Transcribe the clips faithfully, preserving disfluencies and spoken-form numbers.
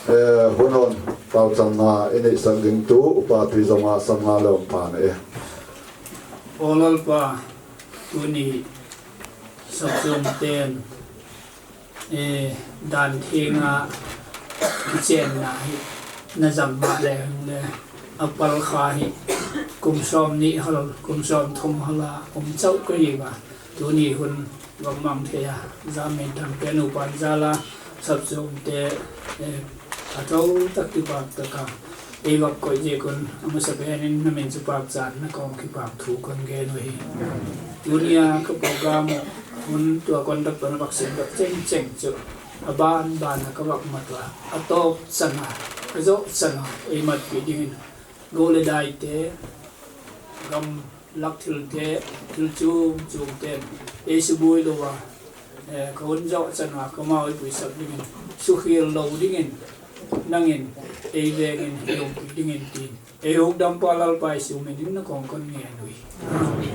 Eh, hun hon, taochanna i neihsak ding tu, Upa Tuijong a sam nga le um pha na e. O Lalpa, tuni sapchom ten, eh, dan thenga kichenna hi na jam ma le hung le, a pal kha hi kum som ni hal, kum som thum hala um chau ka hi ba. Tuni hun Vang mang thei a, Jamin Thangte nupa jal a, sapchom te, eh, a thou tak kipak tak a, ei vak koi jeh un, amasapen in na min chu pak chan na kong kipak thu kon gen u hi. Tunia ka program u, hun tua conductor na vak sem dok cheng cheng chu, a ban ban a ka vak mat u a, a top chan a, a jo chan a, ei mat pi ding in, go le dai te, gam lak thil te, thil chum chum te, ei suboi lou a, eh, ka hun jo chan a, ka mau ei puisak ding in, sukhel lou ding in, nang in, ei veng in, ei umpi ding in tin. Ei hukdampa Lalpa Jesu min in na kong kon ngen u hi.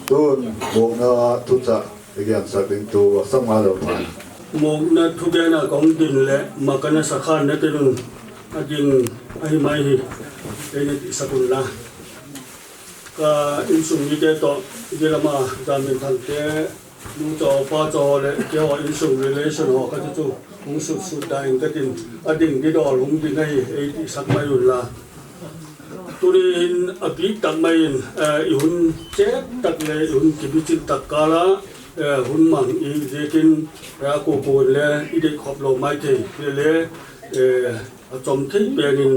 Tun, mukna thuchah, i gensak ding tu, sam nga le um pha. Mukna thugen a kong din le, makana sakhan na te nun, a ding, a hi mai hi, ei na ti sakun la. Ka insung mite toh, Gilama, Jamin Thangte, nu cho, pa cho le, keiho insung relation ho kati chu, hung sut sut da in katin, a ding di dol hung ding ahi, ei ti sak mai un la. Tuni hin a bik tak mai in, eh, i hun chep tak le, i hun kibichil tak kal a, eh, hun mang i jekin, eh, a ko ko le, i dei khop lou mai thei, le le, eh, a chom thei pen in,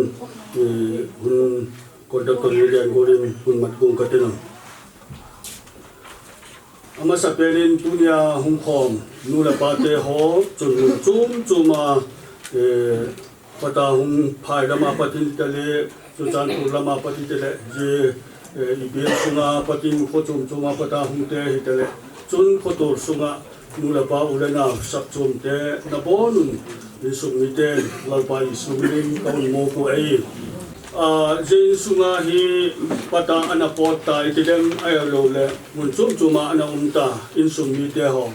eh, hun Conductor William Golin hun mat gung ka ti nang. Amasapen in tunia hung khom, nu le pa te ho, chun mun chom chom a, eh, pata hung phai lama patin te le, Churachandpur lama patin te le, je, eh, i bial sunga patin kho chom chom a pata hung te hi te le, chun khotol sunga, nu le pa u le nao, sapchom te, na bon un, insung mite, Lalpa Jesu min in ka hun mo ko ei. A, je insunga hi pata ana pot ta, i ti dem a ya lo le, mun chom chom a ana um ta, insung mite ho.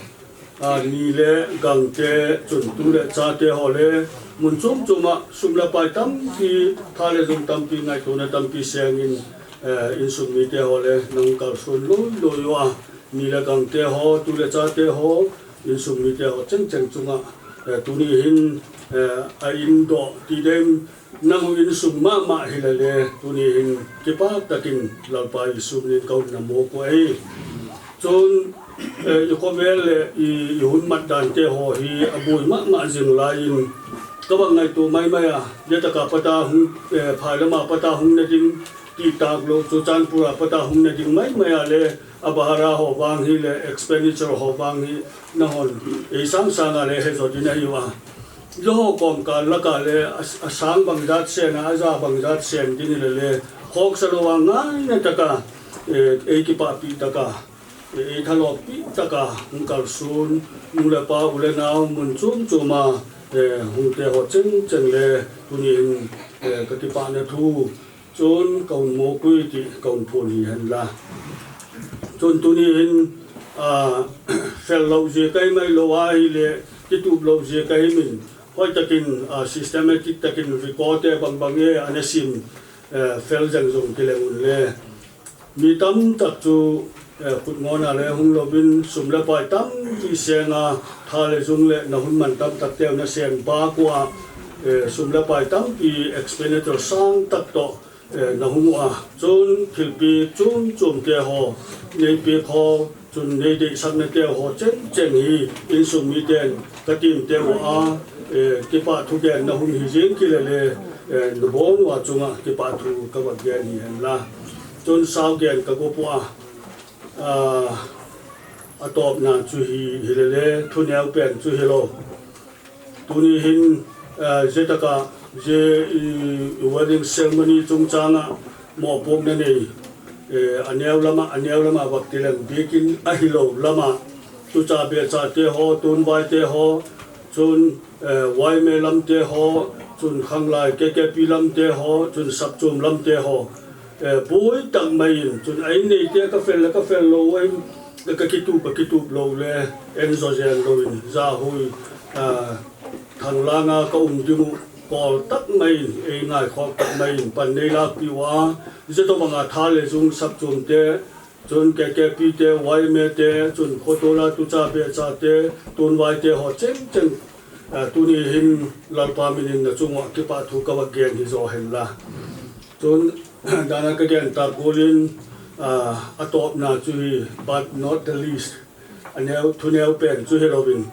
A, ni le gang te, chun tu le cha te ho le, mun chom chom a, sum le pai tampi, tha le jung tampi, ngaitona tampi seng in, eh, insung mite ho le, nang kalson loi loi u a, ni le gang te ho, tu le cha te ho, insung mite ho cheng cheng chunga, eh, tuni hin, eh, a in doh ti dem, nang u insung mama hi le le, tuni hin kipak takin Lalpa Jesu min in ka hun na mo ko ei. Chun, eh, i khovel le i, i hun mat dan te ho hi a boi mama jing lai in, ka bang ngaito mai mai a, je taka pata hung, eh, phai lama pata hung na ding, ti tak lo, Churachandpur a pata hung na ding mai mai a le, a bahara ho vang hi le, expenditure ho vang hi, na hon, ei sang sang a le, he zo ding ahi u a. Lo ho kom kal laka le, a, a sang bang jat sen a, a ja bang jat sen ding le le, khok sa lo a ngai na taka, eh, ei kipa pi taka, eh, ei thalo pi taka, hung kalson, nu le pa u le nao, mun chom chom a, eh, hung te ho cheng cheng le, tuni hin, eh, ka kipa na thu, Chun ka hun mo ko ei ti ka hun phon hi hen la. Chun tuni hin, a, fel lou je ka hi mai lo a hi le, kitup lou je ka hi min. Hoi takin, a, systematic takin record te bang bang e, ana sim, eh, fel jeng jong ki le ngun le. Mi tam tak chu, eh, khut ngon a le hung louvin sum le pai tampi seng a, tha le jung le na hun man tam tak te na seng bak u a, eh, sum le pai tampi expenditure sang tak toh, eh, na hung u a, chun thilpi chom chom te ho, nei pek ho, chun nei deisakna te ho, cheng cheng hi insung miten ka team te u a, eh, kipa thu gen na hun hi jing ki le le, eh, na bon u a chunga kipa thu ka va gen hi hen la. Chun sau gen ka go pu a, ah, a tawpna chu hi, hi le le, thu neu pen chu hi lo. Tuni hin, eh, je taka, je i, i wedding ceremony chungchanga mohpuakna nei, eh, a neu lama, a neu lama vak ti leng bikin a hi lo lama, tucha becha te ho, tunvai te ho, chun, eh, Y M A lam te ho, chun khanglai K K P lam te ho, chun sapchum lam te ho, eh, boi tak mai in, chun a in nei te ka fel le ka fel lo, a in ka, ka kitup, ka kitup lo le, en zo zen lo in, za hui, ah, thang langa ka um ding u, bol tak mai in, ei ngaikhok tak mai in pan nei lakpeh uva, zia tobang a tha le jung sapchom te, chun K K P te, Y M A te, chun khotol a tucha becha te, tunvai te ho chengcheng, ah, tuni hin Lalpa min in na chung uva kipah thu ka va gen hi jo hen la. Chun, dan a ka gen ta gual in, ah, a topna chu hi, but not the least, a neo, thuneo pen chu hi louvin,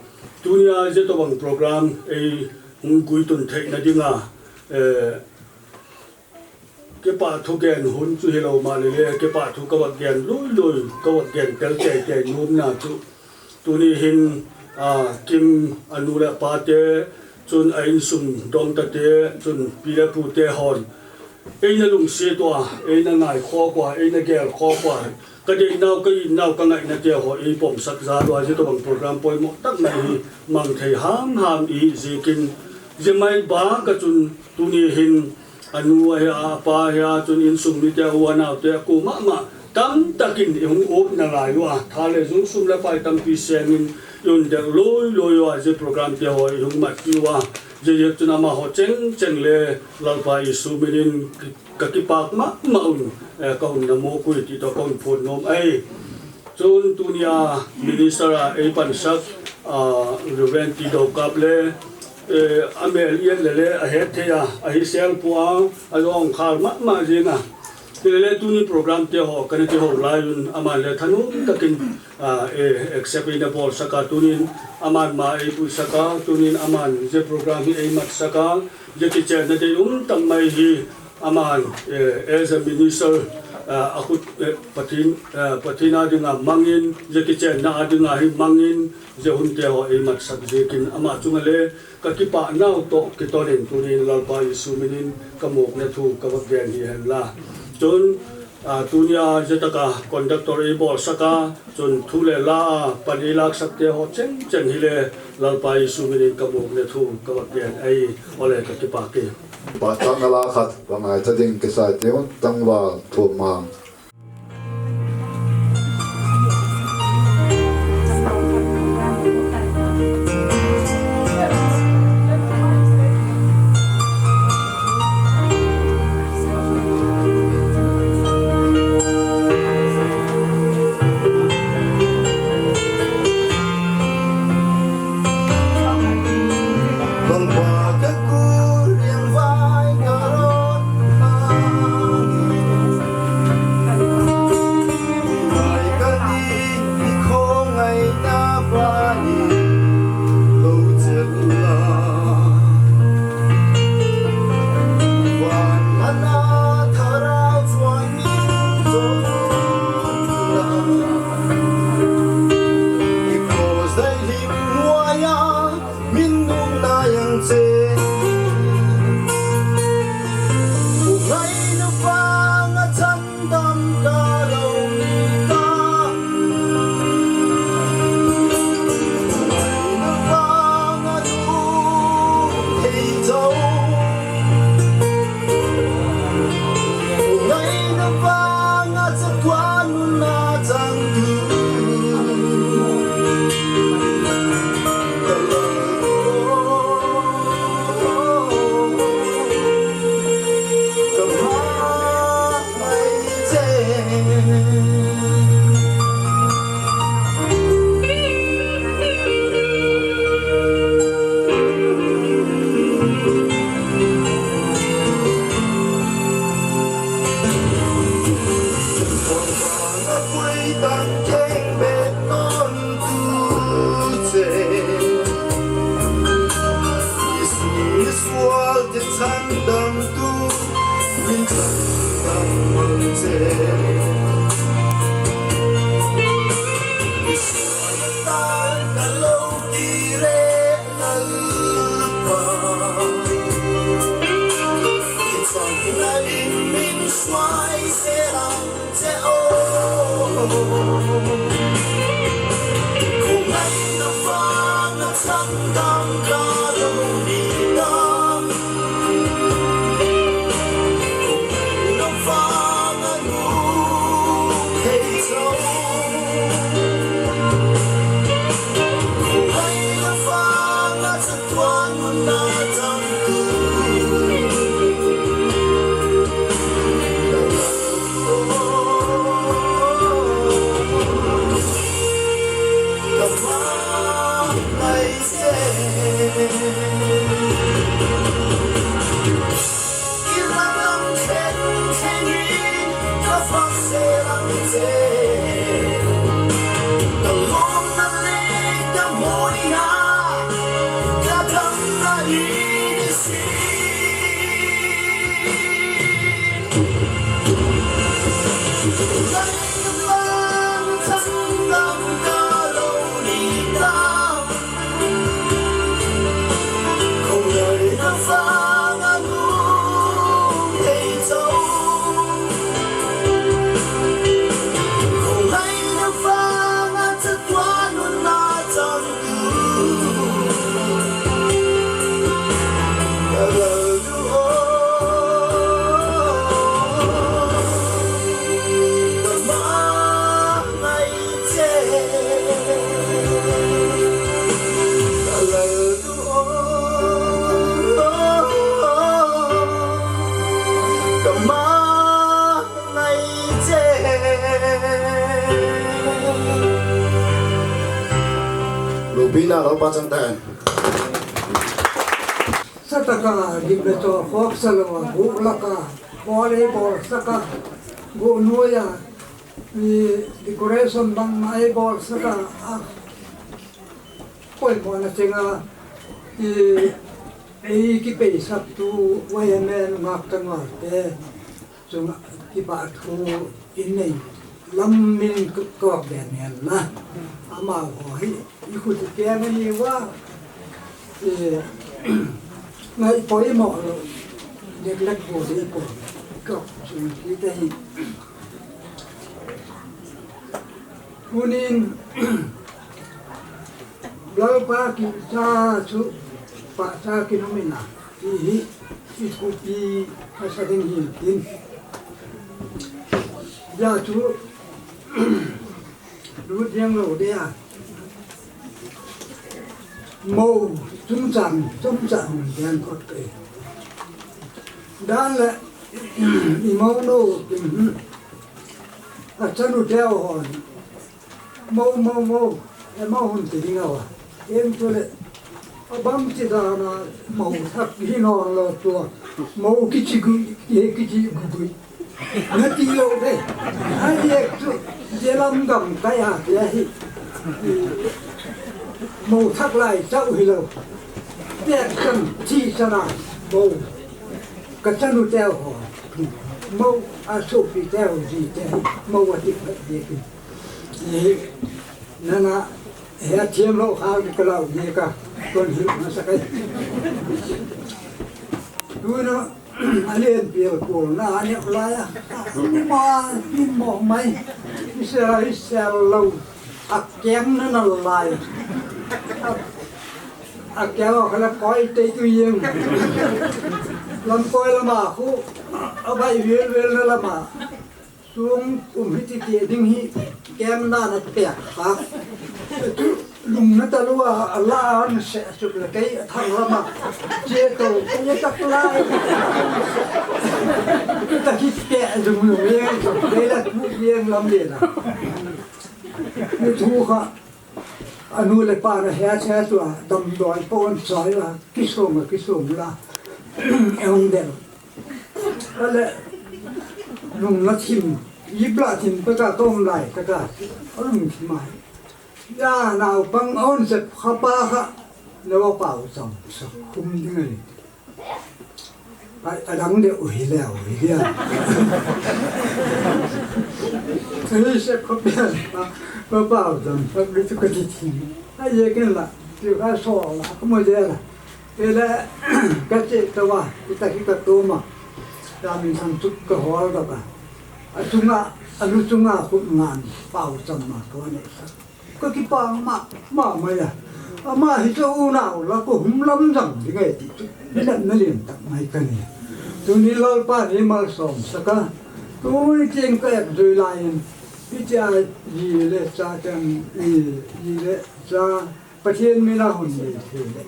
tuni a zia tobang program ei hung guitun theina ding a, eh, kipah thu gen hun chu hi lou mahleh le, kipah thu ka va gen lui lui, ka va gen tel tei tei nomna chu, tuni hin, ah, Kim a nu le pa te, chun a insung dongta te, chun pi le pu te hon, ei na lungset uva, ei na ngaikhok uva, ei na gelkhok uva, ka deinau, ka innau, ka ngaina te ho ei pomsak jal uva, zia tobang program poimo tak mai hi mang thei ham ham i ziakin, zia mai bang a chun tuni hin a nu ahi a, a pa ahi a, chun insung mite, a u a nau te, a ku mama tamtak in i hung up nalai uva, tha le jung sum le pai tampi seng in i un dek lui lui uva, zia program te ho i hung matpeh uva, zia zia chun amaho chengcheng le Lalpa Jesu min in ka kipak mama un, eh, ka hun na mo kui ti toh ka hun phon nom ahi. Chun tuni a minister a ei pansak, ah, Reverend T. Dokap le, eh, a mel i et le le a het thei a, a hi sel pua, a jong khal mama jing a. Ti le le tuni program te ho ka na ti ho lai un, aman le thanom takin, ah, eh, accept ei na bolsak a, tunin aman ma ei puisak a, tunin aman zia program hi ei matsak a, zia kichenna deium tak mai hi, aman, eh, as a minister, eh, a khut, eh, Pathen, eh, Pathen a ding a mang in, zia kichenna a ding a hi mang in, zia hun te ho ei matsak ziakin ama chung a le ka kipah nau toh kiton in tunin Lalpa Jesu min in ka mokna thu ka va gen hi hen la. Chun, ah, tuni a zia tak a conductor ei bolsak a, chun thu le la a pan ei laksak te ho chengcheng hi le Lalpa Jesu min in ka mokna thu ka va gen ahi, o le ka kipak e. Pastor na la khat, va ngai ta ding kisai te un, tangval Thumang. Lupina lo pa chang tan. Sataka gimbe to khok salo a, gu laka, bol ei bol saka, gu nuya, i decoration bang ei bol saka, a, koi mo na chenga, i, ei kipei sap tu, Y M A ngak tangwa te. Chunga kipa thu in nei lam min kok den hen na. Ama ho hi i khu ti ke na ni wa. E, ngai poi mo lo. Lek lek bo de po. Kok chung ki te hi. Kunin Lalpa kicha chu pahcha kinumina, ti hi i thupi masa ding hin tin. Hia chu lut ding lo dia. Mo chungchang, chungchang ding kot ke. Dan le i mo no tin. A chanu teo hon. Mo, mo, mo. E mo hun ti ding awa. Em tu le. Abang ti da na mo thak hi no lo tu. Mo kichi gu, ye kichi gu gu. Na ti lo de. A ye tu. Ye lam dam ka ya, ya hi. Mo thak lai chau hi lo. Te kan ti sana mo. Ka chanu teo ho. Mo a sopi teo ji te. Mo a ti phat ye ki. Nana, he a thiam lo kha ka lau ni ka, kon hi ma sa kai. Tu no, a len piel ko na, a ne la ya. Ma, ni mo mai. Ni se la, ni se lo. A keng na na lai. A, a keng o khala koi te tu yeng. Lam koi lama khu, a bai vel vel na lama. Tung um hi ti ti ding hi kem na na pek ha. Lung na ta lua a la an se suk la kei a thang lama. Che to kei tak lai. Ta ki pe lung lung ye, kei la tu ye lam le na. Ni thu kha. Anu le pa na he che tu a dam doi pon choi la. Ki som ki som la. E hung den. Ale, lung na thim, ip la thim peka tom lai, peka, alung thim ai. Ya, nau pang on se khapa kha, le wa pau cham, sa khum ding ai. Ai, adang de u hi le u hi ya. Ai se khop ya, pa, pa pau cham, pa bi tu ka ti thim. Ai ye ken la, ti ka so la, ka mo je la. Ele, ka che tawa, kita kita toma. Damin sang chuk ka hol da ka. A chunga, a lu chunga khut ngan, pau cham ma ko ne sa. Ka kipah ma, ma ma ya. Ama hi chu u nau la ko hum lam jang ding e ti chu. Ni lam na lian tak mai ka ni. Tuni Lalpa ni malsom saka. Tuni cheng ka ek jui lai in. Hitia ji le cha chang, i, ji le cha. Pathian mina hun nei thei le.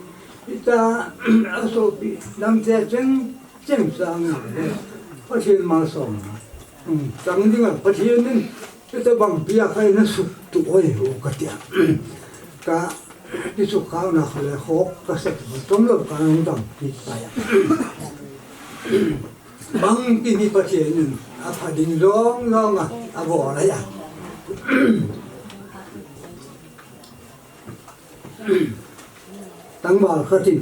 Ita, a sopi, lam te cheng, cheng sang a le. Pathian malsom na. Um, chang ding a, Pathian in, ita bang pia khai na suk tu oi ho ka tia. Ka, kisukhauna kha le khok ka sat, chomlou ka nung dam kit tai a. Bangti mi Pathen in apha ding jong jong a, abol ahi a. Tangval khat in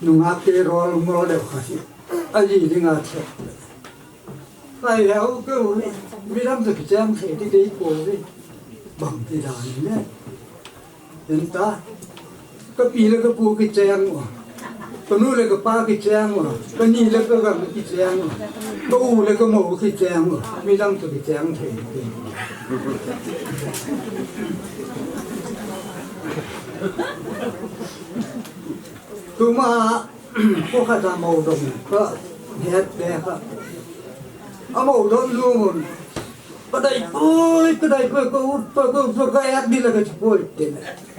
nungah te rol ngol deuh khat hi aji dinga thep. Kai heo keu hi, midang toh kicheng thei ding dei pouve. Bangti dan in e. Hita, ka pi le ka pu kicheng u, ka nu le ka pa kicheng u, ka ni le ka gam kicheng u, ka u le ka mou kicheng u, midang toh kicheng thei. Tuma, ko khat a mou dong ka het be kha. A mou dong nu mun. Ka dai poi, ka dai poi, ka ut poi, ka ut poi, ka et ni le ka chi poi te.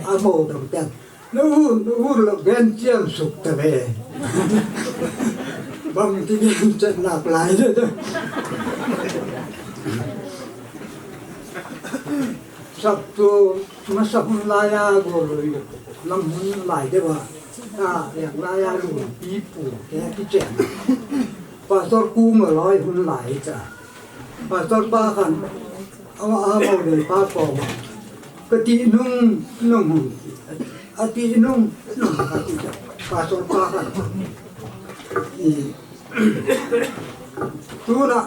A mou dong ten. Na u, na u lo gen chiam suk ta ve. Bangti gen chet nak lai de. Sap tu masa hun lai a go lo. Lam hun lai de ba. A, yang lai a lu pi pu ke kichen. Pastor ku ma loi hun lai cha. Pastor pa khan, ama, ama le pa ko. Ka ti nung, nung hung. A ti nung, nung ka ti cha. Pastor pa khan. I, tuna,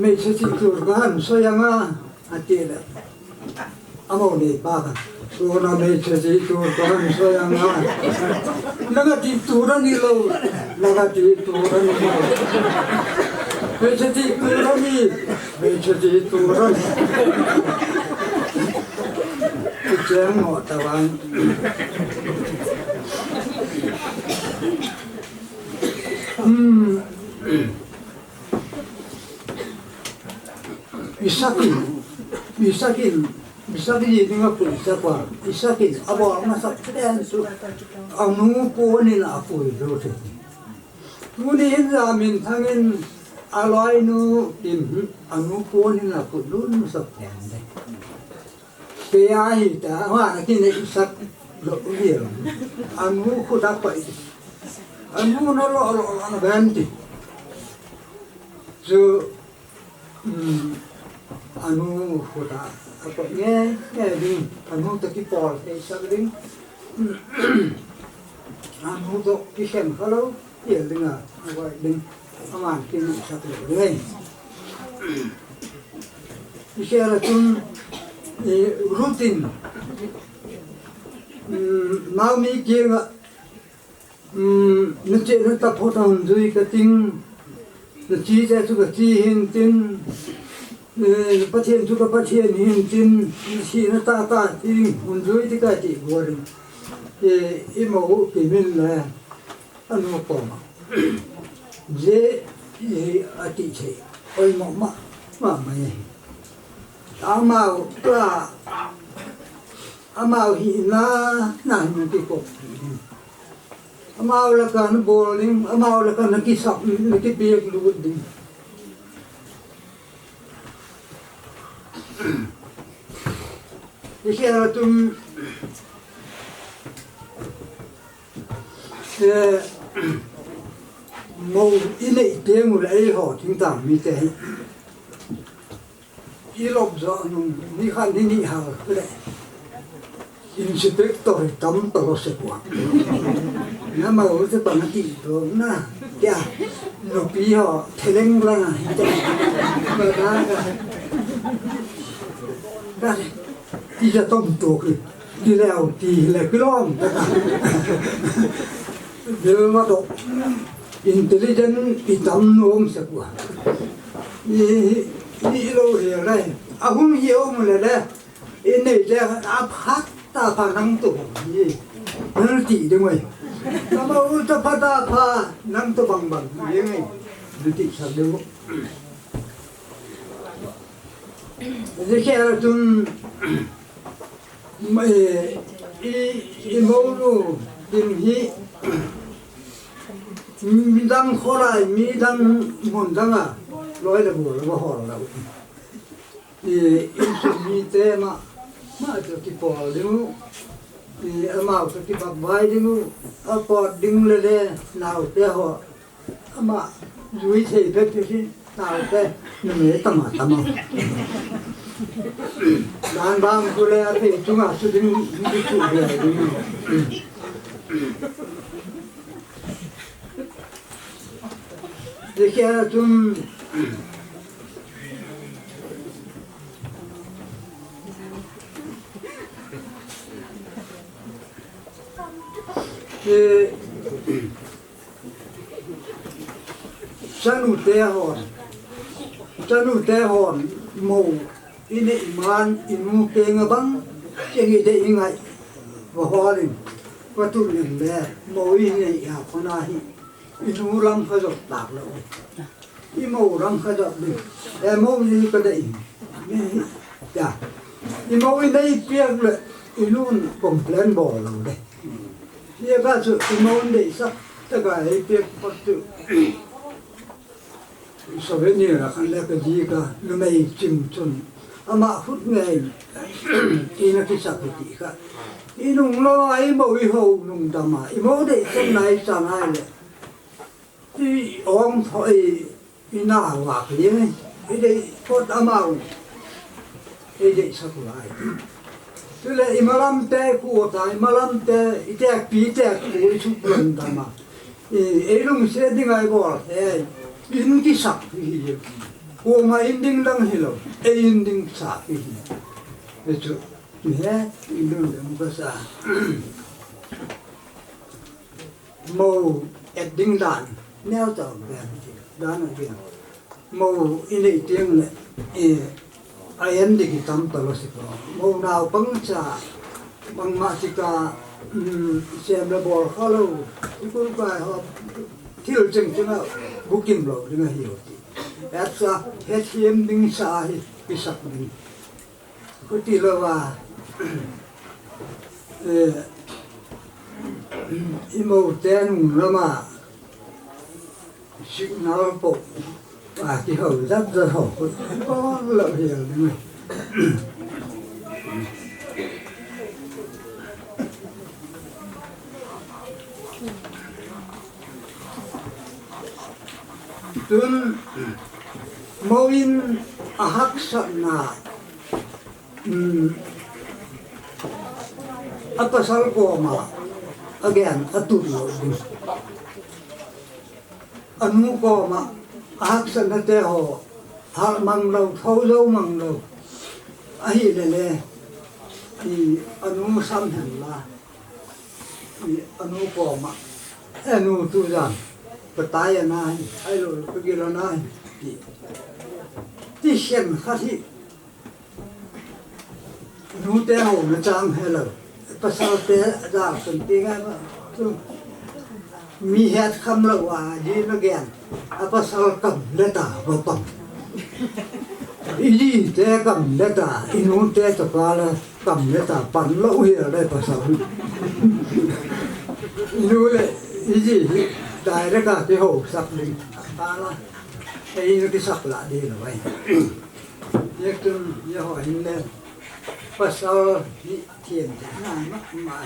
me se ti tur ka han so yang a, a ti le. Amo nei pa khan. Tuna meichhe ti tur kahin soi anga. Nanga ti tur ani lou. Nanga ti tur ani lou. Meichhe ti tur ani. Meichhe ti tur ani. Kicheng mo tawang. Hmm. Isakin, Isakin, Isakin dinga pui sapa, Isakin, abol masat pen su, anu konin apui lute. Tuni hin jamin thangin, aloinu, in, anu konin apui lute masat pen de. Kei a hita, ama nakin Isak lo uliel. Anu khuta pai. Anu na lo lo lo na benti. Chu, um, anu khuta apa nge nge ding. Anu ta kipol kei sa ding. Anu to kisem kalo. Tia dinga, awa ding, aman kin sak le ding. Isera tun, eh, routine, mm, Naomi kienga, mm, na che na ta pho ta hun jui ka ting, na chi che chu ka chi hin tin, eh, Pathen chu ka Pathen hin tin, na chi na ta ta ting, hun jui ti ka ti go ring. Eh, i mo u ki min le. Anu koma. Je, je ati thei. Oi mo ma, ma ma ye. Amau ka, amau hi na, na nu ki ko. Amau la ka na bol ding, amau la ka na ki sap, na ki piak lut ding. Isera tun, eh, mo i nei teng u le eiho thingtang mite hi. I lop jo nung, ni khat ni ni hal le. Inspector tam to lo se kwa. Na ma u te pa na ti to na. Kya? Nupi ho, theleng la na. Ba da ga. Ga. Ti ja tom to ki. Ti le au ti le ki lom. Bil ma to. Intelligent i tam nom se kwa. I, i lo he le. A hung hi o mu le le. I nei le a phat ta pha nang to bang ni. Nang ti de ngoi. Tama u ta pha ta pha nang to bang bang ni ngai. Nang ti sa de ngoi. Ni ke ara tun mai i, i mo lu din hi. Midang kholai, midang mun dang a. Loi le bu le ba hol la. I, insung mite ma, ma chu kipol ding u. Amau toh kibang vai ding u, apot ding le le, naote ho. Ama, jui thei pet pet hi, naote, numei tama tama. Dan bang tu le, athei chunga chu ding, ding chu le, ding. Dikhe a chun, eh, Chanute hon, chanute hon, mou inei man, inu keng abang, cheng idei ingai, vaholin, vatun in le, mou inei a kona hi, inu lam kajot tak lou. Imou lam kajot ding. E mou ni kadei. Ni, ya. Imou inei piak le, inun complain bol lou de. Hia ka chu imou inei sak, taka ei piak pat chu. Souvenir a khan le kaji ka, numei chim chun. Ama khut ngei, ina kisak ti ka. Inung lou a imou iho nung dama. Imou dei chen nai cha nai le. I om tho i, i na wa pi ni, i dei kot amau, i dei sak lai. Chule i malam te ku ta, i malam te, i tek pi tek ku i suk lan ta ma. I, ei lungset ding ai bol, ei, in kisak hi hi. Ku ma in ding dang hi lou, ei in ding sa hi hi. Ei chu, ni he, in ding dang ka sa. Mou et ding dan, neo tau dan, dan a gen. Mou inei tieng le, eh, a en ding hi tam ta lou si ko. Mou naopang cha, bangma si ka, um, sem le bol kha lou, i kul kai ho, thil cheng cheng a, bukim lou ding ahi u ti. Et sa, het hiem ding sa hi, kisak ding. Khuti lou va, eh, imou te nung lama signal po, a kihou jat jat ho, ko lou hial ding. Tun, mou in a haksatna, um, a pasal koma, again, a tut lou ding. A nu koma, a haksatna te ho, hal mang lou, tho jou mang lou. Ahi le le, i a nu sam hen la. I a nu koma, e nu tu jan, ka tai a na hi, ai lo, ka gil a na hi, ti, ti khen khat hi, nu te ho na chang he lo, pasal te ja sun ti ngai ma, tu, mi het kham lo a, di na gen. A pasal kam le ta, va pang. I ji te kam le ta, i nu te to ka le kam le ta, pan lou hi le pasal. I nu le, i ji hi, dai le ka ti ho sak ding. Ka la, ei nu ti sak la di lou ai. Ye tun, ye ho hin le, pasal hi thiem te, na ma, ma.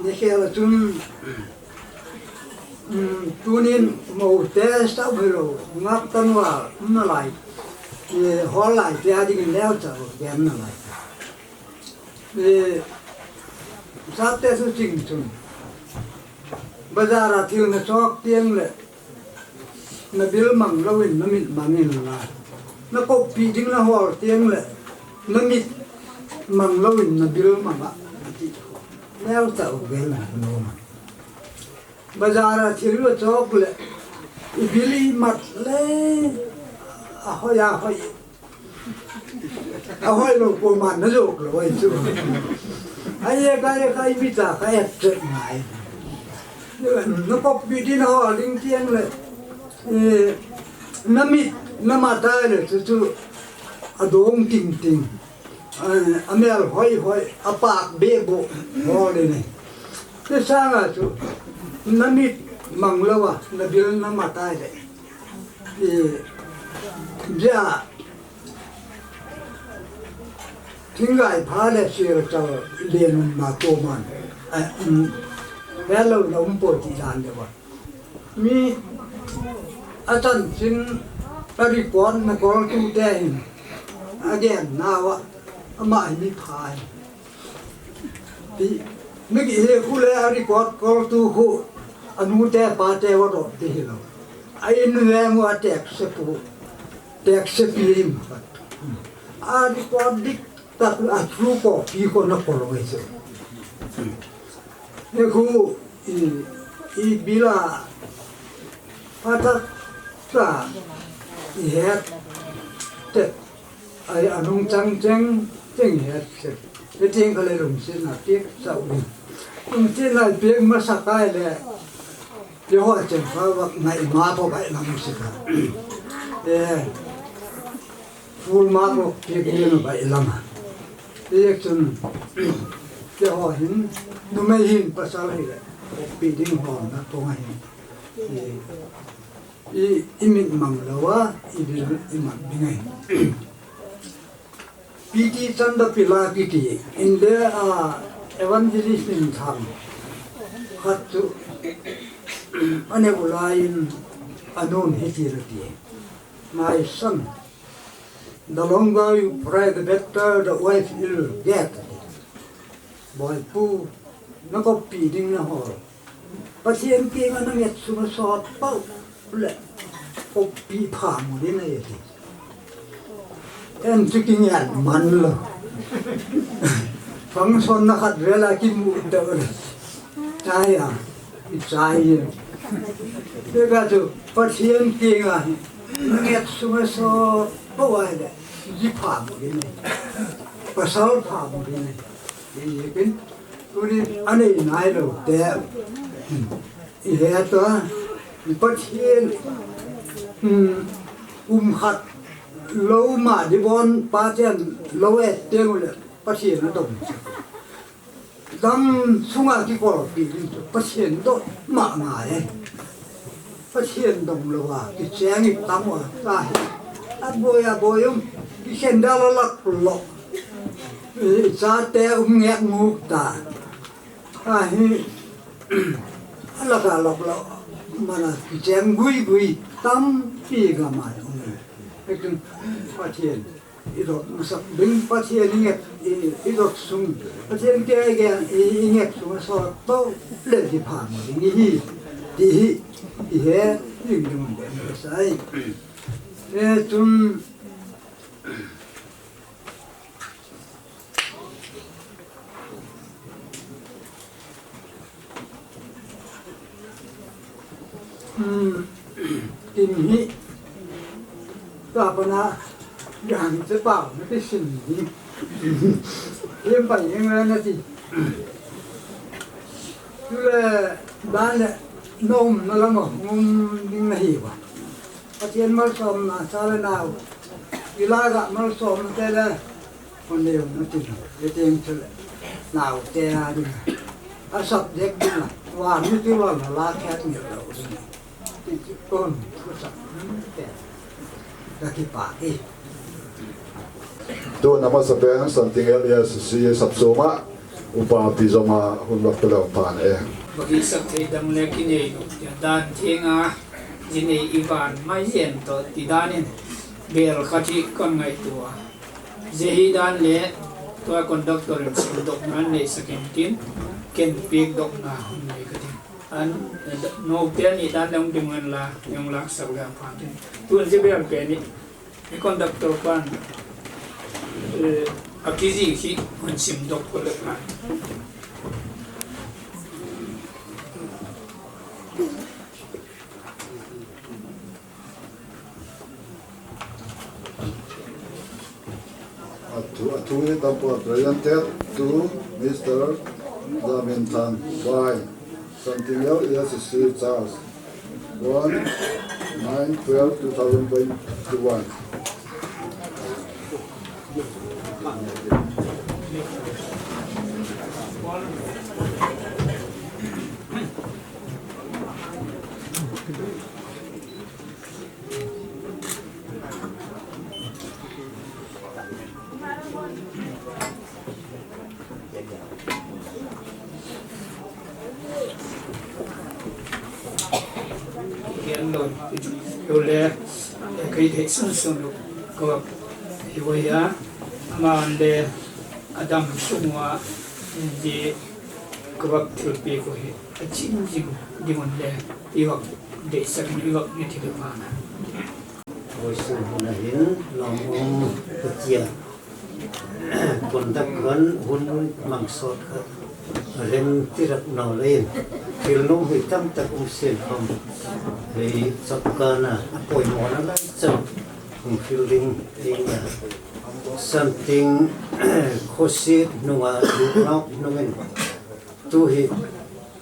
Ni khel a chun, um, tunin mou te stau hi lou, ngap tan val, um na lai, e, hol lai, te a ding in leo chau, gen na lai. E, sa te su ching chun. Bazar a thil na chok tieng le, na bil mang lou in na mit mang in la. Na koppi ding na hol tieng le, na mit mang lou in na bil mang a, na ti. Leo ta u gel na no ma. Bazar a thil na chok le, i bil i mat le, a hoi a hoi. A hoi lou po man na jok lou ai chu. Ai e kai e kai mi ta ka et chet ngai. Na koppi ding ho a ding tieng le. E, na mit, na matai le chu chu. A dong ting ting. A, a mel hoi hoi, a pak be bo. Ho le ne. Te sanga chu. Na mit mang lou a, na bil na matai le. I, ja, Thingai pha le Silchar lenna koman, eh, um, hello na um poi ti dan le ba. Mi achanchin a record na koltute hin agenna uva, ama hi mi pha hi. Ti, mi kihe khu le a record koltu khu, anute apate uva dot ti hilou. A in veng uva tek se pu, tek se pi im khat. A record dik tah a true copy khu na kol ngai chu. Ni khu i, i bila phatah tah i het te. Ai, anung chang cheng cheng het se. Hitin ka le lungsetna piak chau ding. Lungsetna piak masa kai le. Jehovah cheng fa vak ngai ma po bai lam se ta. Eh. Full mark lok piak ni bai lam. Piak chun. Jehovah hin, numei hin pasal hi le. Pi ding hom na po ngai. Eh. I, i mit mang lou a, i bil i mang ding ahi. P T Chandapilla kiti, India a evangelist minthang khat chu, aneo lai in anun hiti ati. My son, the longer you pray, the better the wife you'll get. Boipu, na copy ding na hol. Pathen kiang a na nget sung a sot pau le, copy pha mu ding ahi ati. Ken chu kinget man lou. Function na khat vel a kimu tah le. Chai a, i chai e. Te ka chu Pathen kiang a na nget sung a sot pau ahile, ji pha mu ding ahi. Pasal pha mu ding ahi. Ti kin, tuni anei nai lou te, i het a, i Pathen, um, um khat lou ma di bon pa chen lou et teng ule Pathen a dong. Dam sunga kikolpi ding chu Pathen dong ma ngai. Pathen dong lou a, kicheng i tam a, ta hi. A boi, a boi um, kikhen da la lak lou. I chate um ngek nguk ta. A hi, a lak a lak lou, mana kicheng gui gui, tampi gam a um. Hiti chun, Pathen. I dot masak ding Pathen i nget, i, i dot sung. Pathen te i gen, i, i nget sung a sot pau le ji pha mu ding i hi. Ti hi, i he, i ding ding sai. E chun, Hmm, tin hi, ka pana, yang che pau, na te sin ni. Yem pa yeng la na ti. Tu le, dan le, nom na la mo, nom ding na hi ba. Pathen malsomna sa le nau. I la ga malsomna te le. Kon le na ti. Le teng chu le. Nau te a ding. A subject ding la. Wa ni ti wa la la khat ni lo ding. Ti chu kon thu sa. Te. Ka kipa e. Tun amasapen Santing L E S C sapsoma upa pi joma hun vak pelo pan e. Bagi sak thei dang le kinei lo. Tia dan thenga. Jinei i van mai jen to ti danin bel khat hi kon ngaitua. Jehi dan le tua conductor in simdokna nei sakin tin ken piakdokna hun nei ka tin. An no te ni dan le ung ding ngan la, ung lak sak le phan tin. Tun je bel pe ni. Hi conductor pan, eh, a kiji khi hon simdok ko le pan. A thu, a thu hi tampo presented to Mister Zamin Than by Santing L E S C Church, one nine twelve two thousand twenty-one. Chule, kei thei sunsun lou, ka va hi va ya, ama le adam sung uva, ji ka va thilpeh ko hi, a chin jing ding un le, i va deisah in i va ne thil pa na. Voisun hun a hin, lom um, ka chia. Conduct hon hun mang sot kha rem tirak nau le in, thil nom hui tam tak um sin khom. Hei chapkana a poimo na lai chau hung fielding ding a. Something khosi nunga luknau nungin. Tu hi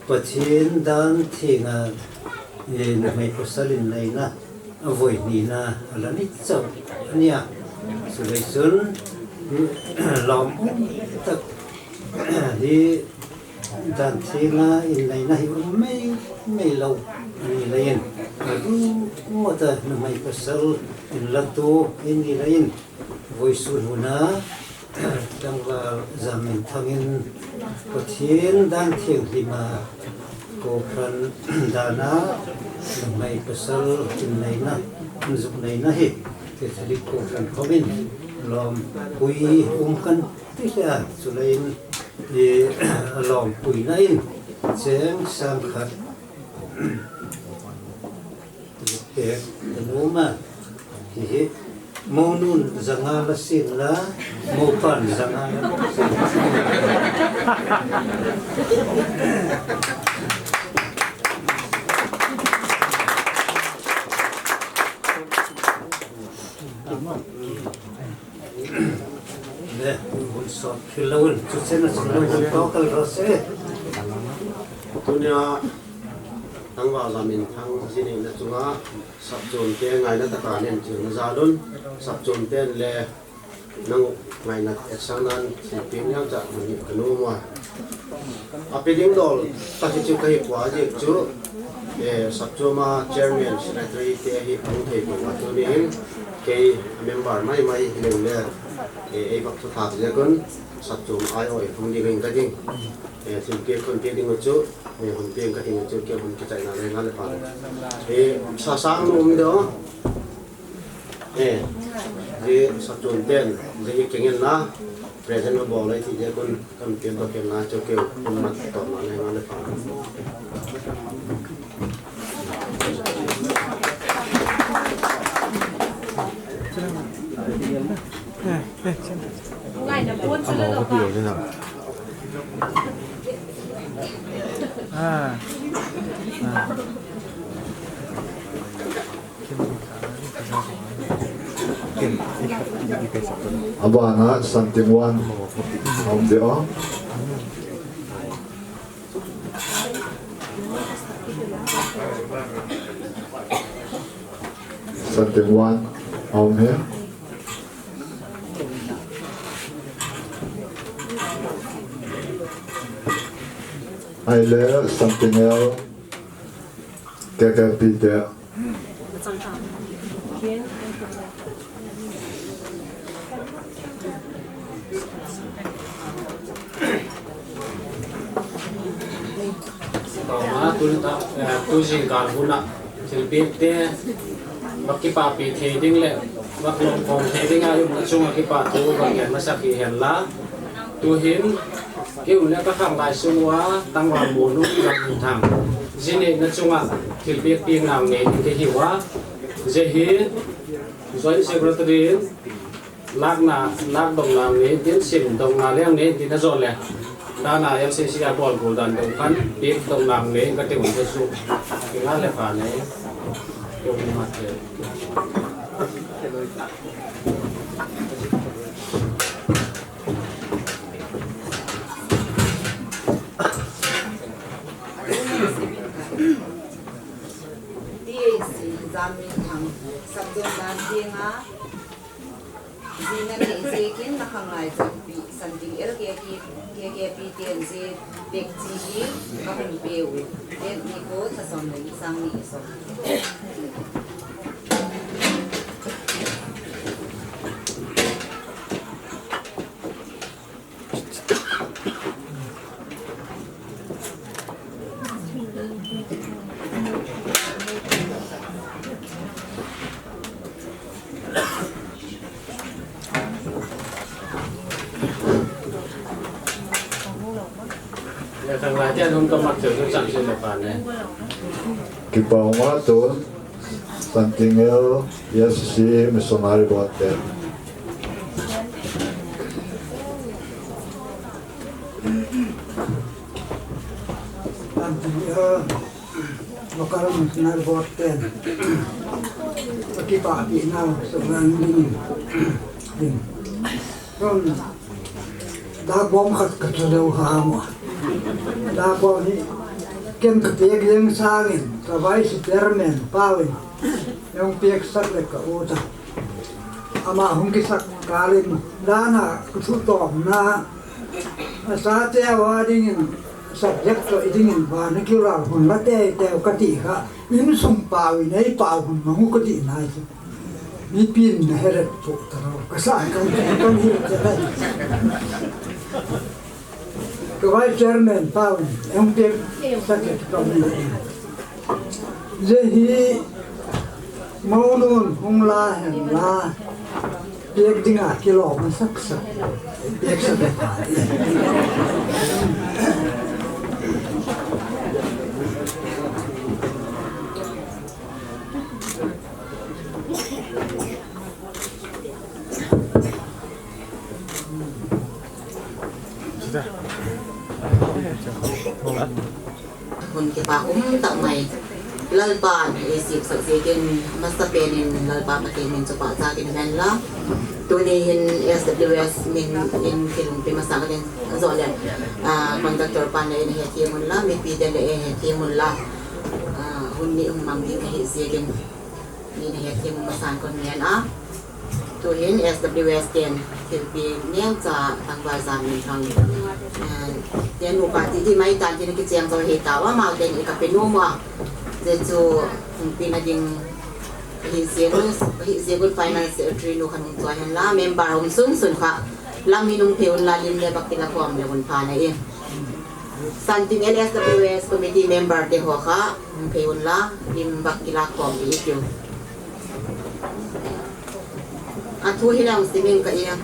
Pathen dan thenga, eh, numei pasal in neina, a voi nina, a la ni chau, a nia. Chulei chun, lom um tak, hi dan thenga in neina hi um mei, mei lou, a ni lei in. A ru, mo ta numei pasal in la tu, in ni lei in. Voisun hun a, Tangval Jamminthang in Pathen dan thienghlim a, Kohhran dan a, numei pasal in neina, in zuk neina hi, Catholic Kohhran khom in, lom pui um kan ti lheh a, chulei in, i, lom puina in, cheng sang khat. Te, te numa, hihi, mounun zanga la sin la, moupan zanga la sin. Le, hun sot khil louvin, chu chen a chun lo hun to kal ro se. Tunia, Tangval Jamminthang, ji nehna chunga, Sapchom te ngaina taka nen chun na jalun, sapchom ten le nang ngaina et sang nan thilpeh neocha mun hi ka nom uva. A pe ding dol tah hi chu ka hi pua jeh chu, eh, sapchom a chairman, secretary te hi hung thei poi uva tunin, kei member mai mai hi leng le, eh, ei vak thu thak jeh un, sapchom aioi hung ding ka ding. Eh, thilpeh khun peh ding u chu, eh, hun peh ka ding u chu, kei hun kichaina le nga le pa. Eh, sa sang nu um do. Eh, ji sapchom ten, ji kengin na, present u bol ai ti jeh un, kan peh to ken na chu kei hun mat to na le nga le pa. Abana something one. Om de om. Something one. Om here. Ahile something else. K K P te. Tuna, tu, eh, tu jingkah huna. Thilpeh te, va kipapi thei ding le, va lomkhom thei ding a, i umna chunga kipathu va gen masat hi hen la. Tuhin, kei u le ka khanglai sung uva, Tangval Monu, Tangval Thang. Ji nehna chunga, thilpeh pi nau nei ding kahi uva. Ji hi, Joint Secretary, Lakna, lak dong nang ni, tin sim dong na leng ni, tin a jo le. Dana L C C a bol bol dan dong khan, pik dong nang ni, ka te un te su. Ki nga le pa ni. Ki un ma te. T A C, Jamminthang, Sapchom dan thenga, Ji nanei jeh in na khanglai chonpi, Santing L K K P ten ji pek chi hi ka hung pe u. Date ni ko tha som le ni, sang ni som. Kipa umatun, Santing el, S C Missionary Board te. Santing el, Local Missionary Board ten. Kipa pi nau, so nang ding. Ding. Ron. Dak bom khat ka chu leu ha mo. Dak bom hi ken ka pek leng sangin, ka vice chairman pau in, hung pek sak le ka u ta. Ama hung kisak kalin, dana ka thu tom na, a sa te wa dingin, subject to i dingin, vernacular hun la te te ka ti kha, insung pau in, ei pau hun ma ngu ka ti nai. Mipin na heret po taro, ka sa kan, kan hi te lai. Ka vice chairman pau, em pek sa ke ka mi. Ze hi, mo nun hung la hen la, pek dinga kilo ma sak sak, pek sak sak. Hun kipa um tak mai. Lalpan eisik sak ziakin, masa penin Lalpa Pathen min chu pachat in hen la. Tuni hin S W S min in thil hung pe masa ka din zo le, ah, contractor pan le in he thi mun la, mipi te le he thi mun la. Ah, hun ni um mang ding ka hi ziakin. Min he thim masan kon ngen a. Tu hin S W S ten thilpi ngen cha tangval Zaminthang. Eh, ten upa ti ti mai tan tin kicheng zo hi ta wa mau ten i ka pe nu mo. Ze chu hung pi na ding hi ziakin, hi ziakin final secretary nu khan hung choi hen la member hung sung sun kha. Lam hi nung pe un la lim le bak ti la kom le un pha na in. Santing L S W S committee member te ho kha, hung phei un la, lim bak kila khom i tiu. A thu hi lang simin ka i a.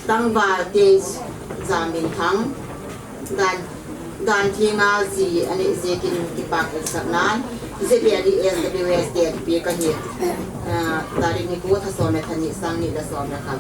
Tangval te Zaminthang, dan, dan thinga zi ani ziakin kipak in sak nan, Z B L S W S te pi ka hi. Ah, tarik ni ko tha som le tha ni sang ni la som le kha.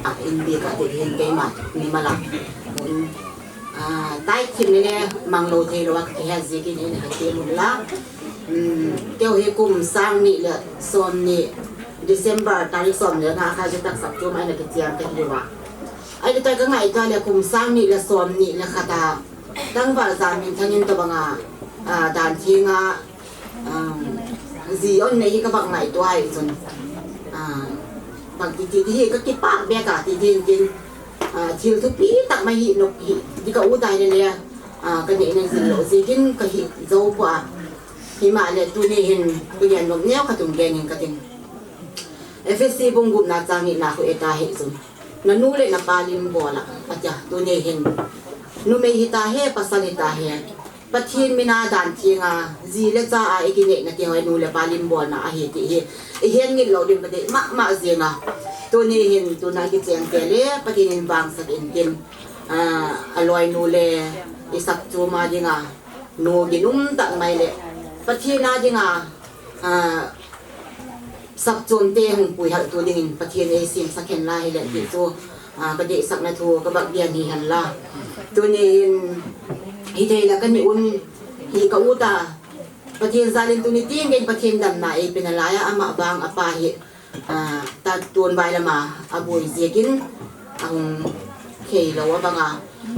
Ah, in bik a dik hin keima, ni mala. Ah, tai thim ni le, mang lo thei lo a, ka he ziakin in ha ke mun la. Hmm, keu hi kum sang ni le, som ni, December, tarik som le nga kha, zitak sak chu mai na kichiang ka hi wa. Ai, le tai ka ngai ta le, kum sang ni le, som ni le, kha ta. Tangval Zaminthang in tabang a, ah, dan thinga, um, zi on nei hi ka bak ngai tua hi chun. Ah, bak ti ti ti hi ka kipak bek a ti ti tin, ah, thil thupi tak mai hi nok hi, ti ka u tai le le, ah, ka nei nei zin lo ziakin ka hi zo pua. Hi ma le tuni hin, ku yan nok neo ka tung gen in ka tin. Efesi bung gup na chang ni na khu eta hi chun. Na nu le na pa lim bol a, a tia, tuni hin. Numei hi ta he, pasal hi ta he. Pathen mina dan thinga, zi le cha a i kinei na ti hoi nu le pa lim bol na a hi ti hi. I hian ngil lo ding ka ti, ma, ma zinga. Tuni hin, tuna kicheng te le, Pathen in vang sak in tin. Ah, a loi nu le, i sak chu ma dinga. Nu ginum tak mai le. Pathen a dinga. Ah, Sak chom te hung pui hal tu dingin Pathen ei sim sak hen la hi le ti chu, ah, ka dei sak na thu ka bak dian hi hen la. Tuni in hi thei la ka ni un hi ka u ta. Pathen zalin tuni tin gen Pathen damna ei pe na lai a ama bang a pa hi, ah, ta tun vai lama a bui ziakin a hung khei lo a banga.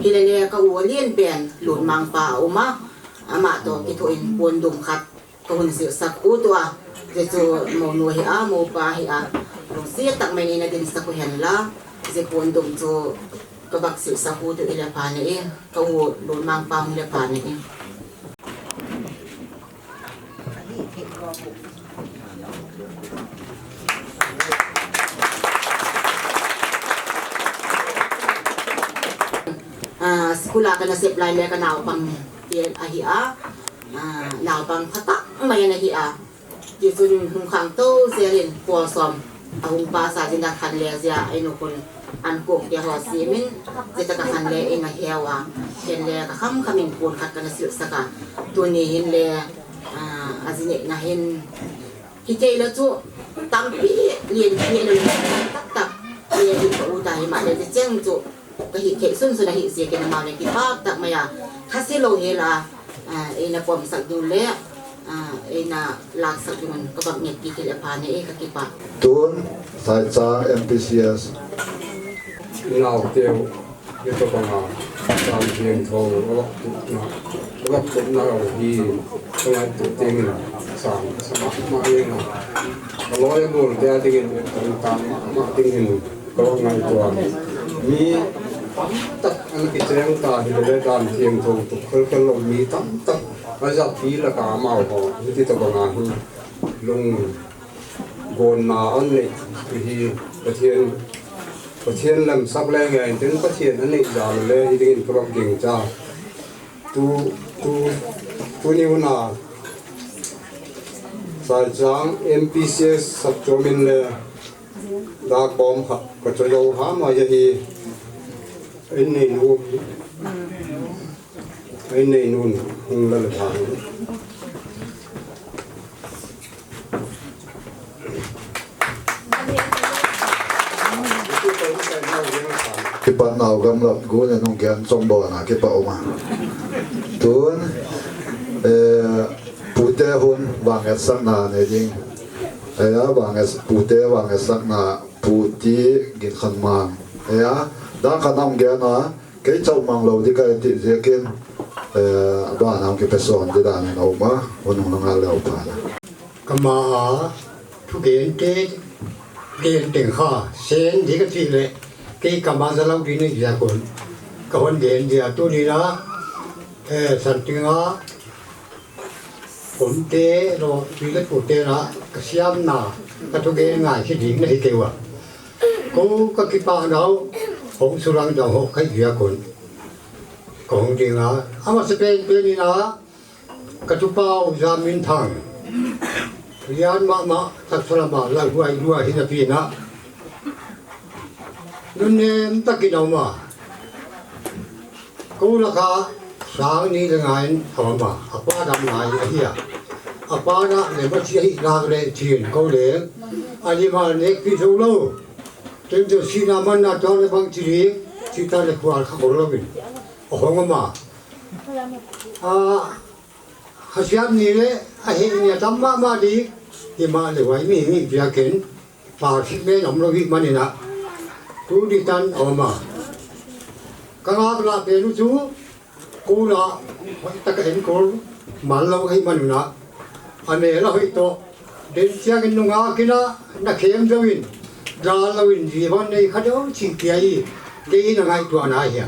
Hi le le ka u a lian pen lut mang pa a um a ama to ki thu in pon dum khat. Ka hun silsak u tua, ze chu monu hi a, mopa hi a, lungsiat tak mai in a dinsak u hen la, ze pon dum chu ka bak silsak u tu i le pha na i, ka u lun mang pa hung le pha na i. Ah, school a kana sep lai le ka naupang pen ahi a, ah, naupang phatah mai ana hi a. Tichun hung khangtou jel in pol som ahung pass a, jin a khan le jia, einu khun an kong te ho simin, jia ta ka khan le in a heu a, ken le ka kham kham in pon khat kana silsak a. Tuni hin le, ah, aji nehna hin, hi thei le chu tampi lien thei le tak tak le hi ka u ta hi ma le, jia cheng chu ka hi thei sun sun a hi jia ken ama le kipak tak mai a, thase lou hi la, ah, eina pomsak ding le, ah, eina laksak ding un ka bang nge ti thil a pha ne e ka kipak. Tun, Saichang M P C S. Nau teu, ni to banga, Sam Thiengtho, alak tu na, alak tu na hi, sangai tu ting, sang, sama ma ni na. Kaloi gol dia dingin, tang tang ma, ma dingin. Ka ngaituan. Mi tamtak ana kicheng ta hi le, Dan Thiengtho tu khel khel lou mi tamtak. Ajapi la ka amau ho. Hiti to banga hi. Lungdonna anei. Hi Pathen. Pathen lam sak le ngai. Tin Pathen anei ja le. Hi dingin program ding cha. Tu, tu, tuni una. Saichang M P C S sak chomin le. Dak bom khat ka choi lo ha ma ya hi. Innei nu. Innei nun hung la le ha. Kipa nau gamla gu ne nung kian chom bo na kipa uma. Tun, eh, Pute hun vang et sakna ne ding. Eia, vang et, pute vang et sakna, puti gin khan mang. Eia, dan khan am gen a, kei chau mang lo di kai ti ziakin, eh, ba nam ki peson di dan na uma, unung na ngal leo pa na. Kama a, thu gen te, gen teng kha, sen di ka ti le, kei kama za lo di ni ziakun. Ka hon gen dia tu ni na, eh, san ting a, Pute lo, pute pute na, ka siam na, ka thu gen ngai si ding na hi keu a. Ko ka kipa nau, hong sulang dong ho kai dia kon. Ka hong ding a, ama se pen pen ni na, ka tu pau ja min thang. Rian ma ma, tak sala ma, la huai lua hi na pi na. Nun nem takin a um a. Ko laka sang ni le nga in a um a. A pa dam ngai ahi a. A pa na le ma chi ahi lak le chin ko le. A ni ma nek pi zo lo. Ken jo si na man na to le bang chi li. Chi ta le khual kha ko lo in. A hong um a. A Khasiam ni le a he ni a tam ma ma di, hi ma le vai mi mi pia ken, pa si me nom lo hi ma ni na. Tu di tan a um a. Ka ngak la pe lu chu, ku la, hoi ta ka en kol, mal lo hi ma nu na. A me la hoi to, den siang in nu ngak in a, na khem zo in, da lo in, ji hon nei kha do, chi pia i, ke i na ngai tua na hi a.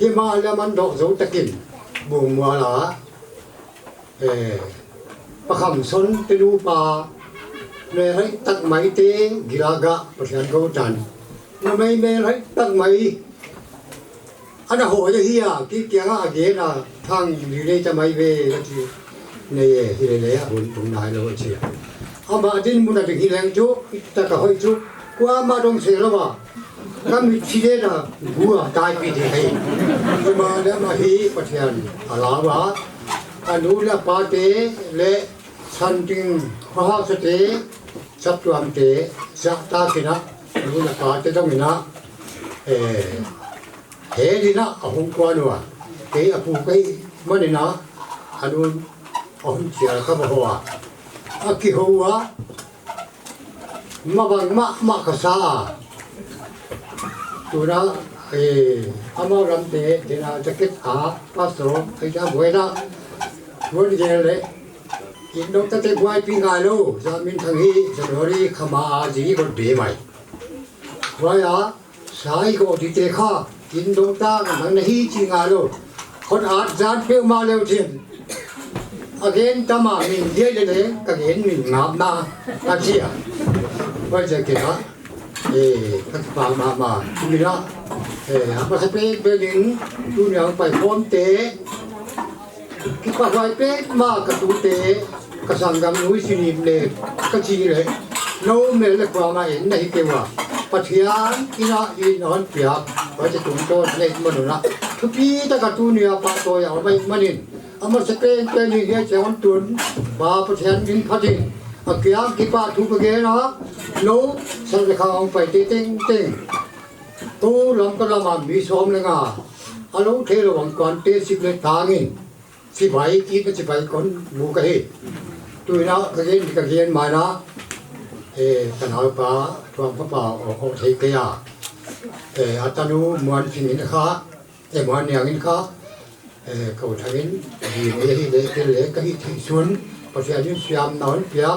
Hi ma le man do zo takin, bu mua la. Eh, pa Kham Son te nu pa, me rai tak mai te, gilaga, Pathian ko tan. Na mai me rai tak mai. Ana ho ya hi a, ki kia ga a ge na, thang li le ta mai ve, ka ti. Ne ye, hi le le, a hun tung nai lo chi a. Ama din mun a ding hi leng chu, i ta ka hoi chu, kua ma dong se lo ma. Ka mit chi le na, gua tai pi de hei. Ima le ma hi Pathian a la wa. A nu le pa te le chan ting, ma ha sa te, sap tuam te, sa ta ki na, nu le pa te dong ina. Eh, He ni na a hung kua nu a. Kei a pu kei ma ni na a nun a hung chia ka ba ho a. A ki ho a. Ma bang ma ma ka sa a. Tu na, eh, a ma ram te, te na jacket a, pastor, ai ja boi na. Tuan gel le. In dong ta te buai pi ngai lo. Za min thang hi, za dori, kha ma a, ji got be mai. Buai a. Sai ko di te kha, in dong ta ka nang na hi chi nga lo. Khon at jan pe ma leo thin. Again, tama min dia le le, again min ngap na, atia. Oi, je ke ha. Eh, ka pa ma ma, mina. Eh, apa sepe pe ning, tu nyang pai pom te. Kipa huai pet ma ka tute, ka sanggam nu Sinip le, ka chi le, nomel le kuama in na hi keuva. Pathian ina in hon piak, huai te tum to na le manuna. Thupi ta ka tunia pahtawi a, o mai manin. Ama se pen pen hi hia che hon tun, ba Pathian min phatin. A kiang kipa thu ka gen a, no, sa le kha hong pai te teng teng. Tu lam ka lam a mi som le nga. A lo thei lo vang kuan te sik le tangin. Chibai, kit na chibai kon mu ka hi. Tuina ka gen, ka gen mai na. Eh, ka nau pa, tuam pa pa, o, o thei ka ya. Eh, a tanu Muan Sing in kha, eh, Muan Niang in kha. Eh, ka u thangin, di ne hi le, ke le, ka hi thei sun, Pathian in siam na hon pia,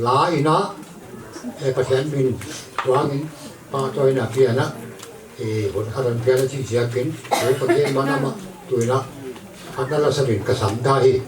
la ina, eh, Pathian min, tuangin, pa toina pia na. Eh, hon kha don pian a chi sia kin, eh, pa ke mana ma, tuina, at na la sa bin ka sam da hi.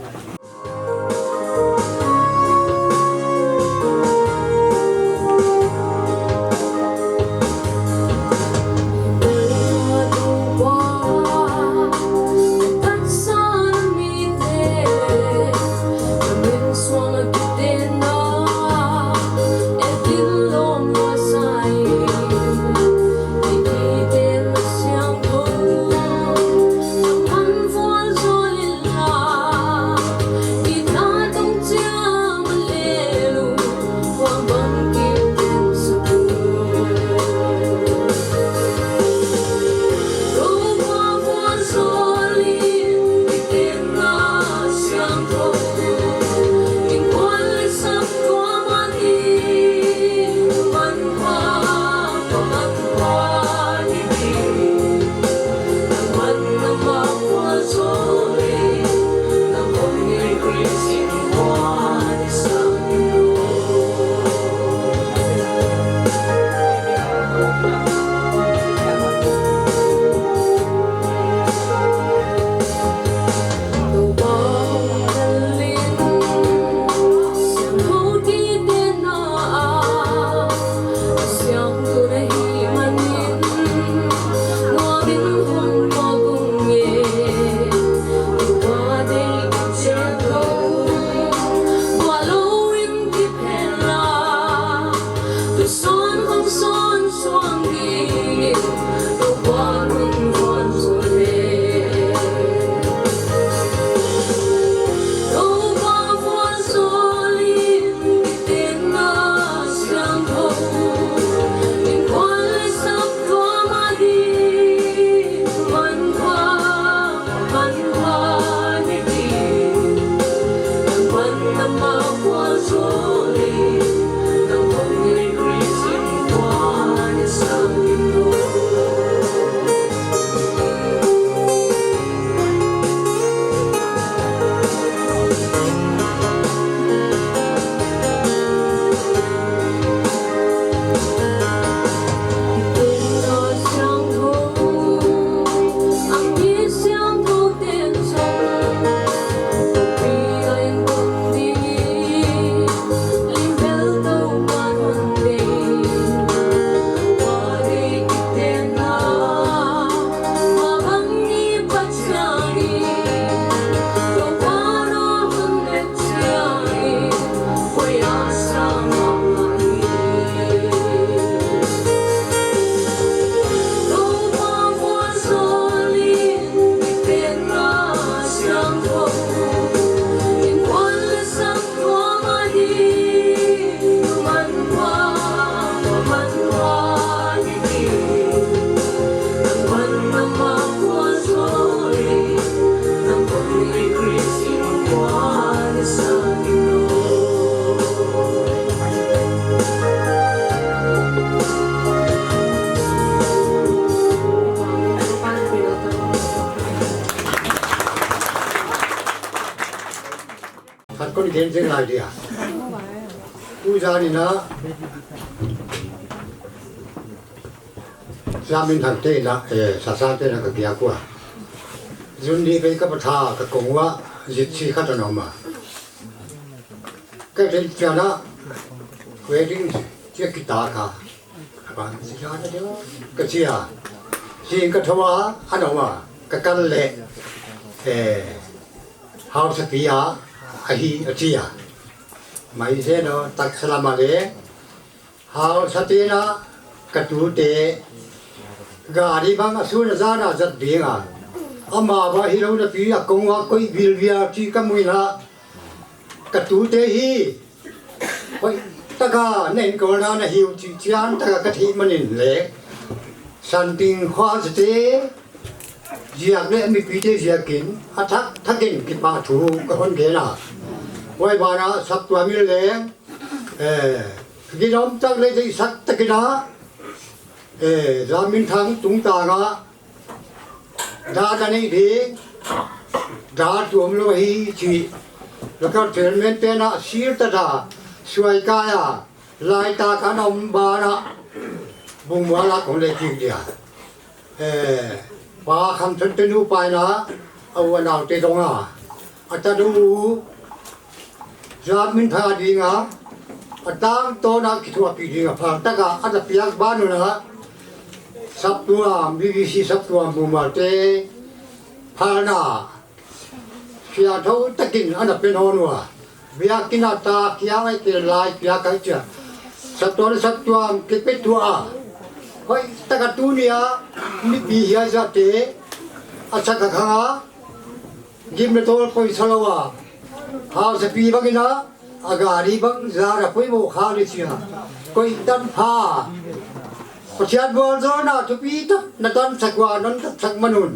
Khat kon gen jeng lai dia. Tujan in a, Lam Min Thang te in a, eh, Sasan te in a ka kia kua. Jun li pei ka patha ka kong uva, jit chi khat ana um a. Ka rin chana wedding chia kita ka. Abang si ya na dia. Ka chia. Si ka thawa ana wa ka kal le. Eh. Hausa pia ahi a chia. Mai se no tak salama le. Hausa tina ka tute gari bang a sun a zana zat dinga. Ama ba hi lo na pi a kong wa koi bil bia chi ka mui na. Ka tute hi. Hoi, taka na in ko na na hiu chi chian taka ka thi manin le. San ting khwa sa te. Ziak le mi pi te ziakin. A thak thakin ki pa thu ka hon ge na. Hoi ba na sap tua mi le. Eh, ka gidom tak le dei sak takina, eh, Zaminthang tungtanga, da ka nei ding, da tuam lo hi chi, local chairman te na sir ta da, suai kaya, lai ta ka nom ba na, bung wa la kong le ki dia. Eh, pa kham thon te nu pai na, a u a nau te dong a. A ta du, Zaminthang dinga, a tang to na ki thua pi dinga, pha ta ka, a ta piak ba nu na, sap tua, B B C sap tua, bu ma te, pha na, sia tho takin, a na pen hon wa. Biakin a ta kia ngai te lai kia kai chia. Satuan satuan ke pe tua. Hoi, taka tunia, mi pi hia za te. A sa ka khanga. Gim le tol koi salawa. Hausa pi bangina. A gari bang za ra koi mo kha le chia. Koi tan pha. Pathian bol zo na thupi tak na tan sakwa non tak sak manun.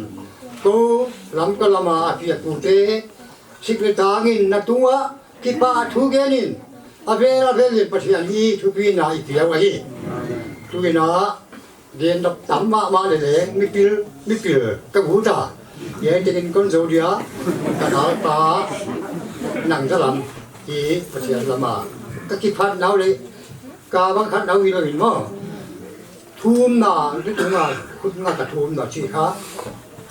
Ko lam ka lama a pi a pu te. Sik le tangin na tunga. Kipa thu genin, avel avel in Pathian hi thupina i piau ahi. Tuina, gen dap tam mama le le, mipil, mipil, ka gu ta. Ye te kin kon zo dia, ka nau pa, nang ta lam, hi Pathian lama. Ka kiphat nau le, ka bang khat nau i lo in mo. Thumna, ni tunga, khutna ka thumna chi kha.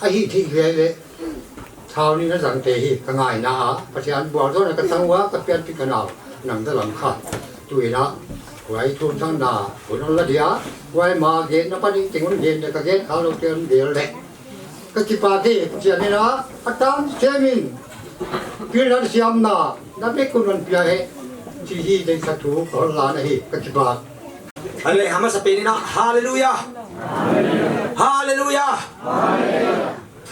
Ahi thei le le. Thau ni na zang te hi ka ngaina a. Pathian bual zo na ka tang wa ka pian pi ka nau. Nang da lam kha. Tuina. Huai thum thang na. Hun on la dia. Huai ma gen na pa ni ting un gen na ka gen kha lo te un gen le. Ka kipa ke, Pathian ni na, a tam themin. Pil na siam na, na be kun on pia he. Chi hi dei sa thu, ka hon la na hi, ka kipa. Ale, hama sa pe ni na, hallelujah. Hallelujah.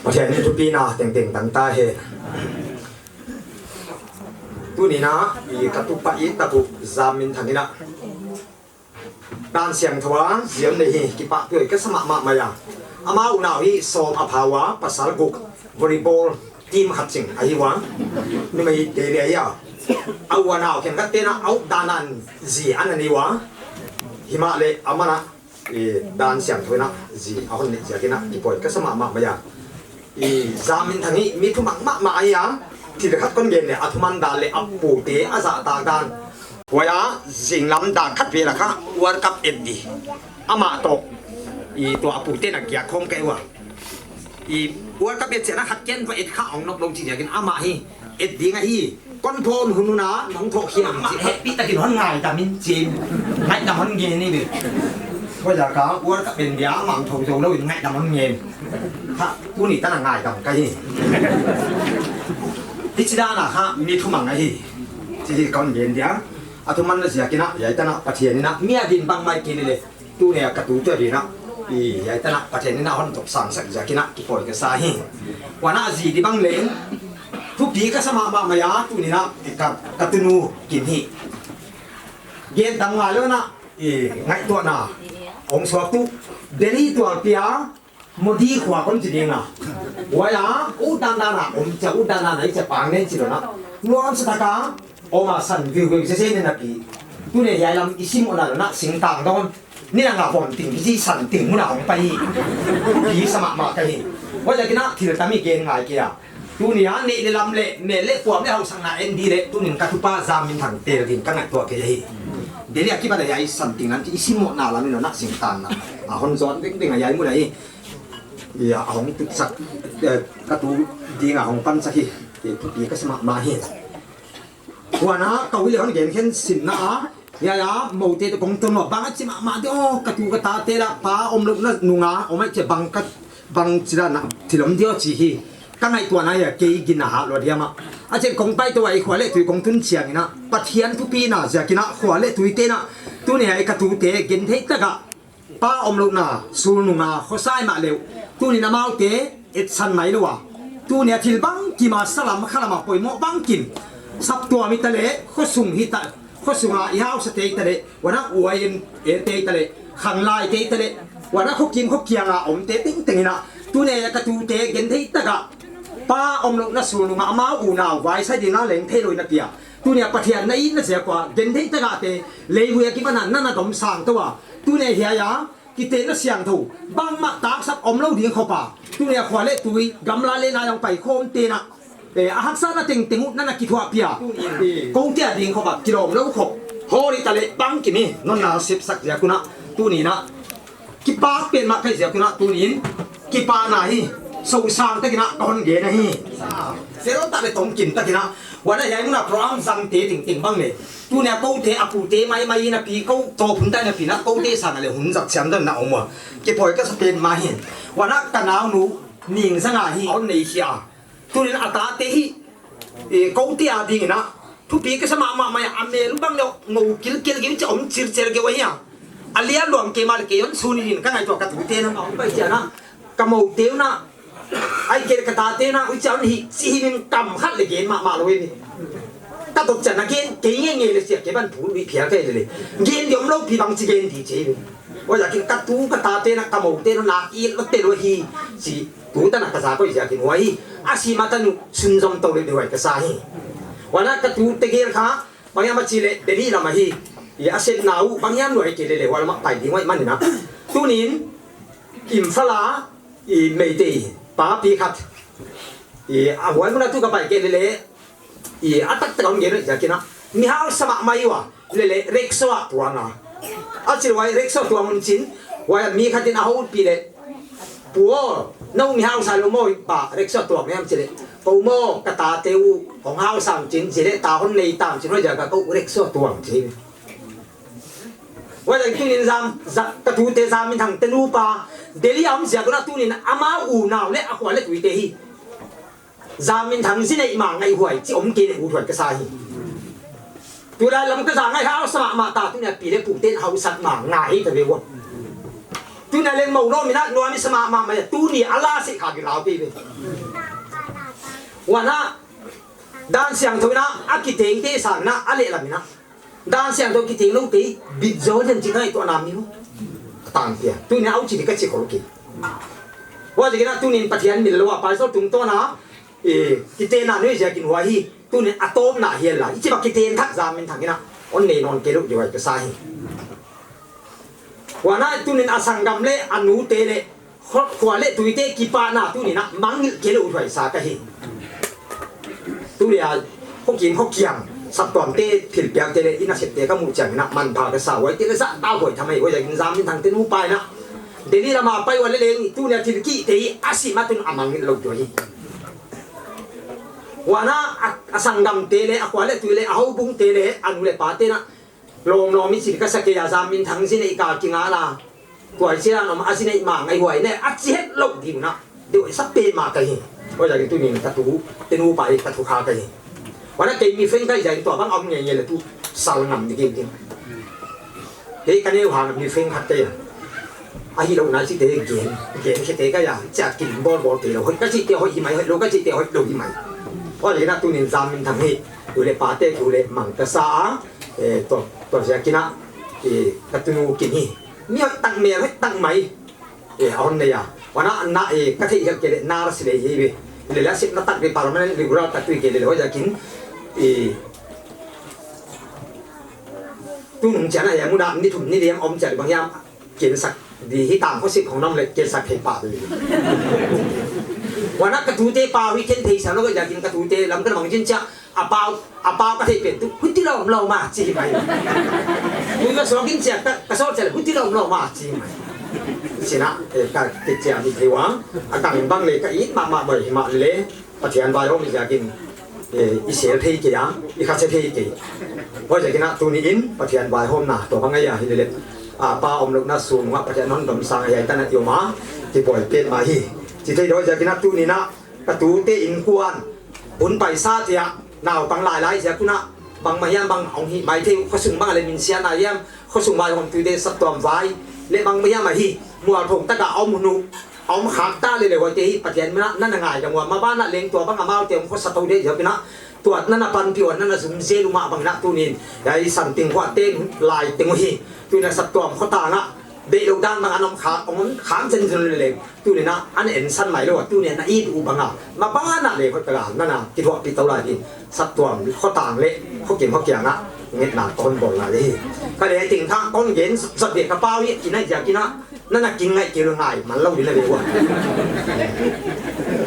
Pathian ni thupina, teng teng tang ta he. Tuni na, i ka tupa i ta pu Zaminthang ina. Dan siangthou a, ziam nei hi, kipah pia ka sa mama mai a. Ama unau hi som a pha ua, pasal guk, volleyball team khat ching ahi ua. Numei te le ahi a. A unau khen khat te na, a u dan an zi an ani ua. Hima le, ama na, i dan siangthou na, zi a hon ni ziakin a, kipoi ka sa mama mai a. I Zaminthang hi mi thumang mama ahi a, thil khat kon gen le, a thuman dan le, a pute, a zahtak dan. Huai a, zinglam dan khat vel a kha, World Cup et di. Ama toh, i tua a pute na kia khom kei ua. I World Cup et se na khat ken va et kha ong nok lo chi ziakin ama hi, et ding ahi. Kon thon hun na, nong tho khiam chi. Happy takin hon ngaidam in chi. Ngaidam hon ngen ni be. Ko ja ka, World Cup India mang tho zo lo in ngaidam hon ngen. Ha, tuni ta na ngaidam ka hi. Hichi dan a ha, mi thumang ahi. Chi hi kon ngen dia. A thuman na ziakin a, hiai ta na, Pathian in a, mi a din bang mai kei le. Tuni a ka tute ding a, i, hiai ta na, Pathian in a hon topsang sak ziakin a, kipoi ka sa hi. Wana zi di bang leng, thupi ka sa mama mai a, tuni na, ka, ka tunu kin hi. Gen tam ngai lou na, i, ngaihtuahna, ong suak tu, Delhi tualpi a, Modi khua kon chi ding a. Huai a, u dan dan a, om cha, u dan dan a, i cha pang nen chi lou na. Nuam sa ta ka, om a san viu viu se se nen a pi. Tuni hiai lam i sim ona lou na, singtang don. Ni na nga vom ting, kichi san ting, muna hong pai. Pi sa mama ka hi. Huai ziakin a, thil tam i gen ngai kei a. Tuni a, neih le lam le, mel le puam le hausakna en di le, tunin ka tupa Zaminthang tel ding ka ngaihtuah kei hi. Delhi a kipat a hiai san ting nan ti i sim ona lam in na singtang na. A hon zon ding ding a hiai mun a hi. Ia, a hong tut sak, eh, ka tu ding a hong pan sak hi. Ki, ki, ki ka sa mama hi. Huana, ka hui le hon gen khen sin na a. Ya, ya, mo te to kong ton wa bang a chi ma, ma de o, ka tu ka ta te la, pa om lo na nunga, o mai che bang ka, bang chi la na, thilom de o chi hi. Ka ngaituana ya, kei gin na ha lo dia ma. A chen kong pai to wa i khua le tui kong tun chiang ina, Pathian thupi na zia kina, khua le tui te na, tuni a i ka tu te, gen thei taka, pa om lo na, sul nunga, khosai ma leu. Tuni na mau te, et san mai lo wa. Tuni a thil bang, kima salam, khalama poimo bang kin. Sap tua mi ta le, khosung hi ta, khosunga, i hausa te ta le, wana uain, e te ta le, khanglai te ta le, wana khokim khokianga, om te ting ting ina. Tuni a ka tu te, gen thei taka. Pa om lo na sul nunga, amau u nau, vai sai di na leng thei lo na pia. Tuni a Pathian na i na zia kwa, gen thei taka te, lei hu ya ki mana, na na dom sang to wa. Tuni a hia ya, Kite na siang tho, bangma taksap om lo ding khopa. Tuni a khua le tui, gamla le na jong pai khom te na. Eh, a haksa na teng teng u na na kithuah pia. Ko tia ding khopa, kilom lo kho. Hori ta le bang kimi, non na sep sak zia kuna. Tuni na. Kipak pen ma kai zia kuna, tunin. Kipa na hi, so sang ta kina, ka hon ge na hi. Zero ta le tong kin ta kina. Wana hiai muna program zang te ting ting bang le. Tuni a ko te a pu te mai mai na pi ko to phun ta na pi na ko te sa na le hun zak siam dan na om a. Ke poi ka sa pen ma hin. Wana ka nau nu ning zang a hi on nei hi a. Tunin a ta te hi. E ko te a ding na. Thupi ka sa ma ma mai a mel bang le ngo kil kil gim che om chir chir ke wa hi a. A lia luang ke ma le ke yon su ni din ka ngai to ka tu te na ma om pai sia na. Ka mo te na. Ai ke ka ta te na, u chan hi, chi hi min kam khat le gen ma ma lo ni. Ka to chan a gen, ke nge nge le sia ke ban pu ri phia ke le. Gen diom lo pi bang chi gen di che. O ya kin ka tu ka ta te na ka mo te na ki lo te lo hi. Chi tu ta na ka sa ko ya kin wa hi. A si ma ta nu sun zom to le de wa ka sa hi. Wa na ka tu te gel kha, bang ya ma chi le, de ni la ma hi. Ya sen na u, bang ya no ke le le, wa la ma pai di wa ma ni na. Tunin, Imphal a, I Meitei pa pi khat. I a huai mun a tu ka pai ke le le. I a tak tak a hung gen ja kina. Mi hausa mah mai ua. Le le rickshaw a tuang a. A chil huai rickshaw tuang un chin. Huai mi khat in a houpi le. Pu aw, nang mi hausa lo maw pa rickshaw tuang nem chile. Ko maw ka ta te u hong hausa un chin chile ta hon nei tam chin huai ja ka ko rickshaw tuang chin. Huai leng tunin Zam, Za-, ka tute Zam Min Thang te nupa, Delhi a um ziak una tunin ama u nau le a khua le tui te hi. Zam Min Thang zi nei ma ngai huai, chi om ke le u huai ka sa hi. Tulai lam ka za ngai hausa mah mah ta tunia pi le pu ten hausa mah ngai ta ve ua. Tunia leng mo no mina nua mi sa mah mah mah tuni a la si kha gi lau pi ve. Wana dan siangthou ina a kiteng te sa na a le lam ina. Dan siangthou kiteng lou te, bit zo jen chi ngaituana mi u. Tang pia. Tunia au chi di ka chi khol ki. Huai chi kina tunin Pathian min lo a, Paisol tungtawn a, eh, kitena nuai ziakin huai hi. Tunin a tawpna hi la. I chi bang kiten thak Zam Min Thang ina. On nei nawn kei lou di huai ka sa hi. Huana tunin a sanggam le a nute le Khua, khua le tuite kipana tunin a mangngilh kei lou huai sa ka hi. Tunia, Hokim, Hokiang, saptuam te, thilpiak te le, i nasep te ka mu chiang ina manpha ka sa huai te le sa ta huai thamai huai zai Zam Min Thang te nupa ina. Delhi lama pai ua le leng, tunia thil kite hi a si ma tun a mangngilh lou tu hi. Huana a, a sanggam te le, a khua le tui le, a houbung te le, a nu le pa te na. Lom lom i chil ka sa kei a Zam Min Thang zi nei ka kinga la. Tuai zi la nom a zi nei ma ngai huai ne a chi het lou di na. Deu sa pe ma ka hi. Huai zai tunin ka tu, te nupa hi ka tu kha ka hi. Huana kei mi friend ka hi zai tua bang om nge nge le tu sal ngam ni gim gim. Hei ka neu ha mi friend khat ka hi. A hi lou na chi te gen, gen khe te ka ya, cha kin bol bol te lou. Hoi ka chi te hoi hi mai, hoi lou ka chi te hoi lou hi mai. Huai na tunin Zam Min Thang hi. Tu le pa te, tu le mang ka sa a. Eh, to, to zia kina, eh, ka tunu kin hi. Mi hoi tang mel, hoi tang mai. Eh, a hon nei a. Huana na, eh, ka thei hel kei le, na la si le hi ve. Le la si na tak ve permanent regular tak tu kei le, le hoi zia kin. Eh, tunung chiana ya, muna ni thum ni liam om chian bang yam. Kin sak di hi tang ko si khong nam le kin sak thei pa di. Huana ka tute pa hui ken thei sa lo zia kin ka tute lam ka mang jin chia. A pau, a pau ka thei pen tu, huti lom lom a, chi mai. Ui ka suak in chia, ka, ka suak chia, huti lom lom a, chi mai. Sina, eh, ka, ke chia mi thei wang, a kang bang le, ka it ma, ma, boi, ma le, Pathian bai hong ziakin. Eh, i sel thei kei a, i kha se thei kei. Hoi ja kina tuni in, Pathian vaihomna, tua bang a hi le le. A, pa om lukna sung, ma Pathian non dom sang a hi, ta na ti ma, ti boi pe ma hi. Ti thei hoi ja kina tuni na, ka tu te in kuan, bun paisa tia, nau pang lai lai ja kuna, bang ma hiam bang ong hi, mai thei, khosung bang le min sia na hiam, khosung vaihom tu te saptuam vai, le bang ma hiam a hi, mual phong ta ka om nu, Om khak ta le le hoi te hi Pathian mina na na ngai da ngua ma bana leng tua bang amau te om khosa to de jopina tua na na pan pi on na na zum je lu ma bang na tunin ya i san ting hua te lai te ngu hi tuina saptuam khotang a be lo dan bang anom khak om khang chen chen le le tunin na an en san mai lo tunin na i du bang a ma bana le hoi ta na na ki thua pi to lai hi saptuam khotang le khokim khokiang a nget na kon bol na le hi ka le ting thang kon gen sat de ka pau hi kina ja kina Nana king ngai kilo ngai man lo dile be wa.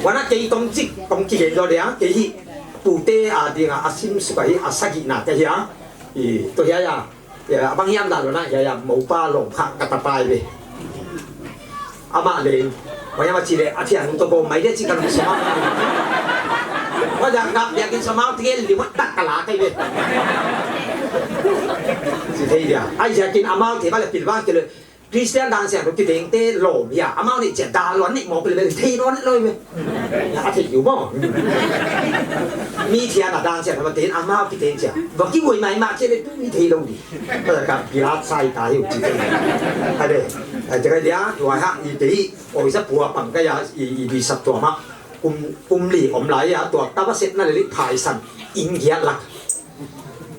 Wana kei tong chik tong ki gen lo dia kei hi pute a dinga asim suka hi asagi na kei hi a. I to ya ya. Ya abang hiam da lo na ya ya mo pa lo kha ka ta pai be. Ama le. Wa ya ma chi le a thian to ko mai de chi kan so ma. Wa da ka ya kin so ma ti li wa ta ka la kai be. Si thei dia. Ai ya kin ama te ba le pil ba ke le. Christian dan siang lo kiteng te lo ya amau ni che dan lo ni mo pe le thei lo ni lo me a thei yu mo mi thia na dan siang lo te amau kiteng che ba ki woi mai ma che le tu ni thei lo di ba ka pi la sai ta yu ti te a de a te ka dia tu ha i te i oi sa pua pang ka ya i i di sap tua ma kum kum li om lai ya tua ta ba set na le li phai san in giat lak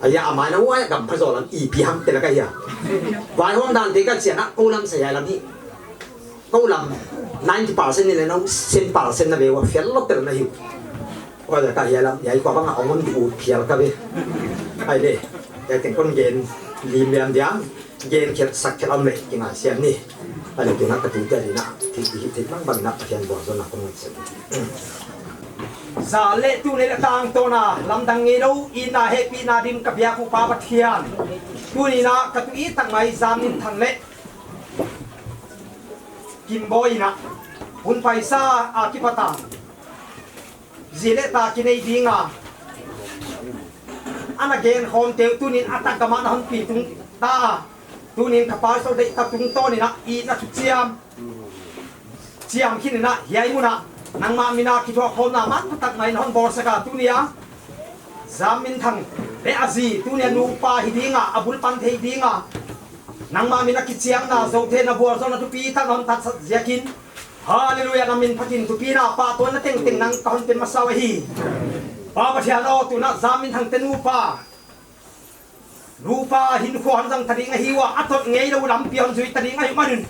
Aya amai na uai gam pha zo lam ipi ham te la ka hia. Vai hom dan te ka chia na ko lam sa ya lam hi. Ko lam ninety percent ni le no ten percent na ve wa fel lo te na hi. Wa da ka hia lam ya ko bang a ong du phial ka ve. Ai le. Ya ken kon gen lim liam dia. Gen khiat sak khiat om le ki ngai siam ni. Ani tu na ka tu te ni na. Thi thi thi mang bang na khian bo zo na kon ngai siam. Za le tu le tang to na lam dang nge lo i na he pi na dim ka bia ku pa Pathian. Tu ni na ka tu i tak mai zam nin thang le. Kim bo i na. Hun paisa a ki patang. Zi le ta ki nei dinga. Ana gen khom teu tunin atak gama na hon pi tung ta. Tunin ka pastor dei ta tung to ni na i na thu chiam. Chiam khin na hiai muna. Nangma mina ki thua khom na man tak mai na hon bol saka tunia. Zam min thang le a zi tunia nu pa hi dinga a bul pan thei dinga. Nangma mina ki chiam na zo the na bual zo na tu pi ta non tat sat ziakin. Hallelujah, na min phatin thupi na pa to na teng teng nang ka hon pen masa hi. Pa Pathian o tu na zam min thang te nu pa. Nu pa hin kho han zang ta ding ahi wa a tot ngei lo lam pi hon zui ta ding ahi manin.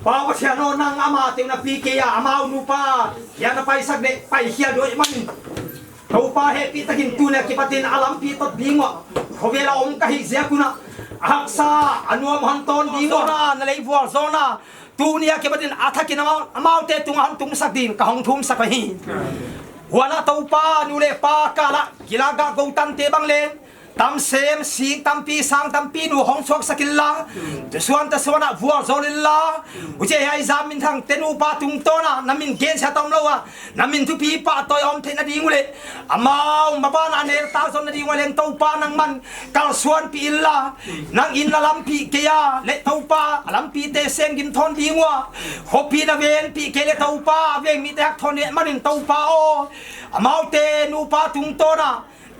Pa Pathian o nang ama te na pi ke ya ama nu pa. Ya na pai sak de pai khia do manin. Topa hepi takin tunia kipatin a lampi tot ding uva. Khovel a om ka hi ziak una. A haksa a nuam hon ton ding uva. Na lei vual zona. Tunia kipatin a thakin amau, amaute tunga hon tungsak din ka hong thumsak ahi. Huana Topa nu le pa kala kilaga go tante bang le. Tam sem, sing tampi, sang tampi nu hong suaksak illa. Tusuan tasuan a vual zon illa. Uche hia i zam min thang te nu pa tungtona na min gen sia tom lo a. Na min thupi pa toi om theina ding ule. Amau mabana nel ta zon na ding ule Topa nangman kalsuan pi illa. Nang in na lampi kei a le Topa a lampi te sem gim thon ding ua. Khopi na ven pi kei le Topa veng mi te hak thon ne manin Topa o. Amau te nu pa tungtona.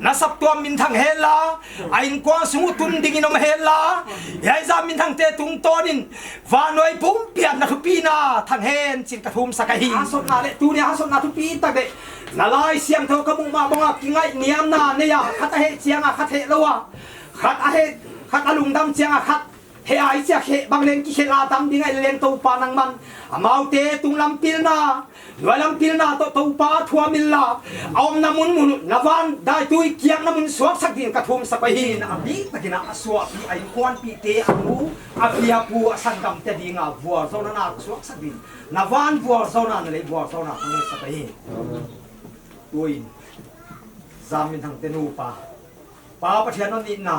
Na saptuam min thang hen la, a inkuan sung u tun dingin om hen la, hiai zam min thang te tungtonin, vannoi pumpi a na thupina thang hen chin ka thumsak ahi. A sotna le, tunia a sotna thupi tak le, na Laisiangthou ka muh ma banga kingaihniamna nei a, khat a heh chiang a, khat heh lou a, khat a heh, khat a lungdam chiang a, khat He ai chia khe bang leng kikhel a tam ding ai leng Topa nangman. Amaute tung lam pilna, nuai lam pilna toh Topa thuam illa. A omna mun mun na van daitui kiakna mun suaksak ding ka thumsak pai hi. Na a bik takin a suahpi a inkuanpite a nu, a pi a pu a sanggamte dinga vualzawlna na suaksak ding. Na van vualzawlna na lei vualzawlna ka ngetsak pai hi. Tuin Zamminthangte nupa. Pa Pathian hon itna,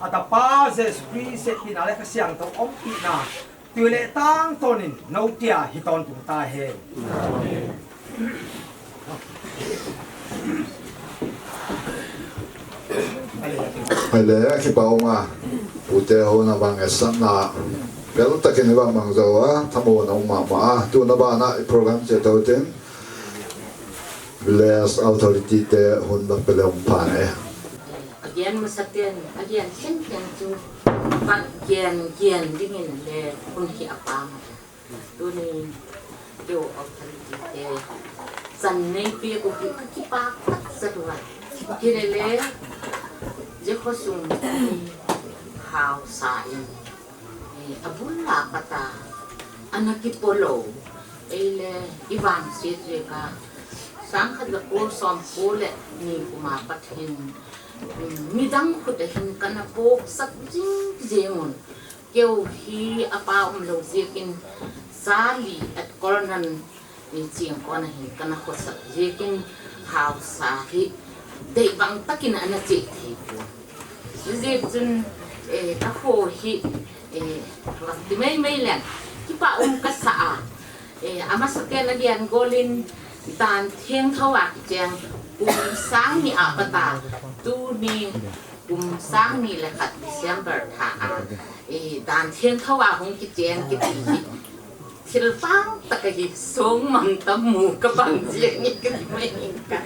a Tapa Jesu Khrist hetpina le Kha Siangthou ompihna, tui le tang tawnin note a hi tawntung ta hen. Amen. Ahile, kipa um a, pute ho na vang e satna, pel takin i vang mang jo a, thamo na um mama a, tuna bana i program che to tin, Village Authority te hun na pele um pa ne. Agen masaten, agen chen chen chu, pan gen, gen dingin le, hun hi apa ma. Tuni, keu authority te, chan nei pe ko ki, ka kipa tak sa tua. Hilele, je khosung ni hausa in, eh, abul la pata, ana kipolo, eile, i vangset je ka, sangkhat le ko som ko le ni kuma pat hin, mm, midang khut a hin kana pok sak jing jing un. Keu hi apa um lo ziakin, sali at kol nan ni chiang kona hin kana khosak ziakin hausa hi dei bang takin ana che thei pon. Ziak chun, eh, ka kho hi, eh, vang ti mai mai leng kipa um ka sa a. Eh, amasa ken a lian golin dan thiang tho a kicheng kum sang ni a pata tuni kum sang ni le khat December tha a, eh, dan thiang tho a hung kicheng kiti hi thil pang tak a hi song mang tam mu ka bang ziang ni ka ti mai ka,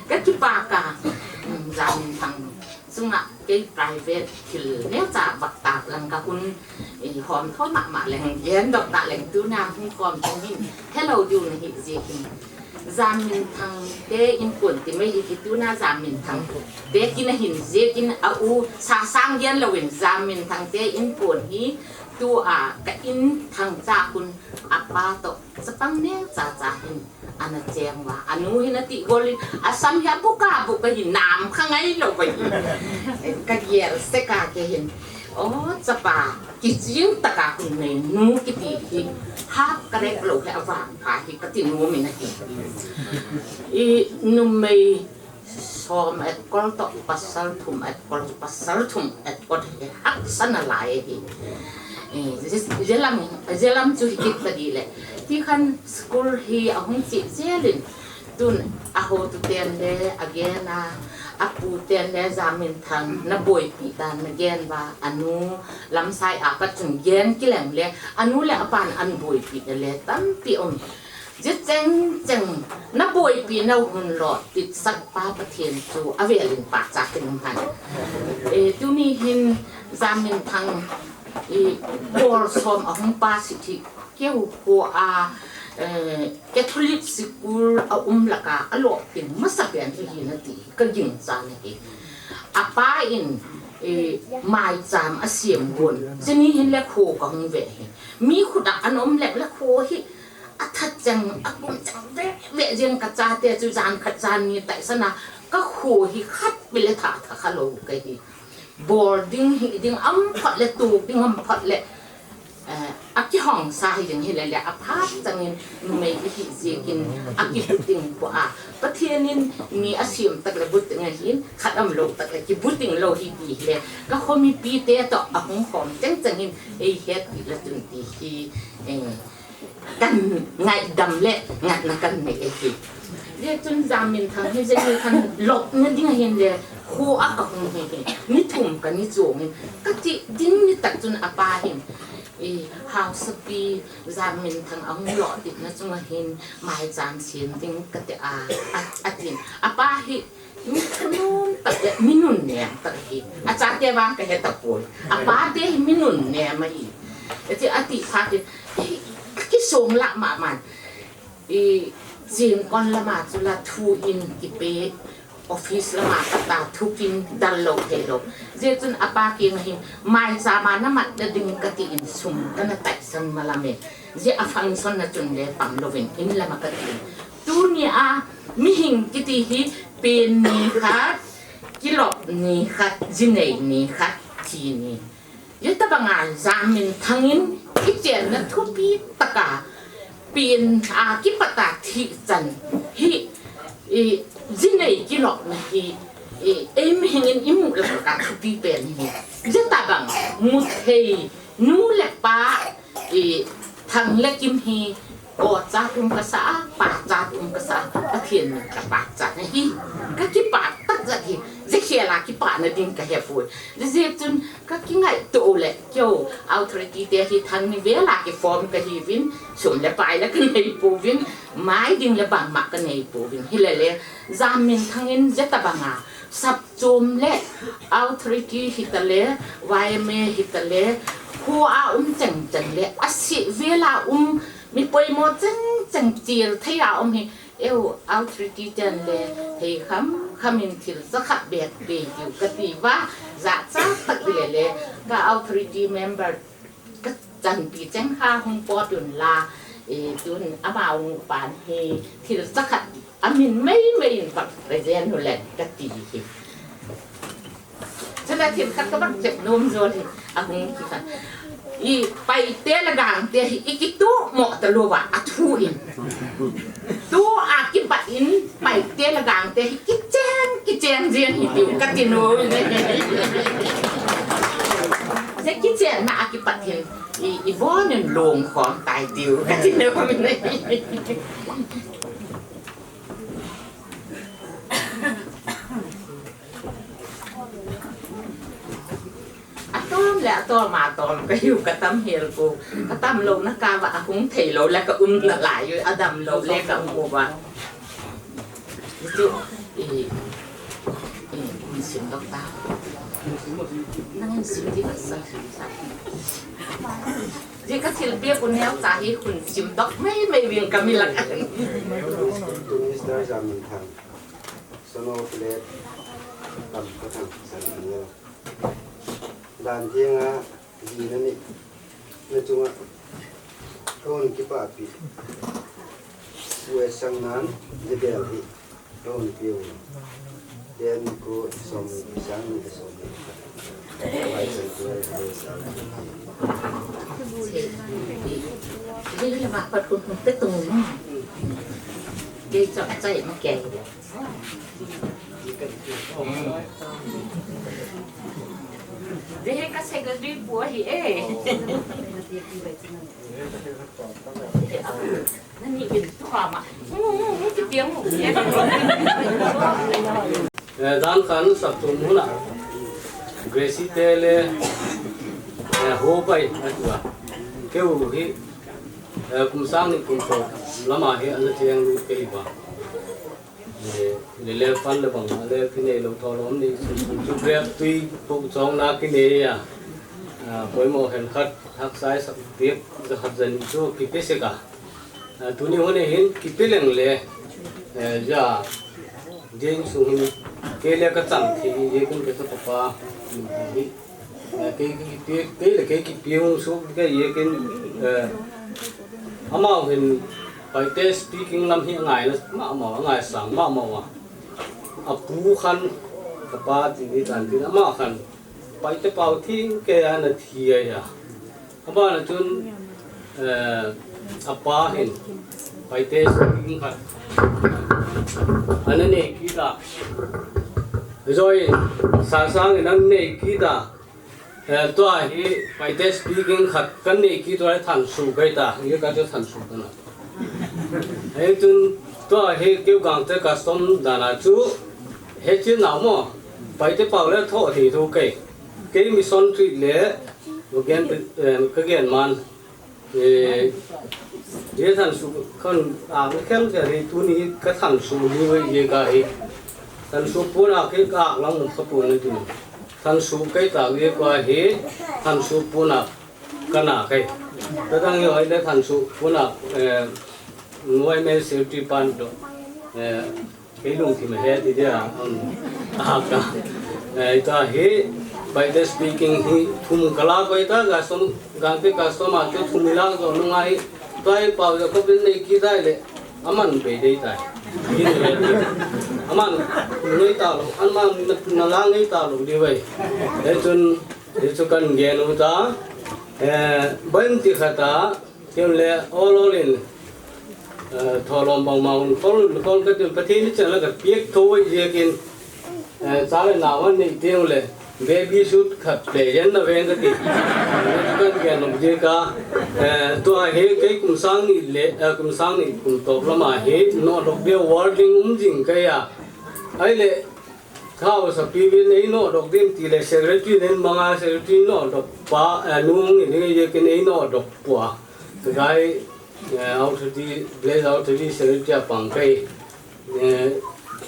ka kipa ka, mm, Zaminthang sunga kei private thil neocha vak tap lang ka hun, eh, hom tho mama leng, gen dok ta leng tuna hung kom tong hin hello diu na hi ziakin. Zaminthang te inpon ti mai hi ki tuna Zaminthang te kina hin ziakin a u sa sang gen lo in Zaminthang te inpon hi tua ka in thang cha kun apa to chapang neocha cha hin ana cheng va. Anu hin ati golin asam hi abuka buka hi nam kha ngai lo va hi. Ka gial se ka ke hin. O chapa kiching taka kun nei nu kiti hi. Hap ka rek lo he avang pha hi ka ti nu mi na hi. I numei som et kol to pasal thum et kol to pasal thum et kol he hak sana lai hi. Eh, je, je lam, je lam chu hi kit ta di le. Ti khan school hi ahung chi chelin. Tun aho tu ten le, again a, apu ten le, Zaminthang na boipi dan na gen va, anu lamsai a pat chun gen kileng le, anu le apan an boipi le, tampi um. Ji cheng cheng na boipi na hun lo, tit sak pa Pathen chu avelin pa cha kin um han. E, tuni hin Zaminthang i bol som ahung pa si thi. Keu ko a, eh, Catholic school a um laka a lo ting masa pen hi hi na ti ka ging cha na hi. Apa in, eh, mai cham a siam gon. Sini hin le kho ka hung ve hi. Mi khuda an um le le kho hi a that chang a kum chang ve ve jeng ka cha te chu jan khat jan ni tai sana ka kho hi khat bi le tha tha kha lo ka hi. Bol ding hi ding am phat le tu ding am phat le. Eh, a kihong sa hi ding hi le le a phat changin numei i hi ziakin a kibuting ko a. Pathian in mi a siam tak le buting a hin khat am lo tak le kibuting lo hi ti hi le. Ka khomi pi te to a hung khom cheng changin ei het ti la tun ti hi, eh, kan ngaidam le ngatna kan nei e hi. Zia chun Zaminthang hi zia ni khan lop na ding a hin le khu a ka hung hi hi. Ni thum ka ni chung in ka ti ding ni tak chun a pa hin. I hausapi Zaminthang a hung lo titna chunga hin mai cham siam ding ka ti a, a, a tin. A pa hi mi thunun tak le, mi nun nem tak hi. A chate vang ka he ta poi. A pa te hi mi nun nem a hi. A ti, a ti pha ki, ki, ki song la ma man. I, jing kon lama chu la thu in ki pe. Office lama ka ta thukin dal lo thei lo. Zia chun a pa kiang hin, mai chama na mat na ding ka ti in sum ka na taisan malam e. Zia a function na chun le pang lovin in lama ka ti in. Tuni a mihing kiti hi pen ni khat, kilop ni khat, jinei ni khat, thi ni. Zia tabanga Zaminthang in kichenna thupi taka pen a kipata thi chan hi, i, jinei kilopna hi, i, ei mihing in i mu le ka thupi pen hi. Zia tabang mu thei nu le pa, i, Thang le Kim hi O cha tum ka sa a, pa cha tum ka sa a, Pathian min ka pa cha na hi. Ka kipa tak zat hi. Zia khel a kipana ding ka he poi. Jeh chun ka kingaito le keu authority te hi thangni vel a ki form ka hiuvin, sum le pai le ka nei pouvin, mai ding le bangma ka nei pouvin. Hilele, jam minthang in jeh tabang a, sapchom le authority hitale, Y M A hitale, kho a um cheng cheng le, asei vel a um, mi poimo cheng cheng chil thei a um hi, eu authority ten le, hei kham kham in thil chakhat bek pe diu ka ti uva, jachat tak hilele, ka authority member ka chanpi cheng kha hung pot un la, e, tun ama hung pan hi thil chakhat amin mei mei in bak present u le ka ti hi. Chule thil khat ka bak chet nom jo le, ahung ki khan. I Paite le Gangte hi i kituh mo ta lou va, athu in. Tu a kipat in Paite le Gangte hi kichen, kichen jeng hi tiu ka ti nom in. Jeh kichen na a kipat hin i, i von in long khom tai tiu ka ti nom in. Atom le atom, atom ka hiu ka tam hel ko. Ka tam lou na ka va ahung thei lou le ka um nalai u, adam lou le ka um uva. Chu, i, i, in sim dok ta. Nang in sim di ka sa, sa. Jeh ka thil pia ku neo cha hi hun sim dok mei mei ving ka mi lak. Tuni star jam in thang. Sono plate tam ka thang san ni. Dan tiang a, ji na ni, na chunga, ka hon kipapi. Pu e sang nan, ji bel hi, ka hon piu. Tian ko som ni, sang ni, som ni. Vai sang tu, vai sang. Ji ni ma pat kun kun te tu. Ke chok chai ma ke. Dei ka secretary pu ahi e. Nani in tu kha ma. Mu, mu, mu, ki piang mu. Eh, dan khan sapchom huna. Gracie te le, eh, ho pai atua. Keu hi, eh, kum sang ni kum to lama hi ana cheng lut kei ba. Eh, le le pan le bang le kinei lou tholom ni, chu grep tui pu chong na kinei a. Ah, poimo hen khat, haksai sak tiek, ja khat jan chu kipe se ka. Ah, tuni hon hin kipe leng le, eh, ja, jeng sung hin, kei le ka chang thei, je kun ke ka papa, hi. Eh, kei, kei, kei, kei le kei kipiung suk kei ye kin, eh, amau hin Paite speaking lam hi angai na, ma, ma, angai sang, ma, ma, ma. Apu khan, kapa ti ni tan tin, ama khan, Paite pau thing kei ana thi a ya. Abana chun, eh, apa hin, Paite speaking khat. Ana nei kit a. Joi, sa sang in ana nei kit a. Eh, tua hi Paite speaking khat kan nei kit tua hi thansu kai ta, hi ka chu thansu ka na. Hei tun tua hi keu Gangte custom dan a chu he chin na mo, Paite pau le tho thei thu kai. Kei mission trip le, ka gen, eh, ka gen man. Eh, ye thansu kan a khel khe ri tuni ka thansu ni wei ye ka hi. Thansu pun a ke ka lang mu kha pun ni tu. Thansu kai ta ye ka hi thansu pun a ka na kai. Ka dang yo ai le thansu pun a, eh, nuai me safety pan do. Eh, Kei lungthim ahe ti dia, um, a ka. Eh, ita hi, Paite speaking hi, thum kala ko ita, custom, Gangte custom a chu thum ila ko nunga hi, tua hi pau ja ko bin nei kit a le, aman bei dei tai. Aman, nei ta lou, aman na, na la nei ta lou di wei. Eh, chun, eh, chu kan gen u ta, eh, ban ti khat a, Ken le, ol ol in, eh, tholom bang ma un kol, kol ka tin, Pathen ni chan la ka piak tho wai je kin, eh, cha le nau an nei teng le, baby suit khat le, yen na ven ka ti. Kan gen nom je ka, eh, tua hi kei kum sang ni le, eh, kum sang ni kum top lama hi, no lok de world ding um jing ka ya. Ai le, Hau sapi vin ei no dok dim ti le secretary nen manga secretary no dok pa, eh, nung ni ding ye kin ei no dok pua. Ka gai, eh, authority, bless authority secretary a pang kai. Eh,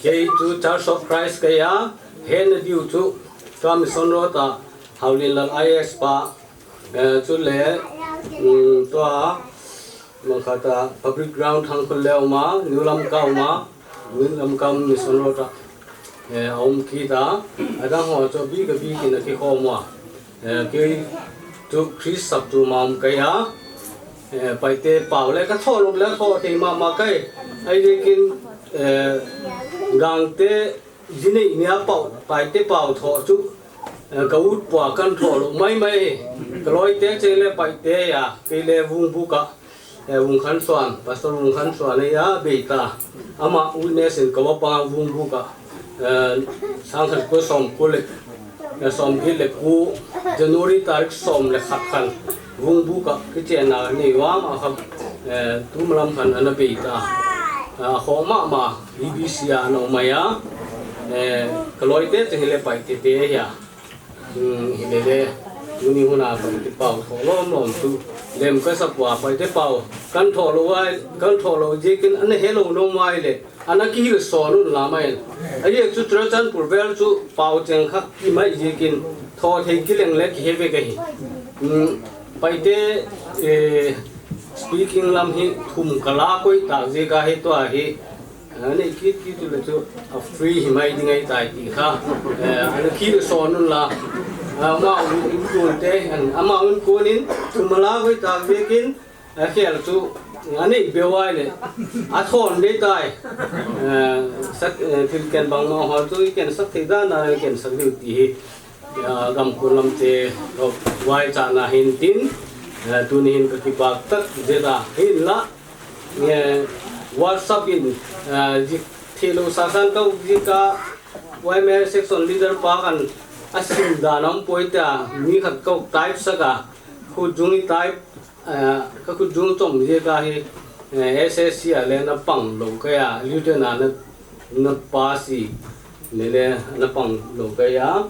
kei chu Church of Christ kai a, he na diu chu, tua Mission Road a, Haulian Lal I A S pa, eh, chu le, um, tua, Mangkhata public ground Thangkhul le uma, New Lamka uma, New Lamka Mission Road a, eh, a um kit a, adang ho chu bi ka bi kin a kikhom ua. Eh, kei chu Christ sap tu ma um kai a, eh, Paite pau le ka tho luk le tho thei ma ma kai. Ai le kin, eh, Gangte Jinei nia pau, Paite pau tho chu, eh, ka ut pua kan tho lo mai mai. Ka loi te che le Paite ya, kei le Vungbu ka, eh, Vung Khan Suan, Pastor Vung Khan Suan ya be ta. Ama witness in ka wa pa Vungbu ka, eh, sang khat ko som ko le, eh, som ki le ko January tarik som le khat khan Vungbu ka ki che na ni wa ma kha, eh, tu malam khan ana be ta. Ah, kho ma ma. B B C a no maya, eh, ka loi te te hile Paite te ya. Hmm, hile le, tuni huna Paite pau tho lom lom tu. Lem ka sa pua Paite pau. Kan tho lo wai, kan tho lo je kin ana he lo no mai le. Ana ki hil so nun la mai. Ai chu Churachandpur bel chu pau cheng kha ki mai je kin. Tho thei ki leng le ki he ve ka hi. Hmm, Paite, eh, speaking lam hi thum ka la koi ta je ka hi to a hi. Ani kit kit tu le chu a free hi mai ding ai tai ti kha. Eh, ani kit so nun la. Ama un kun te, an, ama un kunin, thum la koi ta ve kin, a khel chu, ani be wai le. A thon de tai. Eh, sak, eh, thil ken bang ma ho chu ken sak thei da na ken sak diu ti hi. Ah, gam kun lam te, lo, vai cha na hin tin, eh, tuni hin ka kipak tak je ta hin la, eh, WhatsApp in, eh, ji, thilo sa san ka ji ka Y M A section leader pa kan a sim da nam poi ta, mi khat ka type sa ka, khu jung i type, eh, ka khu jung chom je ka hi, eh, S S C a le na pang lo ka ya, lieutenant na, na pa si, le le na pang lo ka ya.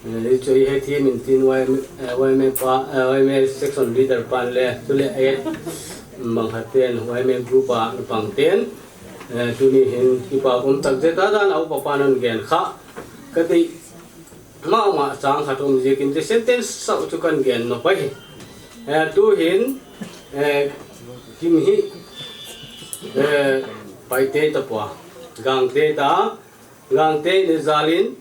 Eh, chu hi he thi min tin Y M, eh, Y M A pa, eh, Y M A section leader pan le, chu le, eh, mang khat ten Y M A group a pang ten, eh, tuni hin kipa um tak je ta dan au pa pan an gen kha. Ka ti ma ma chang khat um je kin je sentence sau chu kan gen no pai. Eh, tu hin, eh, kim hi, eh, Paite ta pua, Gangte ta, Gangte ni zalin,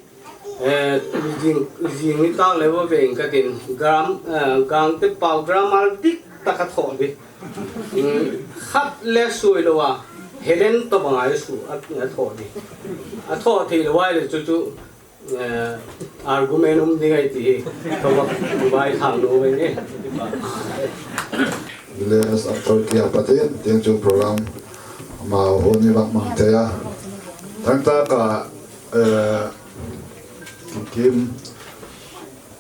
eh, jing, jing ni tak le va veng ka tin, gram, eh, Gangte pau grammar dik tak a tho di. Mm, khat le sui lo a, Helen to bang ai su a, a tho di. A tho thei lo ai le chu chu, eh, argument um ding ai ti hi. Ka va vai thang lo ve ni. Village authority a patin, tiang chu program ma ho ni vak mang te ya. Thang ta ka, eh, kim,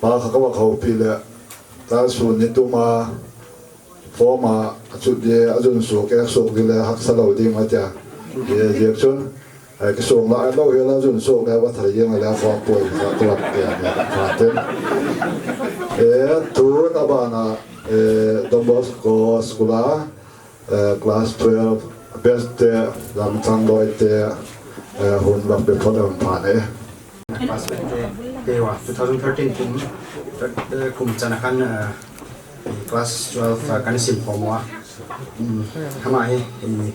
pa kha ka va khau pi le, ta su ni tu ma, form a, a chu de, a jun su ke su di le, hak sa lo ding ma tia. Ye, ye chun, Ai, kisong la, ai, lo hi la jun so, ngai va thar yeng la, fa poi, fa tlap te, ne, fa ten. E, tun a bana, e, Don Bosco School a, e, class twelve, best te, lam chang loi te, e, hun va pe pho lam pha ne. Class te, te wa, two thousand thirteen kum, e, kum chana kan, e, Class twelve, ah, kan sim khom uva. Um, hama hi, hi,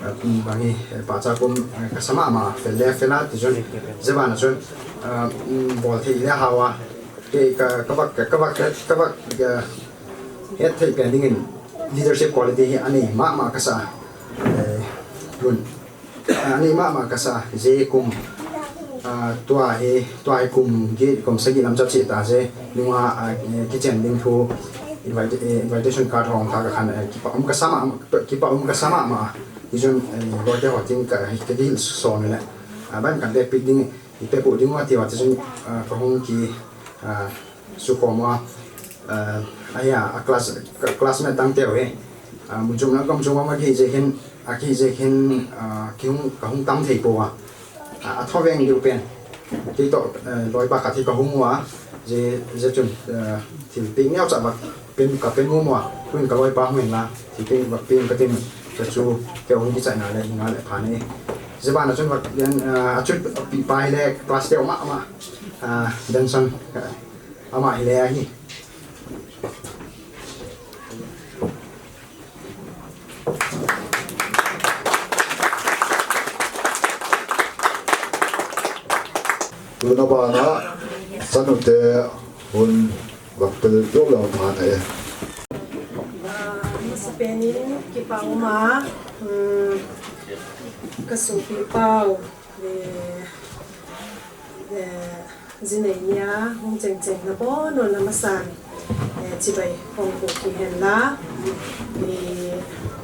ah, um, bang hi, eh, pacha kum, eh, ka sa mama, fel le, fel a, ti chun, je bana chun, ah, um, bol thei le hauva. Ke ka, ka vak, ka vak, ka vak, eh, het thei pen dingin leadership quality hi anei mama ka sa. Eh, tun. Ah, anei mama ka sa, je kum, ah, tua hi, tua hi kum gi, kum sagi lam chap si ta je, nunga, ah, eh, kichen ding thu, invite-, eh, invitation card hong tha ka khan, eh, kipa um ka sa ma, kipa um ka sa mama, ti chun, eh, loi te ho ting ka, ka dil so ni le, ah, ban kan te pick ding, i pe pu ding wa ti wa ti chun, ah, ka hong ki, ah, Su khom uva, eh, ahi a, a class, ka, classmate dang teu hi, ah, mun chung lam gam chung lam a kihi jeh hin, a kihi jeh hin, ah, kihung, ka hung tam thei pouva. Ah, a thoveng diu pen. Kei toh, eh, loipa khat hi ka hung ua, je, je chun, eh, thilpeh neocha vak pen, ka pen um ua, tuin ka loipa hung in la, thilpeh vak pen ka tin, ka chu, kei hung kichaina le, hinga le phan e. Je bana chun vak, eh, a chun pi pa hi le, class te ma, ma, ah, Benson, eh, ama hi le ahi. Tuna bana, chanu te hun vak pel doh leu phan e. Ah, masapen in kipa um a, um, ka sopi pau, eh, eh, Jinei nia hung chengcheng na bon un amasan, eh, chibai hung ko ki hen la. Eh,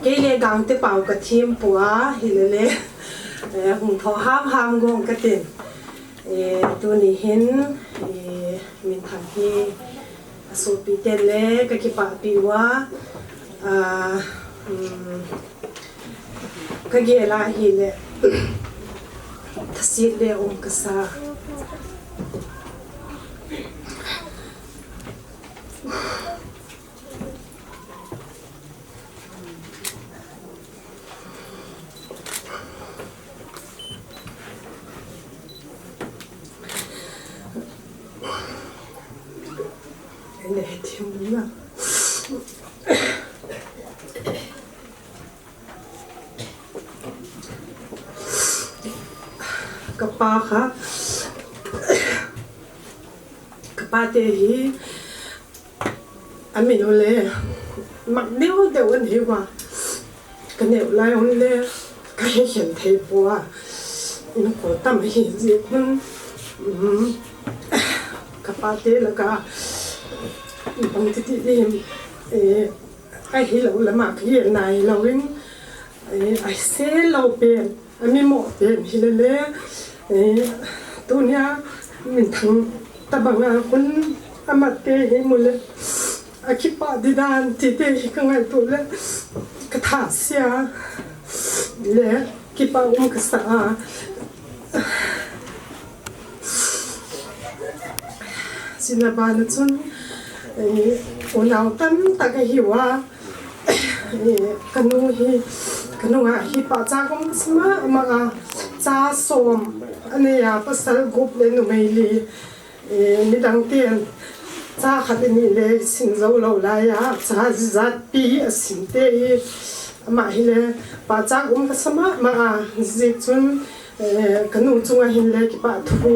kei le Gangte pau ka thim pua hi le le, eh, hung tho ham ham gong ka tin. Eh, tuni hin, eh, minthang hi a sopi ten le ka kipah pi ua, ah, um, ka gel a hi le, thasit le um ka sa. Ka pa kha, ka pa te hi, a min u le, mak deu deu an hi wa. Ka neu lai un le, ka hi khen thei pua. In ko tam hi ji kun. Um, ka pa te la ka, bang ti ti di, eh, a hi lo la ma ka ye nai lo in, eh, a se lo pen. A mi mo pen hi le le, eh, tunia minthang tabanga hun a mat te hi mu le, a kipa di dan ti te hi ka ngai tu le, ka tha sia le, kipa um ka sa a. Sina bana chun, eh, unau tam tak a hi wa, Eh, ka nu hi, ka nunga hi pahcha kong ka sa mama a, cha som a nei a, pasal gup le numei li, eh, midang ten cha khat le ni le sin zo lo lai a, cha jat pi a sin te hi, ama hi le pahcha kong ka sa mama a, zik chun, eh, ka nu chunga hin le kipah thu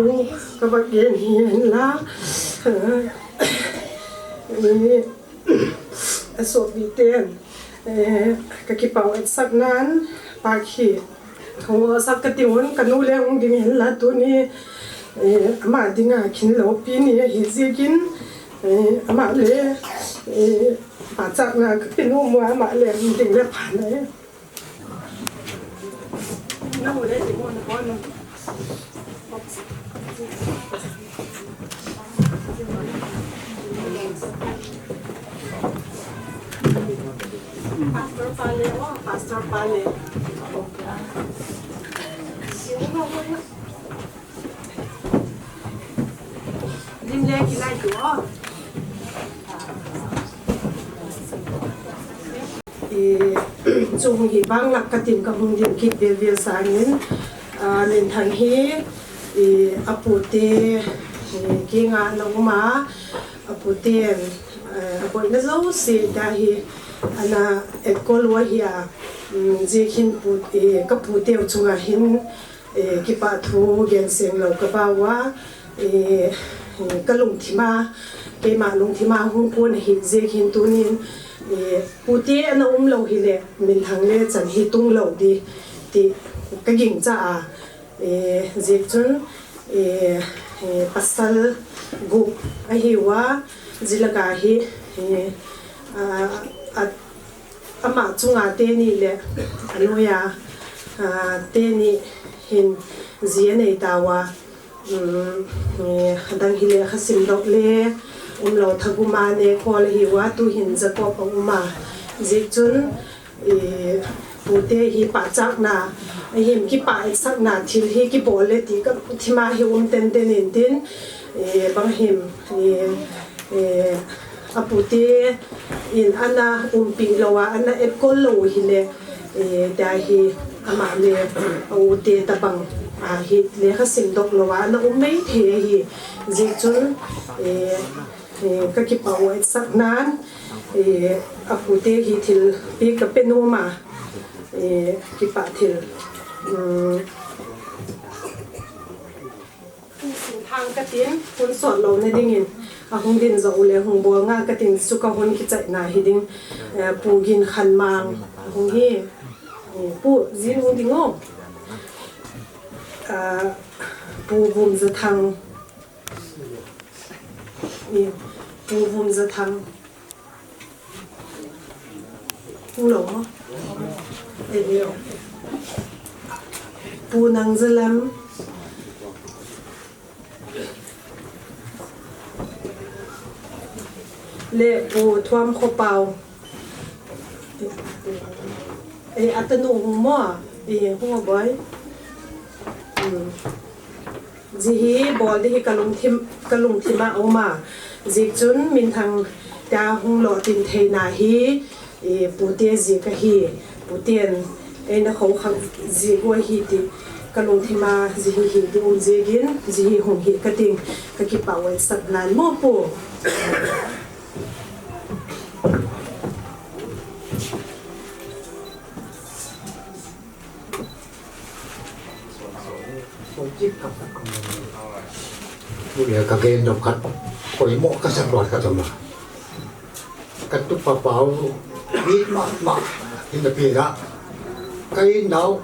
ka va gen hi hin la, eh, A sopi ten, eh, ka kipau etsak nan, pa khi. Ka ngo sak ka ti un, ka nu le hung ding hen la tuni, eh, ama dinga khin lo pi ni hi zikin, eh, ama le, eh, pa chak na ka pi nu mu ama le hung ding le pha na e. Pastor Pale, oh, Pastor Pale. Lim le kilai tu, oh. I, chung hi bang lak ka tin ka hung ding kit vel vel sangin, a, minthang hi, i, a pu te, i, kinga na um a, a pu ten, eh, a boina zo si ta hi, ana et ko lua hi a, um, zik hin pu, i, ka pu teu chunga hin, eh, kipah thu gen seng lo ka bau a, eh, eh, ka lungthim a, keima lungthim a hung kun ahi zik hin tunin, eh, pu te ana um lo hi le, minthang le chan hi tung lo di, ti ka ging cha a, eh, zik chun, eh, eh, pasal gup ahi ua, zi laka hi, eh, a, a, Ama chunga teni le, a nuia, a, teni hin zi a nei ta ua, um, eh, a dang hi le kha sim dok le, um lo tha guma ne kol hi ua tu hin Jacob a um a. Zik chun, eh, Pute hi pachatna, ahin kipah etsakna thil hi kibol le ti ka thima hi um tenten in tin, eh, bang him, eh, eh, apute in ana umpi lou a, ana etkol lou hile, eh, tia hi ama le aute tabang, ah, hi lekha sim dok lou a, ana um mei thei ahi. Zichun, eh, eh, ka kipah u etsaknan, eh, apute hi thil pi ka pe nom a, eh, kipah thil. Um, Thang ka tin, hun sot lou na dingin, ahung din jo u le hung bol nga ka tin, suka hun kichai na hi ding, eh, Pu Gin Khan Mang, ahung hi, eh, Pu Zin hung ding o. Ah, Pu Vum Za Thang, eh, Pu Vum Za Thang. Hello. Eh, eh. Pu Nang Za Lam. Le Pu Thuam Kho Pau. Eh, atanu hung mo. Eh, hung a boy. Hmm. Zi hi bol di hi ka lungthim, ka lungthim a um a. Zichun minthang tia hung lo tin theina hi, eh, pute zi ka hi, puten eina kho khang zi go hi ti ka lungthim a zi hi hi di um zikin, zi hi hung hi ka ting, ka kipah u etsaknan mo pu. Tunia ka gen dom khat, koimo ka sak lou khat um a. Ka tupa pau, bit ma ma, in the pina. Ka in nau,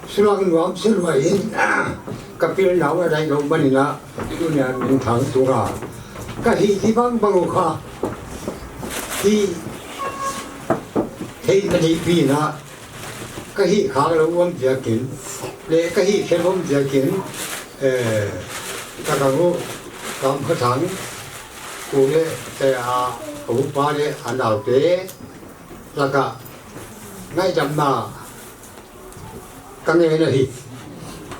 sulang nuam silua in, ka pil nau a dai lou manina, tunia minthang tunga. Ka hi hi bang bang u kha, hi, thei ma ni pina. Ka hi khak lou um ziakin, le ka hi khel um ziakin, eh, ka ka ru, kam kha thang, ku le te a, ka upa le a nau te, la ka, ngaidam na, ka nge na hi,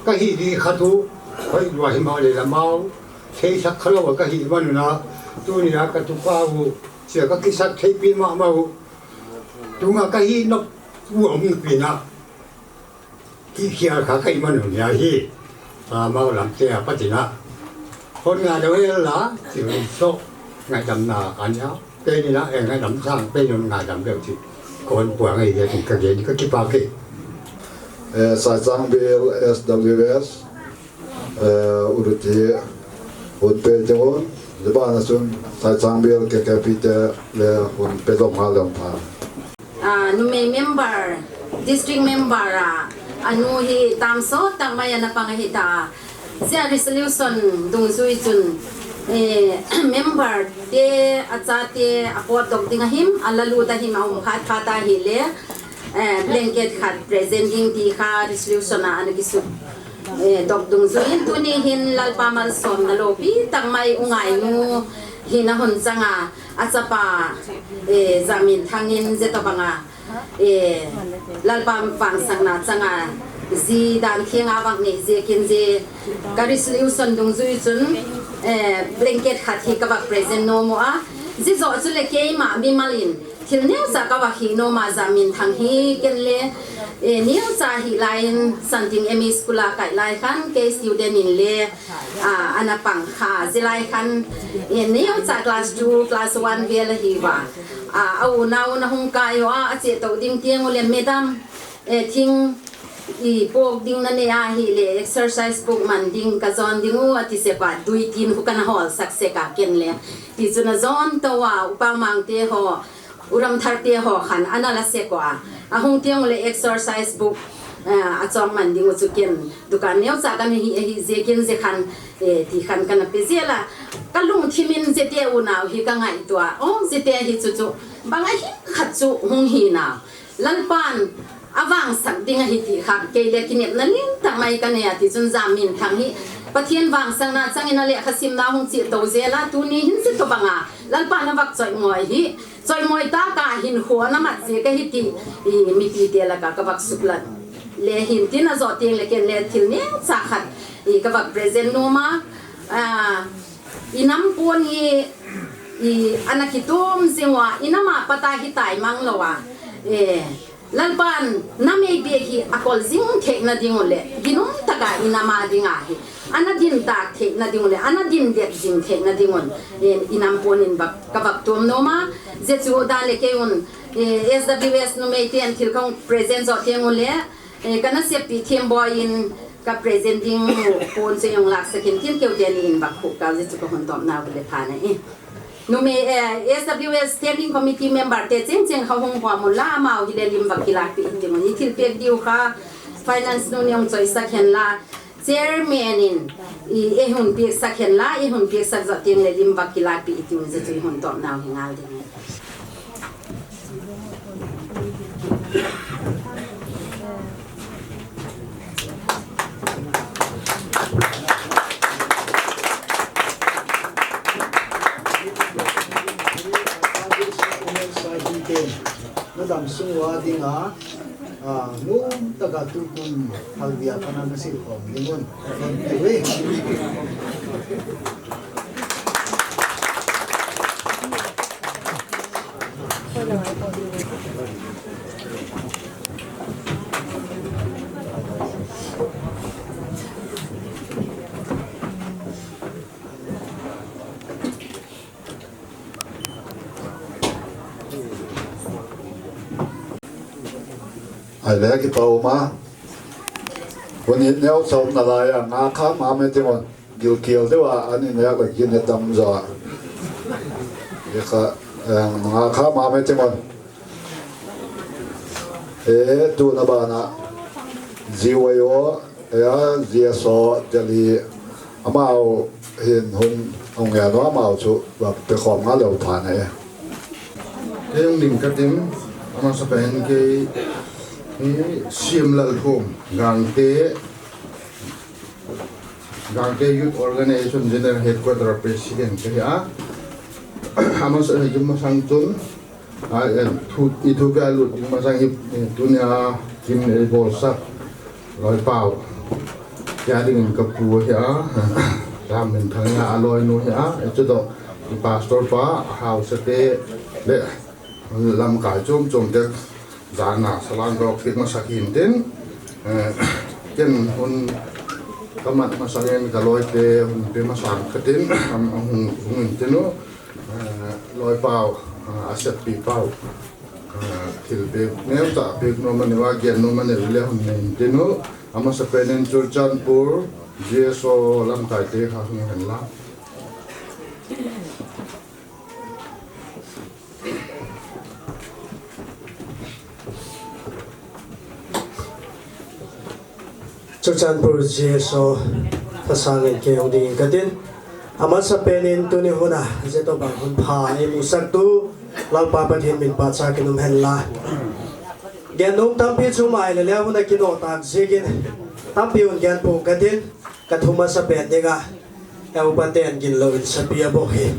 ka hi di kha tu, hoi lua hi mau le la mau, thei sak kha lou ka hi manuna, tunia ka tupa u, sia ka kisak thei pi ma mau, tunga ka hi nok, u um pina. Ki khia kha kai man hon ya hi. A mau lam te a patina. Hon nga deu hel la, ti hon so, ngaidam na kan ya. Pe ni na, eh, ngaidam sang, pe ni ngaidam deu ti. Kon pua ngai ya, ka gen, ka kipa ke. Eh, Saichangbil S W S, eh, Uruti, hun pe te hon, le ba na sun, Saichangbil K K P te, le hun pe dom ha le hon pha. Ah, numei member, district member a, anu hi tamso tangmai ana pang ahi ta. Zia resolution dungjui chun, eh, member te, achate, apot dok ding ahim, alalut ahim, aum khat khat ahile, eh, blanket khat present ding ti kha resolution a ana kisut, eh, dok dungjui in tuni hin Lalpa malsomna lopi tangmai u ngainu hin ahung chang a, achapa, eh, Zaminthang in zia tabang a, eh, Lalpa vangsetna chang a, zi dan theng a vang nei ziakin zi ka resolution dungjui chun, eh, blanket khat hi ka va present nom u a, zi zo chu le keima mimal in thil neo cha ka va hi nom a Zaminthang hi ken le, eh, neo cha hi lai in Santing M E School a kai lai khan ke student in le, ah, ana pang kha, zia lai khan, eh, neo cha class two, class one vel ahi va. Ah, a u nau na hung kai u a, a che to ding tiang u le madam, eh, thing i pok ding na ne ahile, exercise book man ding ka jon ding u, ati se pa, dui tin hu kana hol sak se ka ken le. Ti chu na jon to a, upa mang te ho, Uram thar te ho khan ana la se ko a. Ahung tiang le exercise book, eh, achong man ding u chu ken dukan neo cha kan hi, hi ziakin zia khan, eh, ti khan kana pe zia la. Ka lungthim in zia te u nau hi ka ngaito a. Oh, zia te hi chu chu. Bang ahi khat chu hung hi nau. Lalpan avangsak ding ahi ti kha kei le kinepna lian tangmai ka nei a ti chun Zaminthang hi Pathen vangsanna changin alekha simna hung cheh tou jel a, tuni hin hiche tobanga Lalpan avak choingoi hi, choingoi tah a hinkho ana mat jeh kahi ti, i, mipite lakah kavak suklat le hin tin, ajoh teng le ken le thil neocha khat, i, kavak present nom a, a, i nam pon hi, i, ana kitom jing uva, i nam a pat a hi taimang lou a, e, Lalpan nam eibeh hi akol jing theina ding u le, ginum tah a i nam a dinga hi ana din tah theina ding u le, ana din det jing theina ding un, e, i nam pon in vak, kavak tom nom a, hiche chu dan le kei un, e, S W S numei ten thil kahung present joh teng u le, e, kana seppeh Themboi in ka present ding u pon chu eihung lahsah in tin, keu teni in vak khuh kah u, hiche chu kahung tom nau le pha na e. Numei, eh, S W S Standing Committee member te cheng cheng kha hung hom un la, amau hi le lim vak kilahpeh in tin, i thilpeh diu kha finance nu in hung choisak hen la, chairman in i, eihung pehsak hen la, eihung pehsak joh teng le lim vak kilahpeh in tin, hiche chu eihung tom nau hi ngal ding. Nadam sung uva dinga, a, nom tah a tukum Halvia pana nasil khom ding un. Ahile kipa um a. Hun hi neocha um nalai a, nga kha mama ti mon. Gilkel deuh a, ani nek le gin he tam jo a. Ikha, eh, nga kha mama ti mon. Eh, tuna bana. G Y O, eh, G S O, Delhi. Amau hin hun hung e, no amau chu, ba, pe khom nga leu pha na e. Kei hung ding katin, amasapen kei, hi, Siam Lalthum, Gangte, Gangte Youth Organization General Headquarter President kahi a. Amasa, eh, jum masang tun, a, eh, thu, i thu ka lut ding masang hi, eh, tunia, kin, eh, bolsak. Loipau. Tia dingin ka pu hi a, Jamminthang a, a loinu hi a, e chu doh, i pastor pa, hausate, le, lamkai chom chom te, jana, salam ka kit masak in tin, eh, ken hun, ka mat masak in ka loite, hun pe masak ka tin, am, hung, hung in tin u, eh, Loipau, eh, a seppeh pau. Ah, thil peh, neocha peh nom a neo a, gen nom a neo le hun nei in tin u, amasapen in Churachandpur, G S O lamkai te kha hung hen la. Churachandpur G S O thasang in kei hung ding in katin. Amasapen in tuni hun a, hiche tobang hun pha eimusah tu, Lalpa Pathen min pachat in um hen la. Gen nom tampi chu mai le le hun a kino tak jeh in, tampi hung gen pon katin, ka thu masapen ding a. He upa ten gin lou in sapi a bou hi.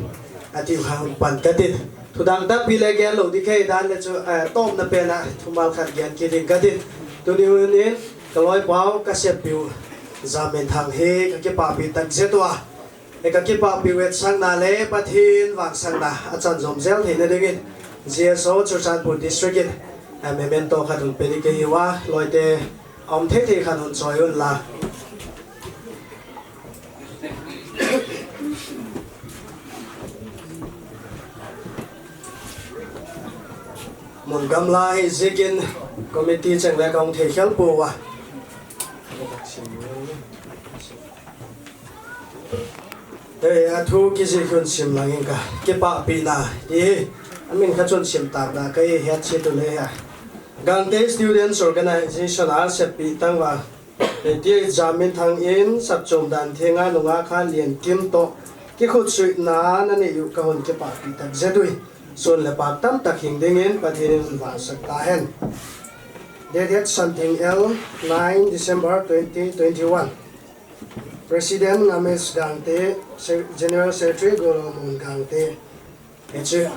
Ati u kha hung pan katin. Thu dang tampi le gen lou ding kei dan le chu, eh, tomna pen a thumal khat gen kit ding katin. Tuni hun in ka loipau ka seppeh u Jamminthang hi ka kipahpi tak jeh tua. He ka kipahpi u etsahna le Pathen vangsanna a chan jom jel theina dingin G S O Churachandpur District in, eh, memento khat hung pe ding kahi uva, loite a um thei thei khat hung choi un la. Mun gamla hi jeh in committee cheng le ka hung thei khel pon uva. He, a thu kijih khun sim lang in ka, kipahpina, ti hi, a min kha chun sim tak da, ka hi het si tu le ha. Gangte Students Organization a seppeh tangval, Late Jamminthang in sapchom dan thenga nungah kha Liankim toh kikhutsuina nanei u ka hung kipahpi tak jeh uvin. Sun le phat tamtah hing dingin Pathen in vangsak tahen. Date het Santhing L, nine December twenty twenty-one. President Ngames Gangte, Se-, General Secretary Golomon Gangte. Hichu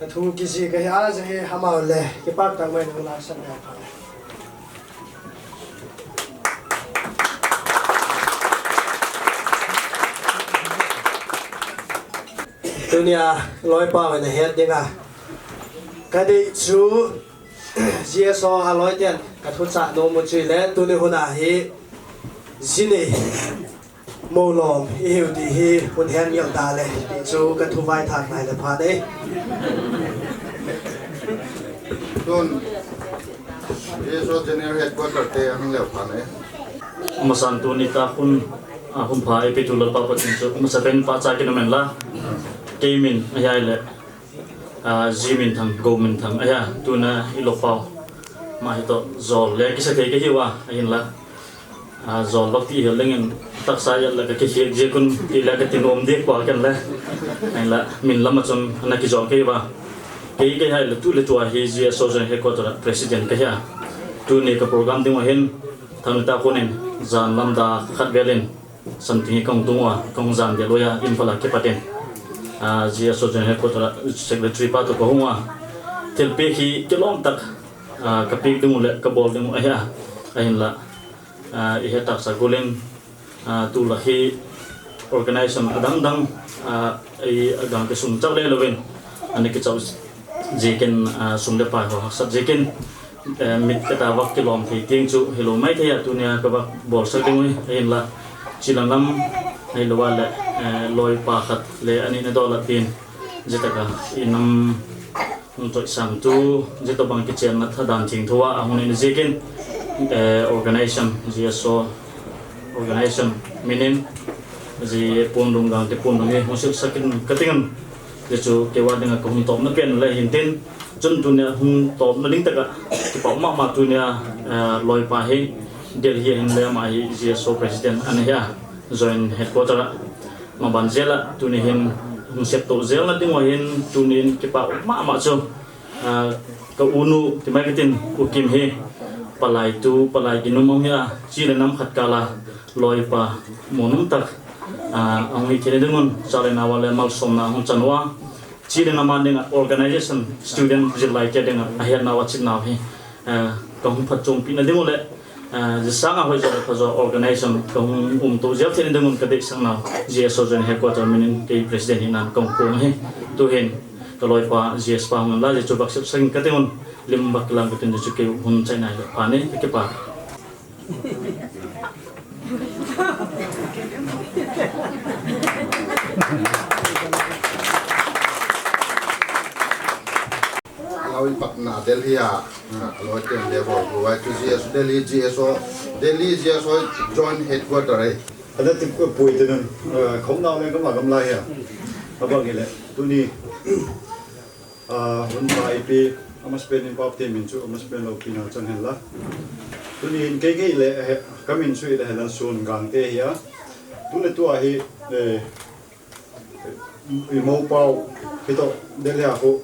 athu kijih kahi a, ajeh hi amaho le kipak tah mai nung la sat le pha. Tunia loipa hon ahet dinga kadei chu, G S O a loi ten kathu cha nom u chu le tuni hun a hi jini molom ihiu ti hi hun hen ngel ta le ti chu kathu vai than nai le pha dei. Tun G S O General Headquarter te ahung leu pha dei. Masan tuni ta hun, a hun pha epi tu Lalpa Pathen chu masa pen pa cha kin amen la. Keimin ahia le, a, G Minthang, Go Minthang, ahia, tuna i lopau. Ma hi to, jol le kisa thei kahi uva, ahin la. A, jol bak ti hel lengin, taksa ya la ka kihiak jeh un, ti le ka ti nom dek pa ken le. Ahin la, min lam a chun, ana kijol kahi uva. Kei kahi le tu le tua hi G S O General Headquarter President kahi a. Tuni ka program ding u hin, thang ta konin, jan lam da khat velin. Something hi kong tung uva, kong jan dia loiya, Imphal a kipat in. A, G S O General Headquarter a Secretary pa to kahung uva. Thilpeh hi kilom tak, a, kapeh ding u le, kabol ding u ahi a. Ahin la, a, i het tak sa gulin, a, tu la hi organization adang dang, a, i agang kisung chak le louvin. Ani kichau jeh in, a, sum le pai ho haksat jeh in. Eh, mit kata vak kilom thei teng chu hilou mai thei a tunia ka vak bolsak ding u ahin la. Chilang lam ahilou a le, eh, loipa khat le ani na dolat din. Jitaka i nam hung toisang tu, jitobang kichenna thadan thengtho a, ahung nei na jeh in, eh, organization, G S O organization, min in, ji pon dung gang te pon dung hi, hung silsak in ka ting un. Ti chu keiva dinga kahung topna pen le hin tin, chun tunia hung topna ding taka kipah mama tunia, eh, loipa hi Delhi a hin le ama hi G S O President ana hi a, Joint Headquarter a. Maban jel a tuni hin hung septo jel na ding u hin tunin kipah mama chu, ah, ka unu, ti mai ka tin, U Kim hi, palai tu, palai ginum um hi a, chi le nam khat kal a, loipa, monum tak, ah, ahung hi thei na ding un, cha le nao a le malsomna hung chan uva, chi le nam a dinga organization, student, zillai te dinga, ahet nau, achin nau hi, ah, kahung phatchompi na ding u le, Ah, ji sanga hoijo le phajo organization kahung umto jel thei na ding un ka deisah nau. G S O Joint Headquarter min in kei president hina in kahung phong ahi. Tuhin ka loipa G S pa hung la ji chu vak sepsak in ka ting un lim vak lang ka tin ji chu kei hun chai nai le pha nei ka kipah. Loi patna Delhi a, ah, loi ten le bol, loi tu G S, Delhi G S O, Delhi G S O Joint Headquarter ai. Ada ti pui tu nun, ah, khom nau le kama kam lai a. Abang ile, tuni, ah, hun pa ipi, ama spend in pap te min chu, ama spend lou pi na chang hen la. Tuni in kei kei le, eh, ka min chu ile hela sun gang te hi a. Tu le tu ahi, eh, I mopau, hito, Delhi a ko,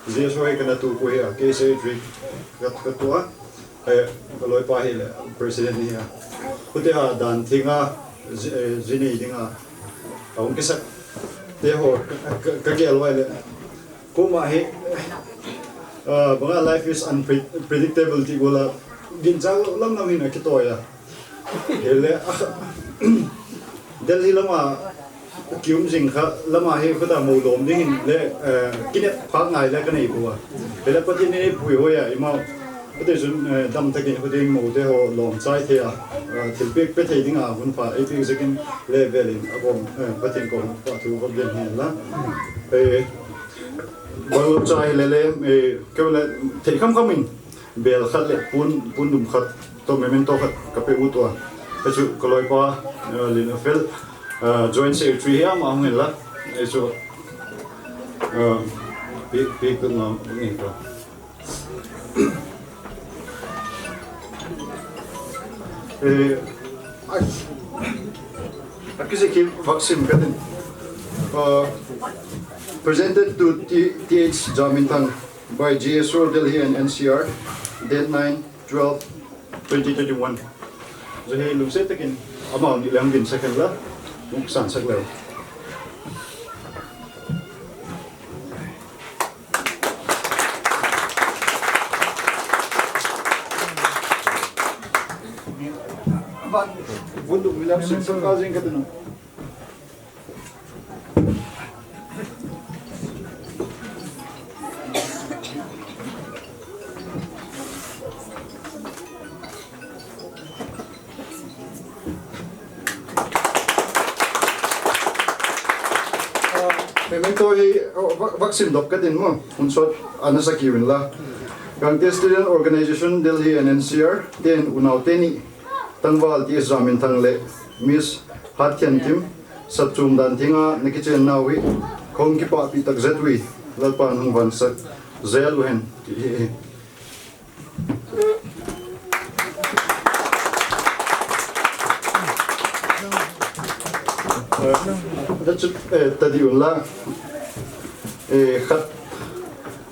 G S O hi kana tu ko hi a, K S A three, ka, ka tu a, eh, ka loipa hi le, president hi a. Kute a dan thing a, ji-, eh, jini ding a, a hung kisak, te ho, ka, ka, ka gel vai le. Kuma hi, ah, banga life is unpredictable ti gola, ginchang lam lam hin a kitoi a. Hele, ah, Delhi lama kium jing kha, lama hi khuta mo lom ding hin le, eh, kinep phak ngai le ka nei bua. Hele Pathen in eipui hoi a, ima, Pathen chun, eh, dam takin Pathen mo te ho lom chai thei a, eh, thilpek pe thei ding a hun pha, eipek jekin le velin, a kom, eh, Pathen kom, pa thu kom den hin la. Eh, bang lom chai le le, eh, keu le, thei kham kham in, Bel khat le pun, pun dum khat, to memento khat ka pe u tua. Ka chu ka loipa, eh, Lin Afel, eh, Joint Secretary hi ama hung la. Eh, chu, eh, pi, pi ku ma ngi ka. Eh, ai. Akisi ki vaccine ka din. Eh, presented to T-, T H Jaminthang. By G S O Delhi and N C R, date nine twelve twenty twenty-one. Johi lungset takin Ama ni lem bin second la, muksan sak leo. Bunduk milam sik sik ka jing ka tunu. Memento hi, oh, vak, vak sim dop ka tin mo, hun sot, ana sa kiwin la. Gangte Student Organization, Delhi and N C R, ten unau teni, Tangval T S Zaminthang le Miss Hatkhenkim, Satchum Danthinga, na kichen nau hi, kong kipapi tak zet ui, Lalpan hung van sak, zel uhen, ti hi. Eh, da chu, eh, tadi un la. Eh, khat.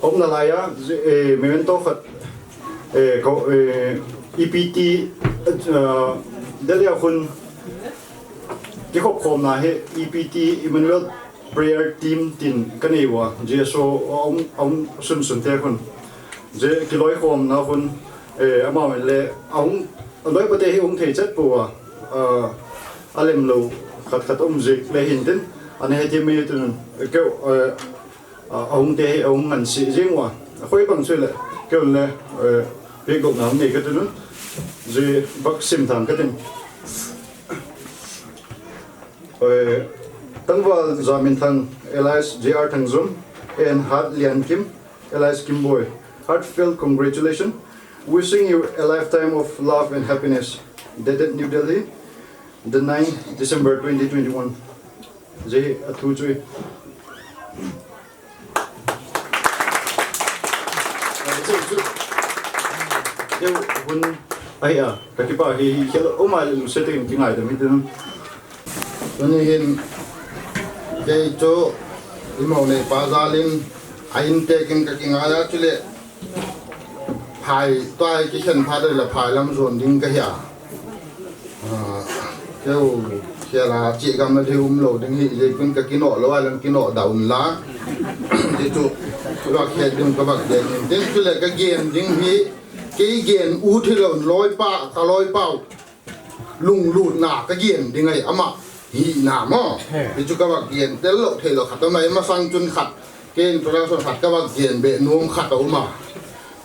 Om na la ya, eh, memento khat. Eh, ko, eh, E P T, eh, Delhi a khun. Kikhop khom na he, E P T, Emmanuel Prayer Team tin ka nei uva, J S O a um, a um sun sun te khun. Je kiloi khom na khun, eh, amau le, a hung, a loi pate hi hung thei chet po uva, ah, a lem lo khat khat um jik le hin tin, ana he ti me tun, keu, eh, ah, a hung te hi, a hung ngan si jing uva. A khoi bang chu le, keu le, eh, pe go na nei ka tun, je bak sim thang ka tin. Eh, Tangval Zaminthang, alias J R Thangzom, and Hat Lian Kim, alias Kimboi. Heartfelt congratulations. Wishing you a lifetime of love and happiness. Dated New Delhi, the ninth December twenty twenty-one. Je athu chui. Keu hun ahi a, ka kipa hi, hi khel o mai lu se te ki ngai da mi te. Tuni hin, kei chu, i mo nei pa jalin, a in te kin ka ki ngai a chu le, phai, tua ki khen pha de la phai lam zon ding ka hi a. Ah, keu, keu la, chi gam na ding um lo ding hi, je kun ka kino lo, a lam kino da un la. Ti chu, ka bak he ding ka bak de, tin chu le ka gen ding hi, kei gen u thi lo, loi pa, ka loi pau. Lunglut na ka gen ding ai ama hi na mo. Ti chu ka bak gen, tel lo, thei lo, khat mai, ma sang chun khat. Kei introduction khat ka bak gen be, nuam khat a um a.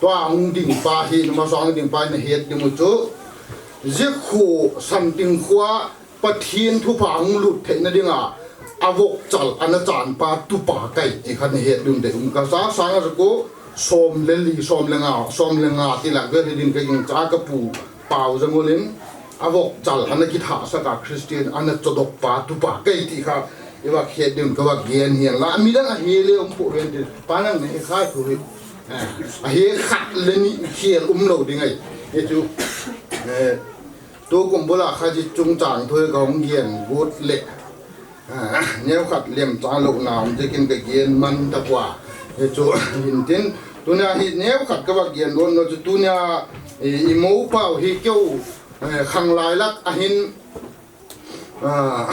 Tua hung ding pa hi, numa song ding pa na het ding u chu. Zikhu Santing khua Pathian thupha hung lut theina dinga, a vokchal ana chan pa tupa kai ti khan het ding de um ka sa sang a ko som le li, som le nga, som le nga ti la vel ding ka ging cha ka pu pau jangulin a vokchal ana kitha saka Christian ana chodok pa tupa kai ti kha i vak het ding ka vak gen hian la midang a hi le um po ven din pa nang ne khai thu hi. Eh, a hi khat le ni khel um lo ding ai. He chu, eh, tu kum bula kha ji chungchang thu ka hung gen gut le. Ah, neo khat lem chang lo na um te kin ka gen man ta pua. He chu hin tin, tuna hi neo khat ka vak gen don no chu tuna i, i mo pau hi keu, eh, khang lai lak a hin, ah,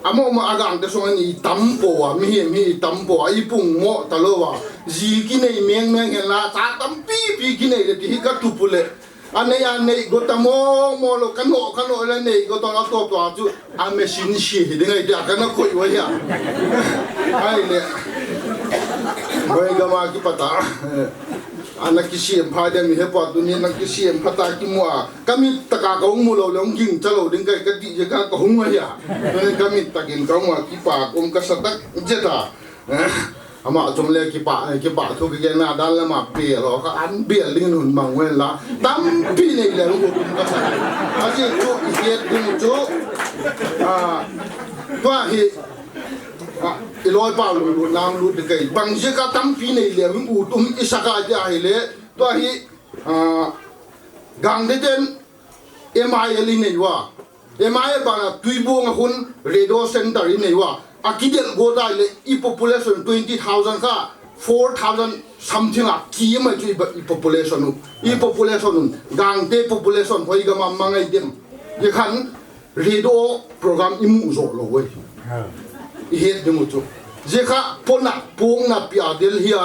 a mo ma a gang te song ni tam po a, mi hi, mi tam po a, i pung mo ta lo a, ji ki nei meng meng hen la, cha tam pi pi ki nei le ti hi ka tu pu le. A nei, a nei, go ta mo, mo lo, ka no, ka no, le nei, go ta la to, to, chu, a machine si, hi ding ai, dia, ka na koi wa ya. Ai le. Hoi ga ma ki pata. Ana ki siem pha de mi he pa tu ni na ki siem pha ta ki mu a. Ka mit ta ka ka hung mu lo, le hung ging cha lo, ding kai ka ti je ka ka hung wa ya. Ka mit ta kin ka hung wa ki pa, kum ka sa tak, je ta. Ama chung le kipa, kipa thu ki gen na dan le ma pi lo ka an bial ding nun mang wen la. Tampi nei le hu tum ka sa. A ji chu i het ding chu. A, tua hi. A, i loi pa lu lu nam lu de kai. Bang je ka tampi nei le hu tum i sa ka ja hi le. Tua hi, a, gang de den M I L i nei wa. M I L bana Tuibuong a hun radio center i nei wa. A kidel go dai le i population twenty thousand kha, four thousand something a ki mai chu i ba, i population u. I population u. Gangte population hoi gam a mangai dem. Hikhan radio program imu jou lou uve. Ihet ding u chu. Jeh kha pona pung na pia del hia,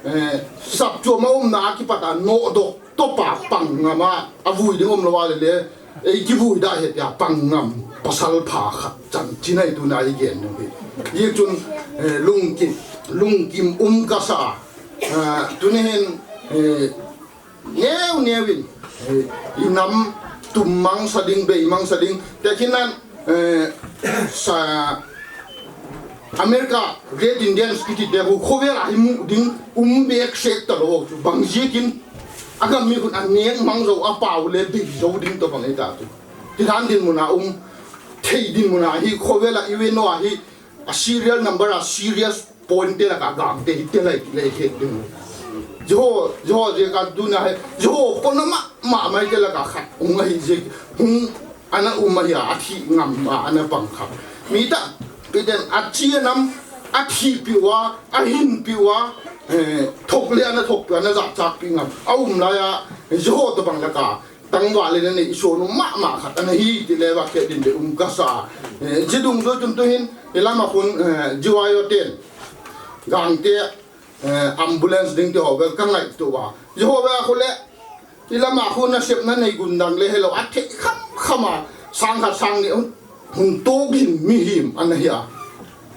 eh, sap chu ma um na kipat a no do to pa pang ngam a, avui ding um lou a le le, ei kivui da he pia pang ngam pasal pha khat chan chinai tu na i gen nu hi. Ye chun, eh, lungkim, lungkim um kasa. Eh, tuni hin, eh, Neu neu in, eh, i nam tum mang sa ding, bei mang sa ding. Te khin nan, eh, sa America, Red Indians kiti te khu khovel a hi mu ding, um bek sek ta lou chu. Bang jeh kin, agam mi khun a neng mang jou, a pau le bei jou ding to bang e ta tu. Ti dan dinmun a um, thei dinmun a hi, khovel a i ve no a hi, a serial number a serious point te laka Gangte hi te lai le he ding. Jiho, jiho je ka duna he, jiho ko na ma, ma mai te laka khat. Hung ahi je, hung ana um ahi a, athi ngam a, ana pang kha. Mi ta, piten achi nam, athi piu a, ahin piu a, eh, thok le ana thok piu, ana jat chak pi ngam. A um lai a, jiho to bang laka. Tangval le na nei i sonu mama khat ana hi ti le va khe din de um kasa. Eh, ji dungjuiya chun tu hin, i lama khun, eh, J Y O ten. Gangte, eh, ambulance ding te ho vel ka ngaito uva. Ji ho vel khu le, i lama khun na sep na nei gun dang le helou a thei kham kham a, sang khat sang ni un. Hung to gin mihem ana hi a.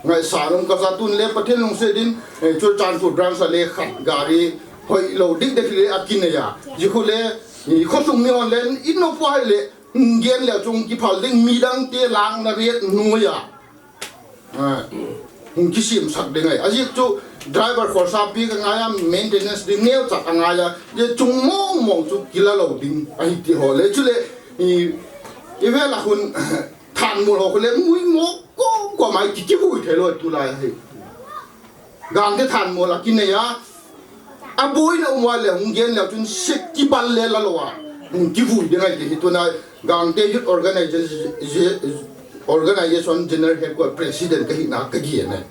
Ngaisang um kasa tun le Pathen lungset in, eh, Churachandpur branch a le khat gari hoi lou dik dek le akinei a. Ji khu le, i khosung mi hon le, in no pua le, hung gen le chung kiphal ding midang te lang na riat nu ya. Ah, hung kisim sak ding ai. Ajeh chu driver khorsa pi ka ngai a, maintenance ding neo chak a ngai a. Ye chung mong mong chu kila lou ding. Ahi ti ho le chu le, i, i vel a hun Thanmol ho khu le mui mo kom kom a ki, kivui thei lou tu lai hi. Gangte thanmol a kinei a. Aboina um uva le hung gen le chun sik kibal le la lou a. Hung kivui ding ai te hi tuna Gangte Youth Organization, Organization General Headquarter President ka hina ka gen ai.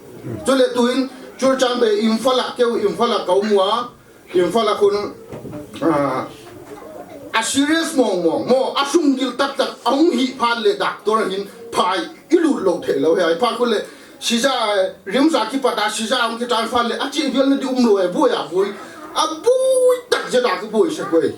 Chule tuin Churachandpur Imphal a keu Imphal a ka um uva. Imphal a khun, ah, a serious mong mong, mo a sunggil tak tak, a hung hi phat le doctor hin phai i lut lou thei lou hi, a hi phat khu le, sija, eh, RIMS a kipat a, sija hung ki transfer le, a chi vial na di um lou e, boi a boi, a boi tak je da ka boi sa koi.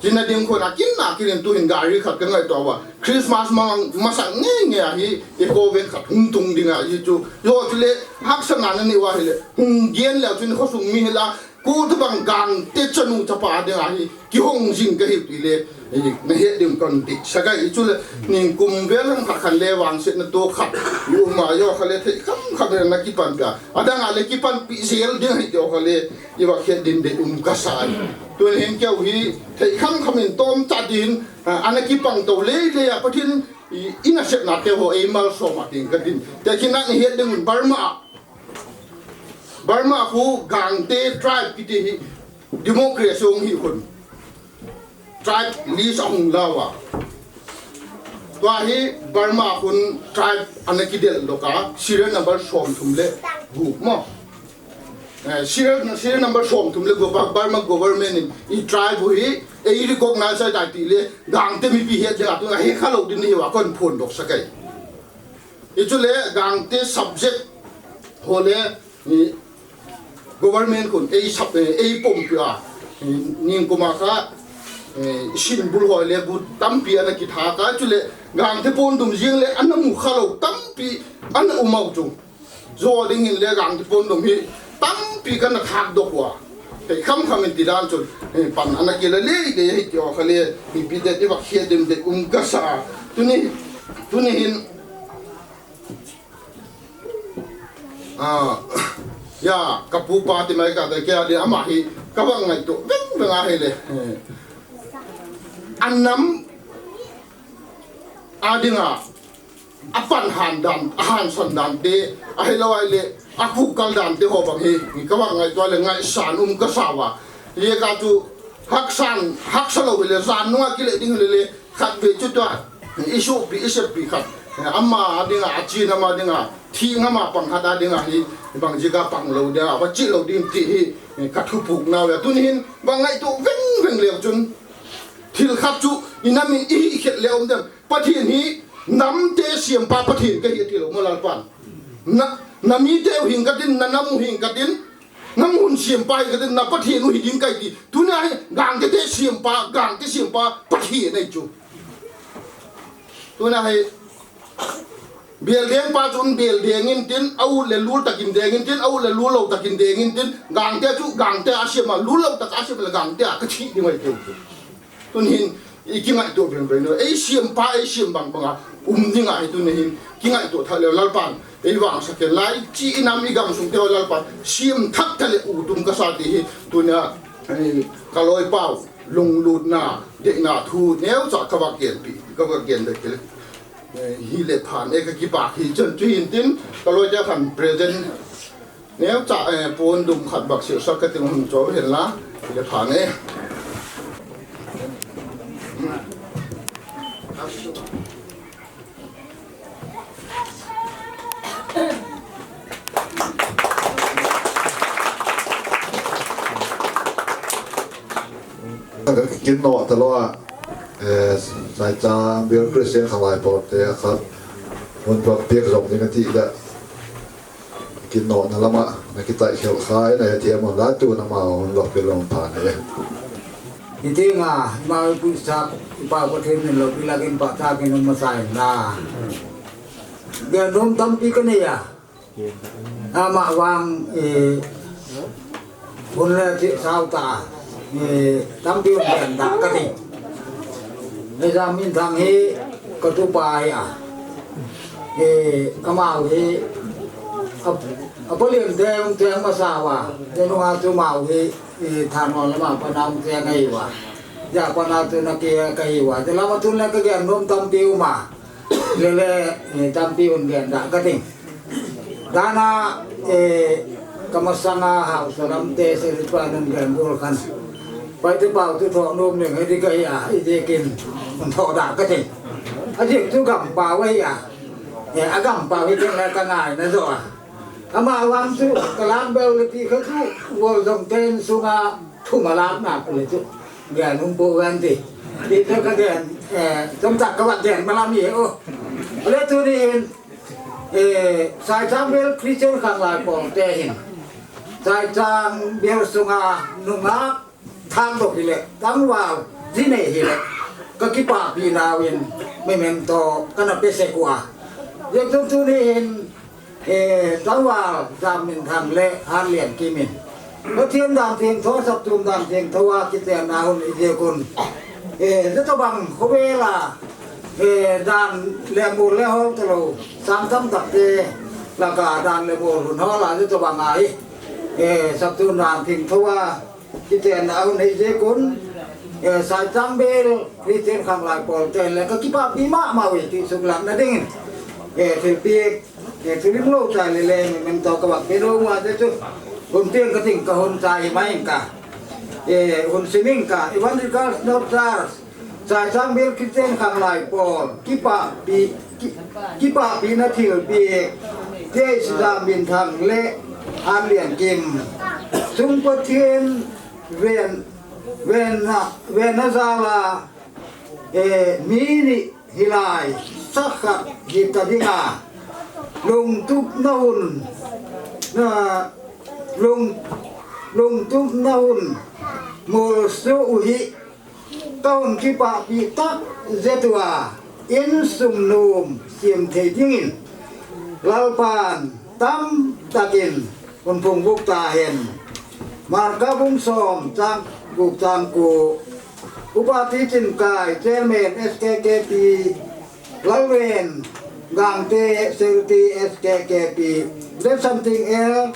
Jina ding khun a kin na kin tu hin gari khat ka ngaito uva, Christmas mang, masa nge nge a hi, i ko ven khat hung tung ding a, i chu, yo chu le, haksa na na ni uva hi le, hung gen le, chun khosung mi hi la, Ku tu bang Gangte chanu chapa ding ahi, kihong jing ka hi ti le, eh, na het ding kan ti. Sakai i chu le, ning kum vel lang kha khan le vangsetna to khat. I um a yo kha le thei kham kham le na kipan ka. Adang a le kipan pi zel ding hi yo kha le, i va het ding de um ka sa. Tun hin keu hi, thei kham kham in tom cha din, ah, ana kipang to le le a Pathen, i, i na set na te ho, ei mal so ma ding ka din. Te kin na ni het ding Burma. Burma khu Gangte tribe kiti hi democracy hung hi khun. Tribe list ahung la uva. Tua hi Burma khun tribe ana kidel doh a serial number som thum le gup mo. Eh, serial, serial number som thum le gup a Burma government in i tribe hi ei recognize ai tai ti le Gangte mipi het ding a tu a he kha lou din hi va kon phon doh sakai. I chu le Gangte subject ho le, i government khun ei sub, eh, ei pom pi a, i ning kuma kha, eh, sin bul ho le bu tampi ana kitha ka chu le Gangte pon dum jing le ana mu kha lou tampi ana um au chu. Jo ding in le Gangte pon dum hi tampi kana thak doh uva. Hei kham kham in ti dan chun, eh, pan ana kila le le hei ti o kha le, mipi te ti va khia dem de um ka sa. Tuni, tuni hin, ah, ya, ka pu pa ti mai ka te kia de ama hi, ka va ngaito veng veng a hi le. Eh. Anam a dinga, a pan han dan, a hansan dan te, ahilou ai le, a kukal dan te ho bang hi, ka va ngaito le ngaisan um ka sa uva. Ye ka chu, haksan, haksa lou le, jan nunga kile ding le le, khat ve chu tua, i supi, i sepi khat. Ama dinga, a chin ama dinga, thi ngama pang khat a dinga hi, bang jika pang lou dinga, va chi lou ding ti hi, ka thupuk nau ya. Tun hin, va ngaito veng veng le chun, Thil khat chu, inam in ihi khet le um dem. Pathen hi, namte siampa Pathen kahi ati lou, mo Lalpan. Na, namite u hing katin, nanam u hing katin, nam u siampa hi katin, na Pathen u hi ding kahi ti. Tuna hi, Gangte te siampa, Gangte siampa, Pathen ahi chu. Tuna hi, Beldeng pa chun beldeng intin, a ut le lul takin deng intin, a ut le lul lou takin deng intin, Gangte chu Gangte a siam a, lul lou tak a siam le Gangte a kathi ding ahi tiu chu. Tun hin, i kingaito beng beng, ei siampa, ei siam bang bang a, um ding ahi tun hin, kingaito tha le Lalpan, ei vangsa khen lai, chi inam igam sung te Lalpan, siam thak ta le u tum kasa ti hi, tuna, ei, ka loi pau, lunglutna, deina thu, neo cha ka va gen pi, ka va gen de ke le. Eh, hi le phan e ka kipak hi chun chu hin tin, ka loi te khan present. Neo cha, eh, pon dum khat bak sil sak ka ting hun cho hen la, hi le phan e. Kin no ta lo a. Eh, Saichang Bial Christian Khanglai Pawl te khat hun vak piak jong ding ati le. Kin no na lama, na kitai khel khai na ya tiam la tu na ma hun vak pe long pha na ya. Iti nga, ma pu sa, pa ko them ni lo pi la kin pa ta kin ma sai na. Dia nom tam pi ka ne ya. Ama vang, eh, hun le thi sao ta, eh, tampi un gen da ka ti. Hijeh a Minthang hi ka tupa ahi a. Eh, amau hi a, a palian te um te masa uva. Te nunga chu amau hi, eh, Thanol lama pana um te ngai uva. Hijeh a pana chu na ke ka hi uva. Te lama tun le ka gen nom tampi um a. Le le, eh, tampi un gen da ka ting. Dana, eh, ka masanga hausa lam te se ri pa nun gen bol khan. Pai te pau tu tho nom ning he di ka hi a, i de kin un tho da ka ting. A dik tu gam pau ahi a. Eh, a gam pau hi teng le ka ngai na zo a. Ama vang chu ka lang bel le ti kha chu, wol jong ten sunga thum a lak na ku le chu. Gen hung po ven ti. Ti te ka gen, eh, chom chak ka va gen ma lam hi o. Le tu ni hin, eh, Saichang Bial Christian Khanglai Pawl te hin. Saichang Bial sunga nungak thang dok hi le, tangval, ji nei hi le, ka kipapi nau in, memento, ka na pe sek u a. Jeng tung tu ni hin, eh, tangval, Jam Minthang le, Hanlian Kim in. Pathen dan thiengtho, saptum dan thiengtho a, kichen na hun i jek un. Eh, jeh tobang, khovel a, eh, dan le mol le hol to lo, sang tam tak te, laka dan le mol hun hol a, jeh tobang a hi. Eh, saptum dan thiengtho a, Kichen na hun hi jeh un, eh, Saichang Bial Christian Khanglai Pawl te le ka kipapi mama uve ti suk lam na ding in. Eh, thilpi, eh, thil lim lo chai le le, memento ka va pe lo ma te chu. Hun tieng ka ting ka hun chai mai ka. Eh, hun sining ka, Evangelical North Church. Saichang Bial Christian Khanglai Pawl, kipapi, ki, kipapi na thilpi, J C Jam Minthang le Hanlian Kim. Sung Pathen ven, ven na, ven na jal a, eh, mi ni hilai, sakhat hi ta ding a, lungtup na hun, na, lung, lungtup na hun, molso u hi, Ka hun kipahpi tak jeh uva, insung nom sem thei dingin, Lalpan tamtakin hun phongbut tahen. Marka bung som chang gup chang ko, Upa T. Chinkai, Chairman S K K P, Lalven Gangte, Secretary S K K P, Rev. Samthing L,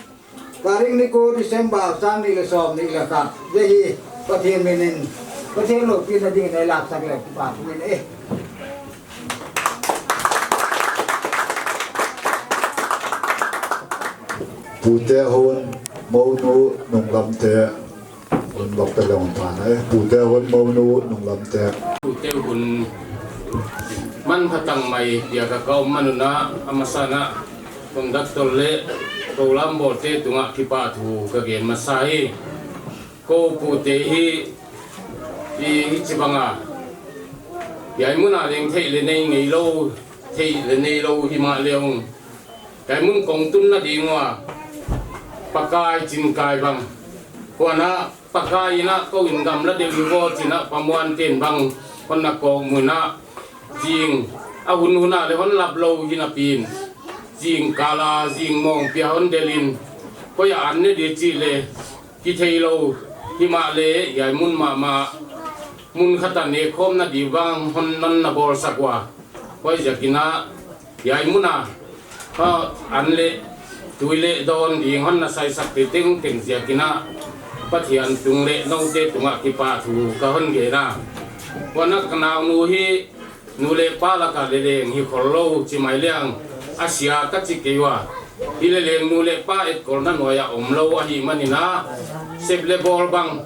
Tarik ni ko December, sang ni le som ni le khat. Jeh hi, Pathen min in, Pathen loupina dingin eilaksak le, pa min e. Pute hon, mounu, nunglamte, hon bak pe le hon phan e. Pute hon, mounu, nunglamte. Pute hon, man phatang mai, pia ka kau manuna, amasana, Conductor le program bol te tunga kipa thu ka gen masa hi. Ko pute hi, i, hichi banga, Hiai mun a leng thei le nei ngei lou, thei le nei lou himah leh ung. Hiai mun kong tunna ding ua, Pakai chin kai bang. Huan a Pakai in a kou in gamla deuh hi vo chin a pamuan ten bang hon na kong mun a, zing a hun hun a leh hon lap lou hi napi in, zing kal a zing mong pia hon del in, koi a an ne di chih leh kithei lou himah leh hiai mun mahmah, mun khat a ne khawm na di bang hon non na bawl sak ua. Huaiziakin a hiai mun a, ha, an leh tui leh dawn ding hon na saisak te tengteng ziakin a Pathian tung leh noute tungah kipahthu ka hon gen a. Huan a ka naunu hi nu leh pa lak a leleng hi khol lou chi mai leng a sia ka chi kei ua. Hi leleng nu leh pa etkol na nuai a om lou ahih manin a, sep leh bawl bang,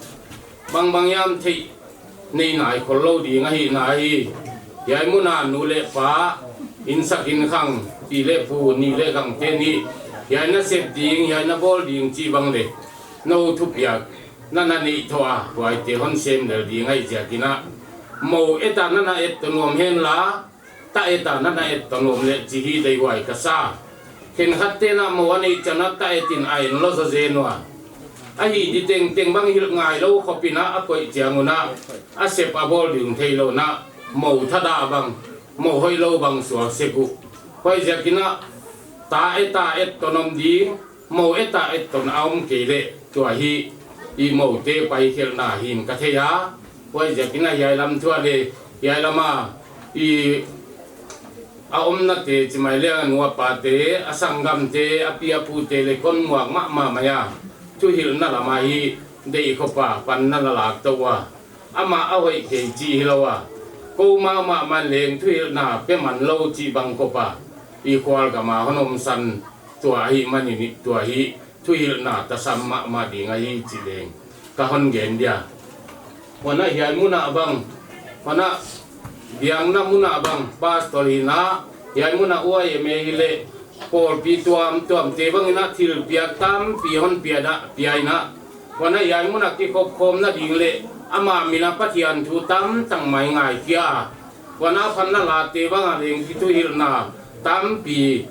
bang bang hiam thei nei nai khol lou ding ahihna hi. Hiai mun a nu leh pa, innsak innkhang, pi leh pu, ni leh gang te ni, hiai na sep ding, hiai na bawl ding chih bang leh nou thupiak na na neih thou a, huaite hon sem lel ding ahih ziakin a, mou et a na na et to nuam hen la, ta et a na na et to nuam leh chih hi deihhuai ka sa. Khenkhat ten a mou a neih chan a ta et in a en lou zaw zen ua. Ahih di tengteng bang hilh ngai lou khop in a a koih chiang un a, a sep a bawl ding thei lou na, mou thadah bang, mou hoih lou bang sual sek uh. Huaiziakin a ta et a et to nuam ding, mou et a et to na a om kei leh tua hi i moute paikhelhna hi'n ka thei a. Huaiziakin a hiai lam thu a leh hiai lam a i a omna te chi mai leh a nu a pa te, a sanggam te, a pi a pu te leh kon muak mahmah mai a, thuhilhna lam a hi deih khop a panna la lak tou ua. Amah a hoih kei chih hilou a, kou mahmah man leng thuhilhna pe man lou chih bang khop a, i khual gam a hon om san tua ahih manin tua hi thuhilhna tasam mahmah ding ahi chih leng ka hon gen dia. Huan a hiai mun a bang, huan a biakna mun a bang, pastor hi na, hiai mun a Y M A hi leh pawlpi tuamtuam te bang in a thilpiak tampi hon pia na, pia in a. Huan a hiai mun a kikhop khawm na ding leh ama min a Pathian thu tamtah mai ngai kia. Huan a phatna la te bang a leng kithuhilhna tampi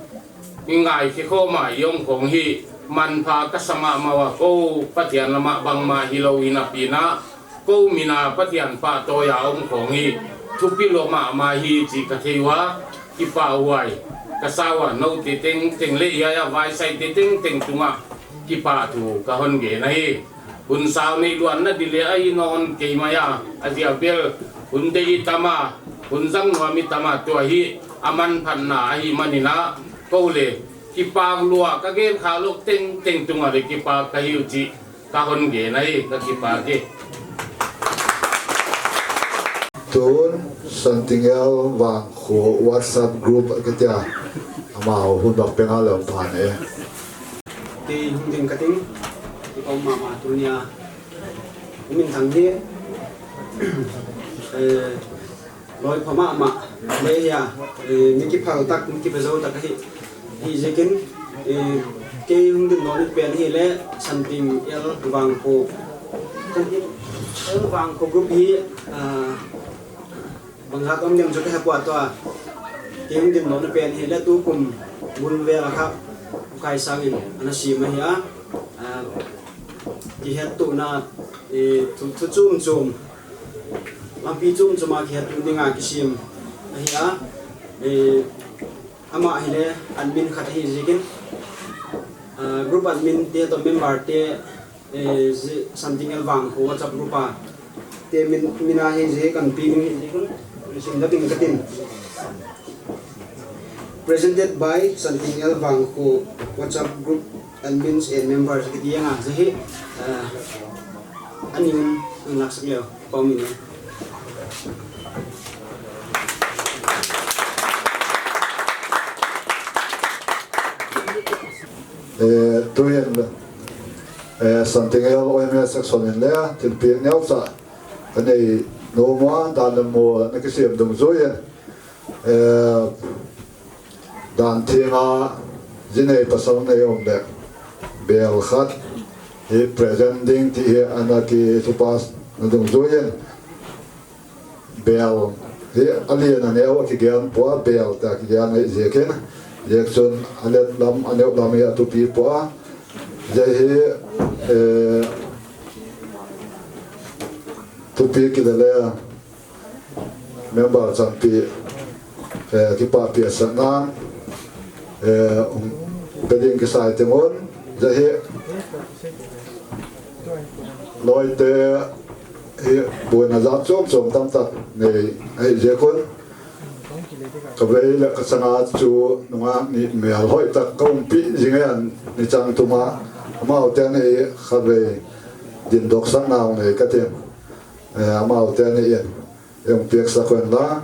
i ngai khe khawm a i om khong hi manpha ka sa mahmah ua, kou Pathian lam a bangmah hilou hi napi in a, kou min a Pathian pahtawi a om khong hi thupi lou mahmah hi chih ka thei ua, kipahhuai ka sa ua, noute tengteng leh hiai a vaisai te tengteng tungah kipahthu ka hon gen ahi. Hun sau nei luanna di leh ahi nawn kei mai a, a ziak bel hun dei tam a, hun zang nuam i tam a, tua hi a manphatna ahih manin a, kou leh kipak lua ka gen kha lou tengteng tung a leh kipak ka hi uh chih ka hon gen ahi, ka kipak e. Tun Santingel Vangkho WhatsApp group a kitia, amau hun bak penga lou phan e. Kei hung ding ka ting, i pom mahmah tunia. I min thang hi, eh, loi pha mahmah, leh hia, eh, mi kiphal tak, mi kipe zo tak ahi, hi ziakin, eh, kei hung ding lou ni pen hi leh Santingel Vangkho. Santingel Vangkho group hi, ah, bangzah om ding chu ka he pua tua. Kei hung ding lou ni pen hi leh tukum bul vel a kha Kaisang in ana sem ahi a. Ah, kihettuhna, eh, thu, thu chum chum, lampi chum chum a kihettuh ding a kisem ahi a. Eh, amah hi leh admin khat ahi ziakin, ah, group admin te toh member te, eh, zi-, Santingel Vangkho WhatsApp group a te min, min a hi zi kan pi ding hi zi kan sim da ding ka tin. Presented by Santingel Vangkho WhatsApp group admins and members kiti ang a zi hi, ah, ani un, un lak sak leu, pau min e. Eh, tuin, eh, Santingel O M A section in leh thilpiak neocha ka nei nom ua, dan le mol na kisem dungzui in, eh, dan theng a zi nei pasal nei om leh bel khat hi present ding ti hi ana kithupasna dungzui in, bel Hi, alen aneo a kigen pua, bel ta kigen ahi jeh in. Jeh chun, alen lam, aneo lam hi athupi pua. Jeh hi, eh, thupi kile le, member chanpi, eh, kipapi asatnan, eh, um, pe ding kisai teng un, jeh hi, loite hi, buaina jat chom chom tamtah nei, ahi jeh un. Ka vei le ka changa chu nungah ni mel hoi tak ka umpi jing e, ni chang tuma, amau ten hi khatvei dingdoh sak nau nei ka tin. Eh, amau ten hi in, in piak sak un la,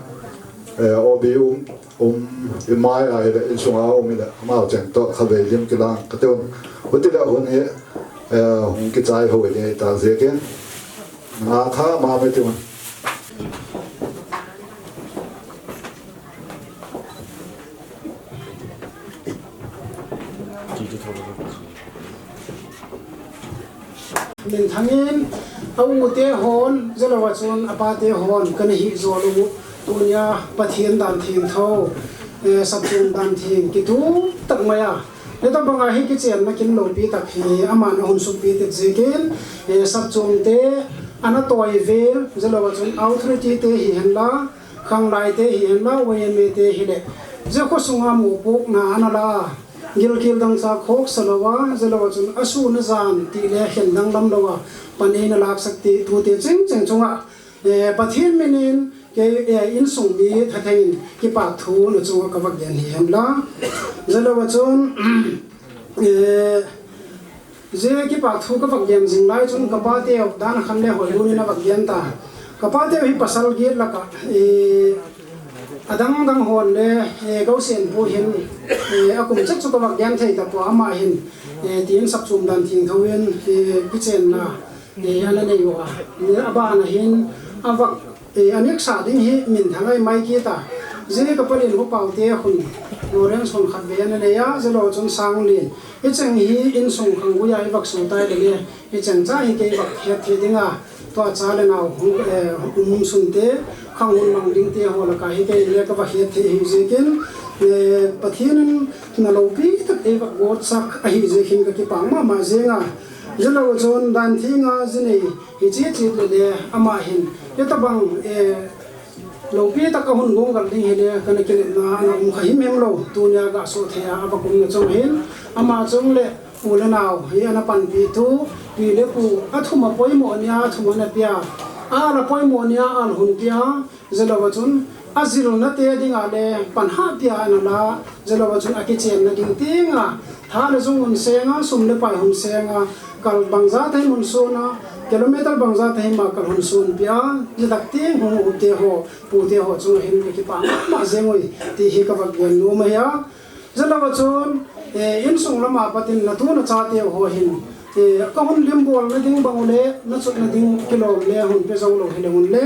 eh, O B um, um, i mai a hi le, insunga um hi le, amau cheng toh khatvei lim kilang ka tin. Huti le hun hi, eh, hung kichai ho ni ta jeh in. Nga tha ma me ti un. Minthang in, a u te hon, jeh lou a chun, a pa te hon, kana hih jou lou u, tunia Pathen dan theng tho, eh, sapchung dan theng, kitu tak mai a. Hitabang a hi kichenna kin loupi tak hi, aman ahung sukpi tet jeh in, eh, sapchung te, ana toi vel, jeh lou a chun authority te hihen la, khanglai te hihen la, Y M A te hi le, jeh kho sunga mopohna ana la, gilkel dangchah khoksa lou a, jeh lou a chun asun ajan ti le khen danglam lou a, pan eina laksak ti, tute chengcheng chunga, eh, Pathen min in, Kei, eh, insung mi thatheng in kipahthu na chunga ka va gen hihen la. Jeh lou a chun, eh, jeh kipahthu ka va gen jing lai chun ka pa te dan khan le hoi lun in a va gen ta. Ka pa te hi pasal get laka, eh, adang dang hon le, eh, Gausen pu hin, eh, akum chet chu ka va gen thei ta pua ama hin, eh, tin sapchung dan theng tho in, eh, kichenna, eh, ana nei u a. Eh, abana hin, a va Eh, a next a ding hi minthang ahi mai kit a. Jeh ka palin hu pau te hun. Lawrence hun khatvei ana nei a, jeh lou chun Sanglen. Hicheng hi insung khanggui a i va su tai le le. Hicheng cha hi kei va het thei ding a. Tua cha le nau hung, eh, um sun te, khanghun mang ding te ho laka hi kei le ka va het thei hi jeh in. Eh, Pathen in na loupi tak ei va gotsak ahi jeh in ka kipah mama jeng a. Jeh lou chun dan theng a jeh nei Hiche chet le le ama hin, hitabang, eh, loupi tak a hun gonggal ding hi le, kana kinepna ana um kha himhim lou, tunia ga so thei a, a va kumna chung hin, ama chung le, u le nau, hi ana panpi tu, pi le pu, a thum a poimo nia, a thum ana pia, a la poimo nia, a la hun pia, Jeh lou a chun, a jilna te dinga le pan hahpia ana la, jeh lou a chun a kichenna ding tenga, tha le jung hun senga, sum le pai hun senga, kal bangja thei mun suna, kilometer bangja thei ma kal hun sun pia, jeh tak teng hung u te ho, pu te ho chunga hin ka kipah mama jeng ui, ti hi ka va gen nom ahi a. Jeh lou a chun, eh, insung lama patin na tu na cha te ho hin, eh, ka hun lim bolna ding bang u le, na chutna ding kilom le, hun pe jou lou hi le hun le,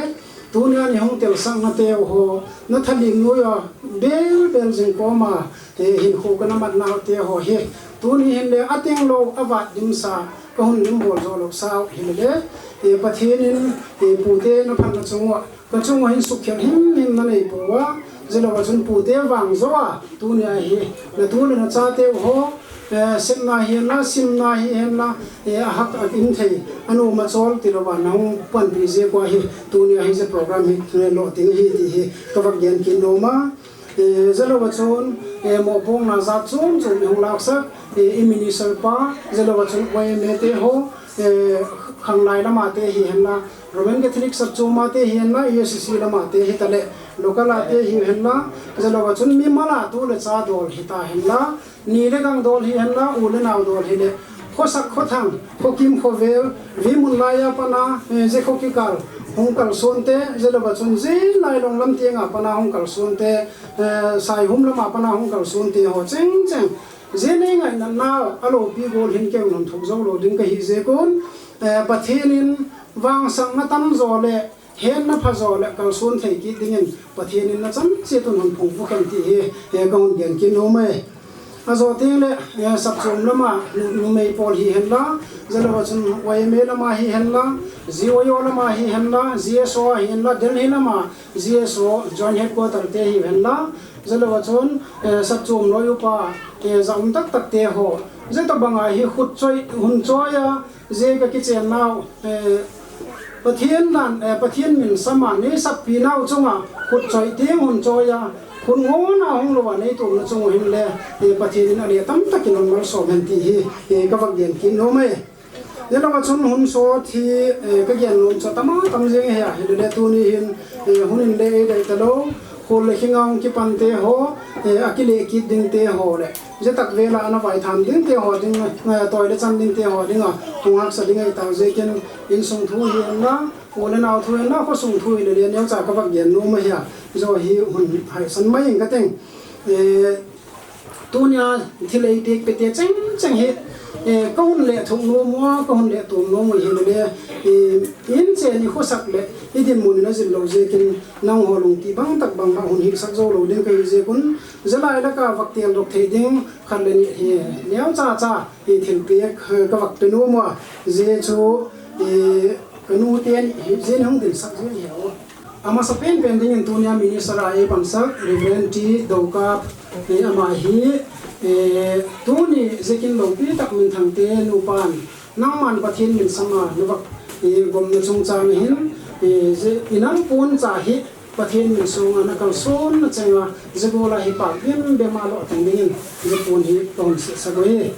Tunia ni hung telsang na te ho, na thalim noiya, bel bel jing koma, eh, hinkho kana matna te ho hi. Tuni hin le a teng lou, a vat dimsa, ka hun lim bol jou lou sa u hi le le, eh, Pathen in, eh, pu te na phatna chung uva, ka chung uva hin sukkhel himhim na nei pouva, jeh lou a chun pu te vang jou a, Tunia hi, na tu le na cha te ho, eh, sepna hihen la, simna hihen la, eh, a hak a kim thei, a nom a chol ti louva, na hung panpi jeh uva hi, tunia hi jeh program hi, eh, lo ding hi ti hi, ka va gen kit nom a, eh, jeh lou a chun, eh, mopohna jat chom chom i hung laksak, eh, i minister pa, jeh lou a chun Y M A te ho, eh, khanglai lama te hihen la, Roman Catholic sapchung ma te hihen la, E S C lama te hi ta le, local a te hihen la, jeh lou a chun mimal a tu le cha dol hi ta hen la, ni le gang dol hihen la, u le nau dol hi le, khosak khothang, khokim khovel, vi mun laiya pana, eh, jeh kho kikal, hung kalson te, jeh lou a chun jeh lai long lam tenga pana hung kalson te, eh, Saihum lama pana hung kalson te ho cheng cheng, jeh nei ngaina nau, a loupi gol hin keu non thuk jou lou ding ka hi jeh un, eh, Pathen in, Vangsetna tam jo le, hetna pha jo le, kalson thei kit dingin, Pathen in na chan chet un hung phung u hen ti hi, eh, ka hung gen kit nom e. Ajo teng le, eh, Sapchom lama nu-, numei pawl hi henla, jeh lou a chun Y M A lama hi henla, G Y O lama hi henla, G S O a hi henla, Delhi lama G S O Joint Headquarter te hi henla, jeh lou a chun, eh, Sapchom loi upa, eh, ja um tak tak te ho, jeh tabang a hi khut choi, hun choi a, Jeh ka kichen nau, eh, Pathen dan, eh, Pathen min sama nei sakpi nau chunga khut choi teng hun choi a, khut ngona hung lou a nei tumna chung hin le, eh, Pathen in ale tam takin hung malsom hen ti hi, eh, ka vak gen kit nom e. Jeh lou a chun hun sot hi, eh, ka gen nom chu tam a tam jeng e, hi le tuni hin, eh, hun in le ei dai ta lou, khol le khinga hung kipan te ho, eh, a kile kit ding te ho le. Jeh tak vela ana vaitham ding te ho ding, eh, toi le chan ding te ho ding a, hung haksa ding ahi tau jeh in insung thu hi en la, u le nau thu en la, khosung thu hi le le neo cha ka vak gen nom ahi a, jo hi hun haisan mai ing ka ting. Eh, tunia thil ei tek pe te cheng cheng hi, eh, ka hun le thuk nom u a, ka hun le tum nom u hi le le, eh, in che ni khosak le, i dinmun in a jil lou jeh in nang ho lungti bang tak bang ma hun hi sak jo lou ding ka hi jeh un, Jalai laka vak tel dok thei ding khat le ni hi neo cha cha hi thilpek, eh, ka vak pe nom u a, jeh chu, eh, ka nu te ni hi jeh hung din sak jeh hi o. Amasa pen pen dingin tunia minister a ei pansak Reverend T Dokap, eh, ama hi, eh, tuni jeh in loupi tak minthang te nupan Nangman Pathen min sama navak, eh, gomna chungchang hin, eh, je, inang pon cha hi Pathen min sunga nakalsonna chenga, je gola hi pak bem bem a lo teng dingin, je pon hi kahung sesa go e.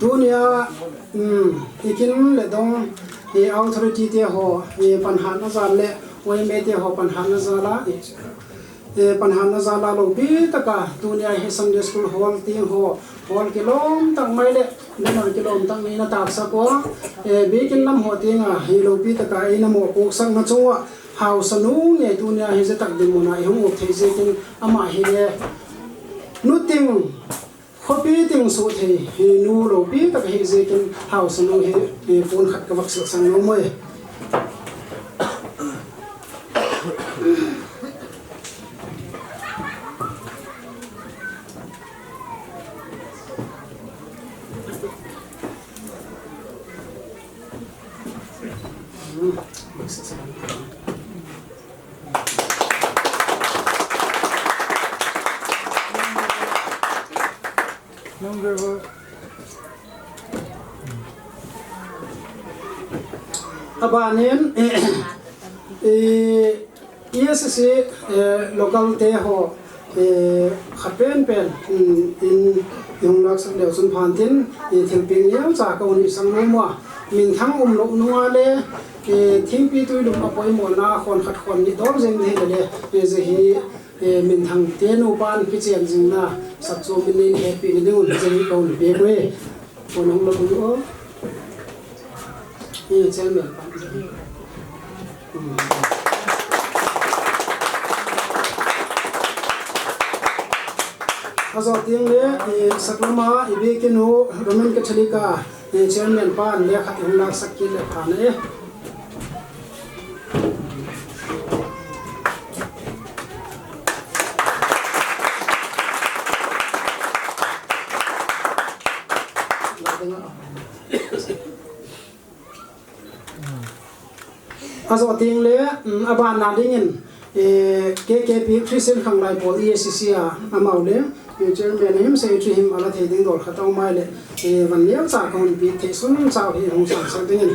Tunia, um, i kin le dong, i authority te ho, i panhana jal le, Y M A te ho panhana jal a, i Eh, panhana jal a loupi taka, tunia hi Sunday School hall ting ho, hall kilom tak mai le, banner kilom tak mai na taksa ko, eh, biakin lam ho tinga, hi loupi taka, eina mo kok sakna chunga, haosa nu nge tunia hi je tak dinmun a, i hung up thei jeh in, ama hi le, nu ting, Khopi ting suh thei hi nu loupi tak hi jeh in haosa nu hi, hi pon khat ka vak silsang nom e. Aban in, eh, eh, E S C, eh, local te ho, eh, khat pen pen, um, in, i hung laksak leu chun phan tin, eh, thilpek neo cha ka hun hisang nom u a. Minthang um lou nunga le, eh, thingpi tui lum a poimo na khon khat khon ni dol jeng ni le le, eh, je hi, eh, minthang te nupan kichen jing na, Sapchom min nei hepi ni ding un, je hi ka hun pek u e. Kon hung lou u. Eh, chairman pa. Ajo teng le, eh, saklama, i biakin u, Roman Catholic a, eh, chairman pan le khat hung laksak kit le pha na e. Ajo teng le, um, aban na dingin, eh, K K P Christian Khanglai Pawl E S C a, amau le, eh, chairman him secretary him ala thei ding dol khat aum mai le, eh, van neo cha ka hun pi thei sun cha hi hung sang sak dingin.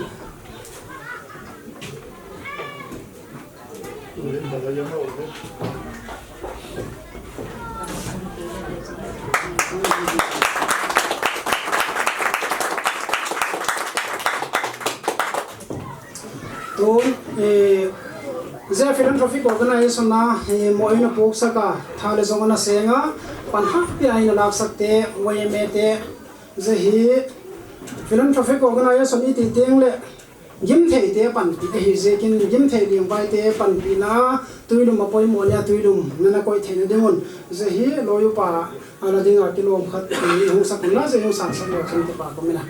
Tun, eh, je philanthropic organization a, eh, mo ina puk saka, tha le jong ana senga, pan hahpi a ina laksak te, Y M A te, je hi philanthropic organization iti teng le, Gimthei te panpi ahi jeh in, gimthei lingvai te panpina, Tuilum a poimo nia Tuilum nana koi theina dingun, jeh hi loi upa a la dinga kilom khat, eh, hung sak un la, jeh hung sak sak lo chun kipa ko mina.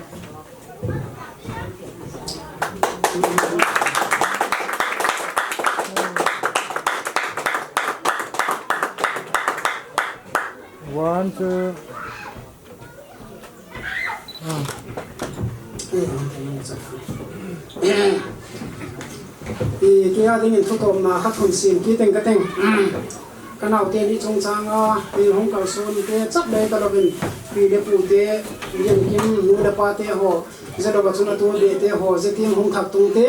One, two. I, kei a dingin thutomna khat hung sim kit teng ka teng. Ka naote ni chungchang a, i hung kalson te chap le ka lovin, pi le pu te, Liankim nu le pa te ho, Jeh lou va chun a tu be te ho, jeh tin hung thak tung te,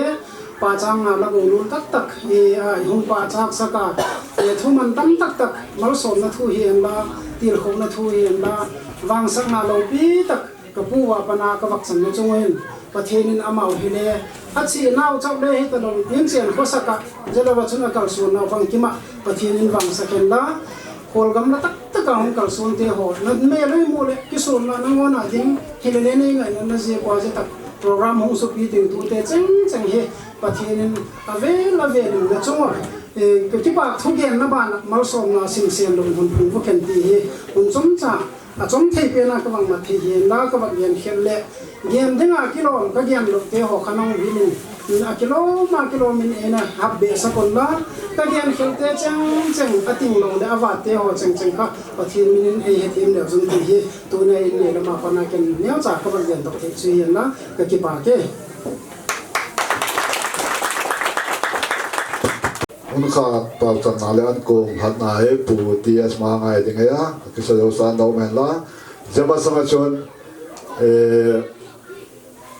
pachang na la go lul tak tak, e, a, hung pachak saka, e, thuman tam tak tak, malsomna thu hi en la, tilkhouna thu hi en la, vangsakna loupi tak, ka pu va pana ka vak channa chung in, Pathen in amau hi le, a chi nau chau le hi ta lou, in chen kho saka, jeh lou va chun a kalson nau bang kima, Pathen in vangsak en la, Kholgam la tak tak a hung kalson te ho, na me loi mu le, kisun la na ngona ding, hi le le nei ngai na, na jeh kwa jeh tak, program hung supi ding tu te cheng cheng hi, Pathen in a vel a vel in na chung a, eh, ka kipak thu gen na ban a, malsomna sim sen lou hun phung vo khen ti hi, hun chom cha, a chom thei pen a ka vang mat thei hi, na ka vang gen khel le, Gen dinga kilom ka gen lou te ho kha nong vil in, a kilom a kilom in eina hap be sa kon la, ka gen khel te cheng cheng a ting lou le a vat te ho cheng cheng kha Pathen min in ei hethem leu jun ti hi, tuna in nei lama pana ken neocha ka va gen dok thei chu hi na ka kipa ke. Hun khat palchanna le an kum hatna hi Pu T S Mangai ding ahi a, kisa jo san dau men la, jema sanga chun, eh,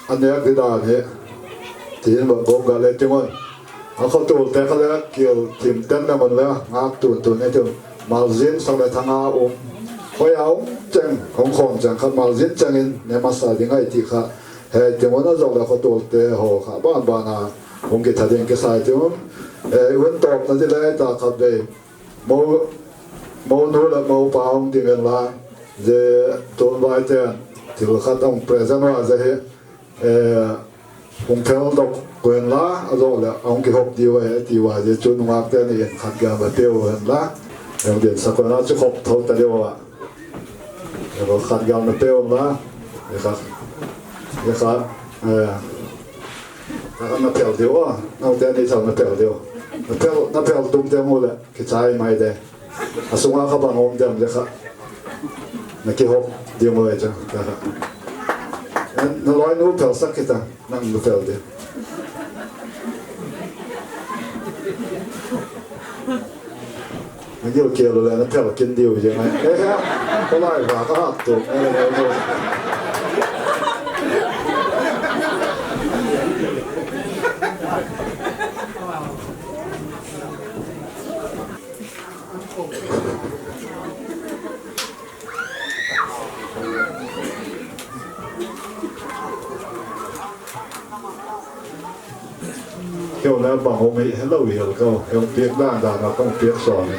Anek di dan hi, tin va gom ga le tingon. A khotol te kha le kil tim ten na ngon le ngak tun tun e tin. Maljin sak le thanga um. Hoi a um cheng, hung khom cheng kha maljin cheng in ne masa ding ai ti kha. He tingon a jok le khotol te ho kha ban ban a hung kitha ding kisai tingon. E, un top na di le ta kha be. Mo, mo nu le mo pa hung ding en la, je tun vai te, thil khat hung present va je hi, eh, hung phel dok ko en la, a jong le hung kihop diu ahi, ti va je chu nungak te ni en khat gam va pe u en la, hung din sa ko na chu khop tho ta diu a. Ebo khat gal na pe um la. Eka. Eka. Eh. Eka na pel diu a. Na te ni chal na pel diu. Na pel, na pel tum te mu le. Kichai mai de. A sunga kha bang um dem le kha. Na kihop diu mu le cha. Eka. Na loi nu pel sak kita. Nang nu pel diu. Nang diu kia lo le na pel kin diu je ngai. Eh, eh, ko lai va ka hap tu. Eh, eh, eh. Keu na bang hong hi hello hi hello keu. Hong piak dan dan a kong piak so ni.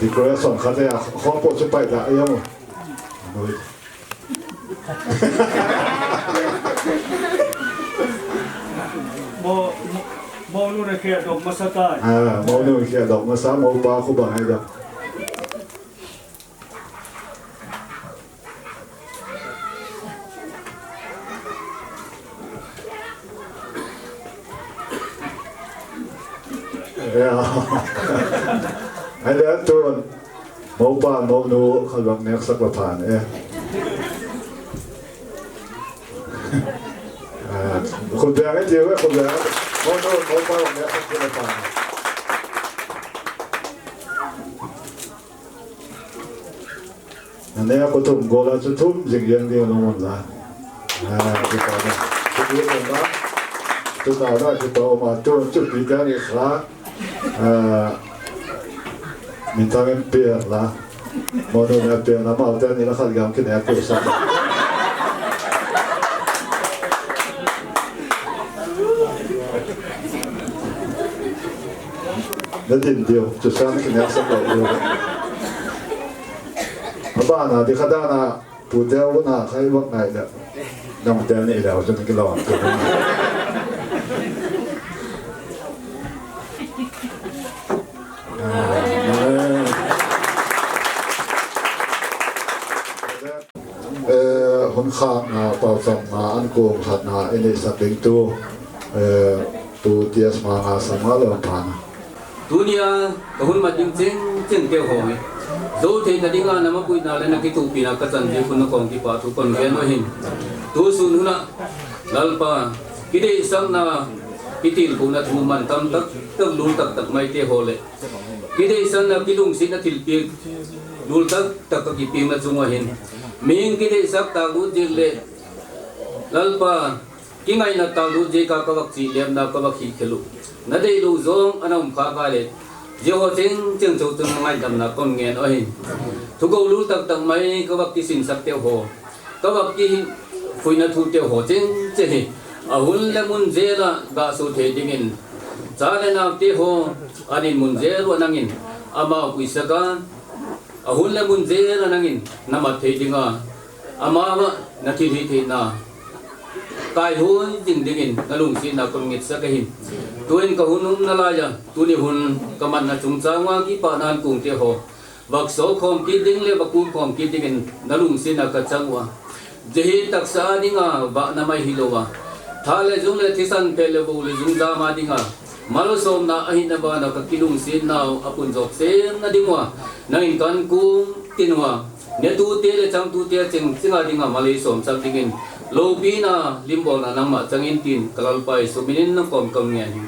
Decoration khat ya, kho po chu pai da ya mo. Mo, mo, mo nu ne khe dok masa tai. Ah, mo nu khe dok masa, mo pa khu bang hai da. Ya. Hai le tun. Mo pa, mo nu, khalvang nek sak la phan, eh. Ah, khut beng, eh, tiu, eh, khut beng. Mo nu, mo pa, nek sak la phan. Nane a ko thum gola chu thum jing jeng ding nung un la. Ah, kipa na. Kipa na. Chu ta na kipa ma chu chu pi ta ni kha. Ah, min ta men pe la. Mo nu na pe na ma ta ni la kha gam ki na ko sa. Nadin diu, chusan kinelsak lou diu. Abana, dikha dana, pute una, khai bak ngai da. Nang te ni da, chun kilo. Eh, hun khatna, palchamna, an kum khatna, ini saping tu, eh, tu tias ma nga sama lo pana. Tunia, ka hun mat ding cheng cheng te ho hi. Zo thei ta dinga na mapuina le na kitupina ka chan ji khun na kong kipa thu kon gen u hin. Tu sun huna, Lalpa, kideisakna, kitilkhouna thu man tam tak tak lul tak tak mai te ho le. Kideisanna, kilungsetna thilpek lul tak tak ka kipekna chunga hin. Mihing kideisak ta lut jing le. Lalpa, kingaina ta lut jing ka ka vak chi lemna ka vak hi khelu. Na dei lou jong ana um kha ka le. Jia ho cheng cheng chou chun ngaidamna kon ngen u hin. Thugou lul tak tak mai ka vak kisinsak te ho. Ka vak kiphuina thu te ho cheng cheng hi. A hun le mun jela ga su thei dingin. Cha le nau te ho, anin mun jel u nangin. Ama puisaka. A hun le mun jela nangin. Na mat thei dinga. Ama ma na thil hi theina. Kai hui ding dingin. Na lungsetna kon ngitsak a hin. Tuin ka hun um na laiya. Tuni hun ka manna chungchang wa kipa nan kung te ho. Vak so khom kit ding le vak kum khom kit dingin na lungsetna ka chang u a. Jehi taksa dinga vahna mai hi lou a. Tha le jung le thisan phe le vo le jung jama dinga. Malsomna ahina bana ka kilungsetna u a pun jok semna ding u a. Nangin kan kum tin u a. Ne tute le chang tute cheng chenga dinga malei somsak dingin. Loupina limbolna nangma changin tin ka Lalpa Jesu minin na kom kam ngen hi.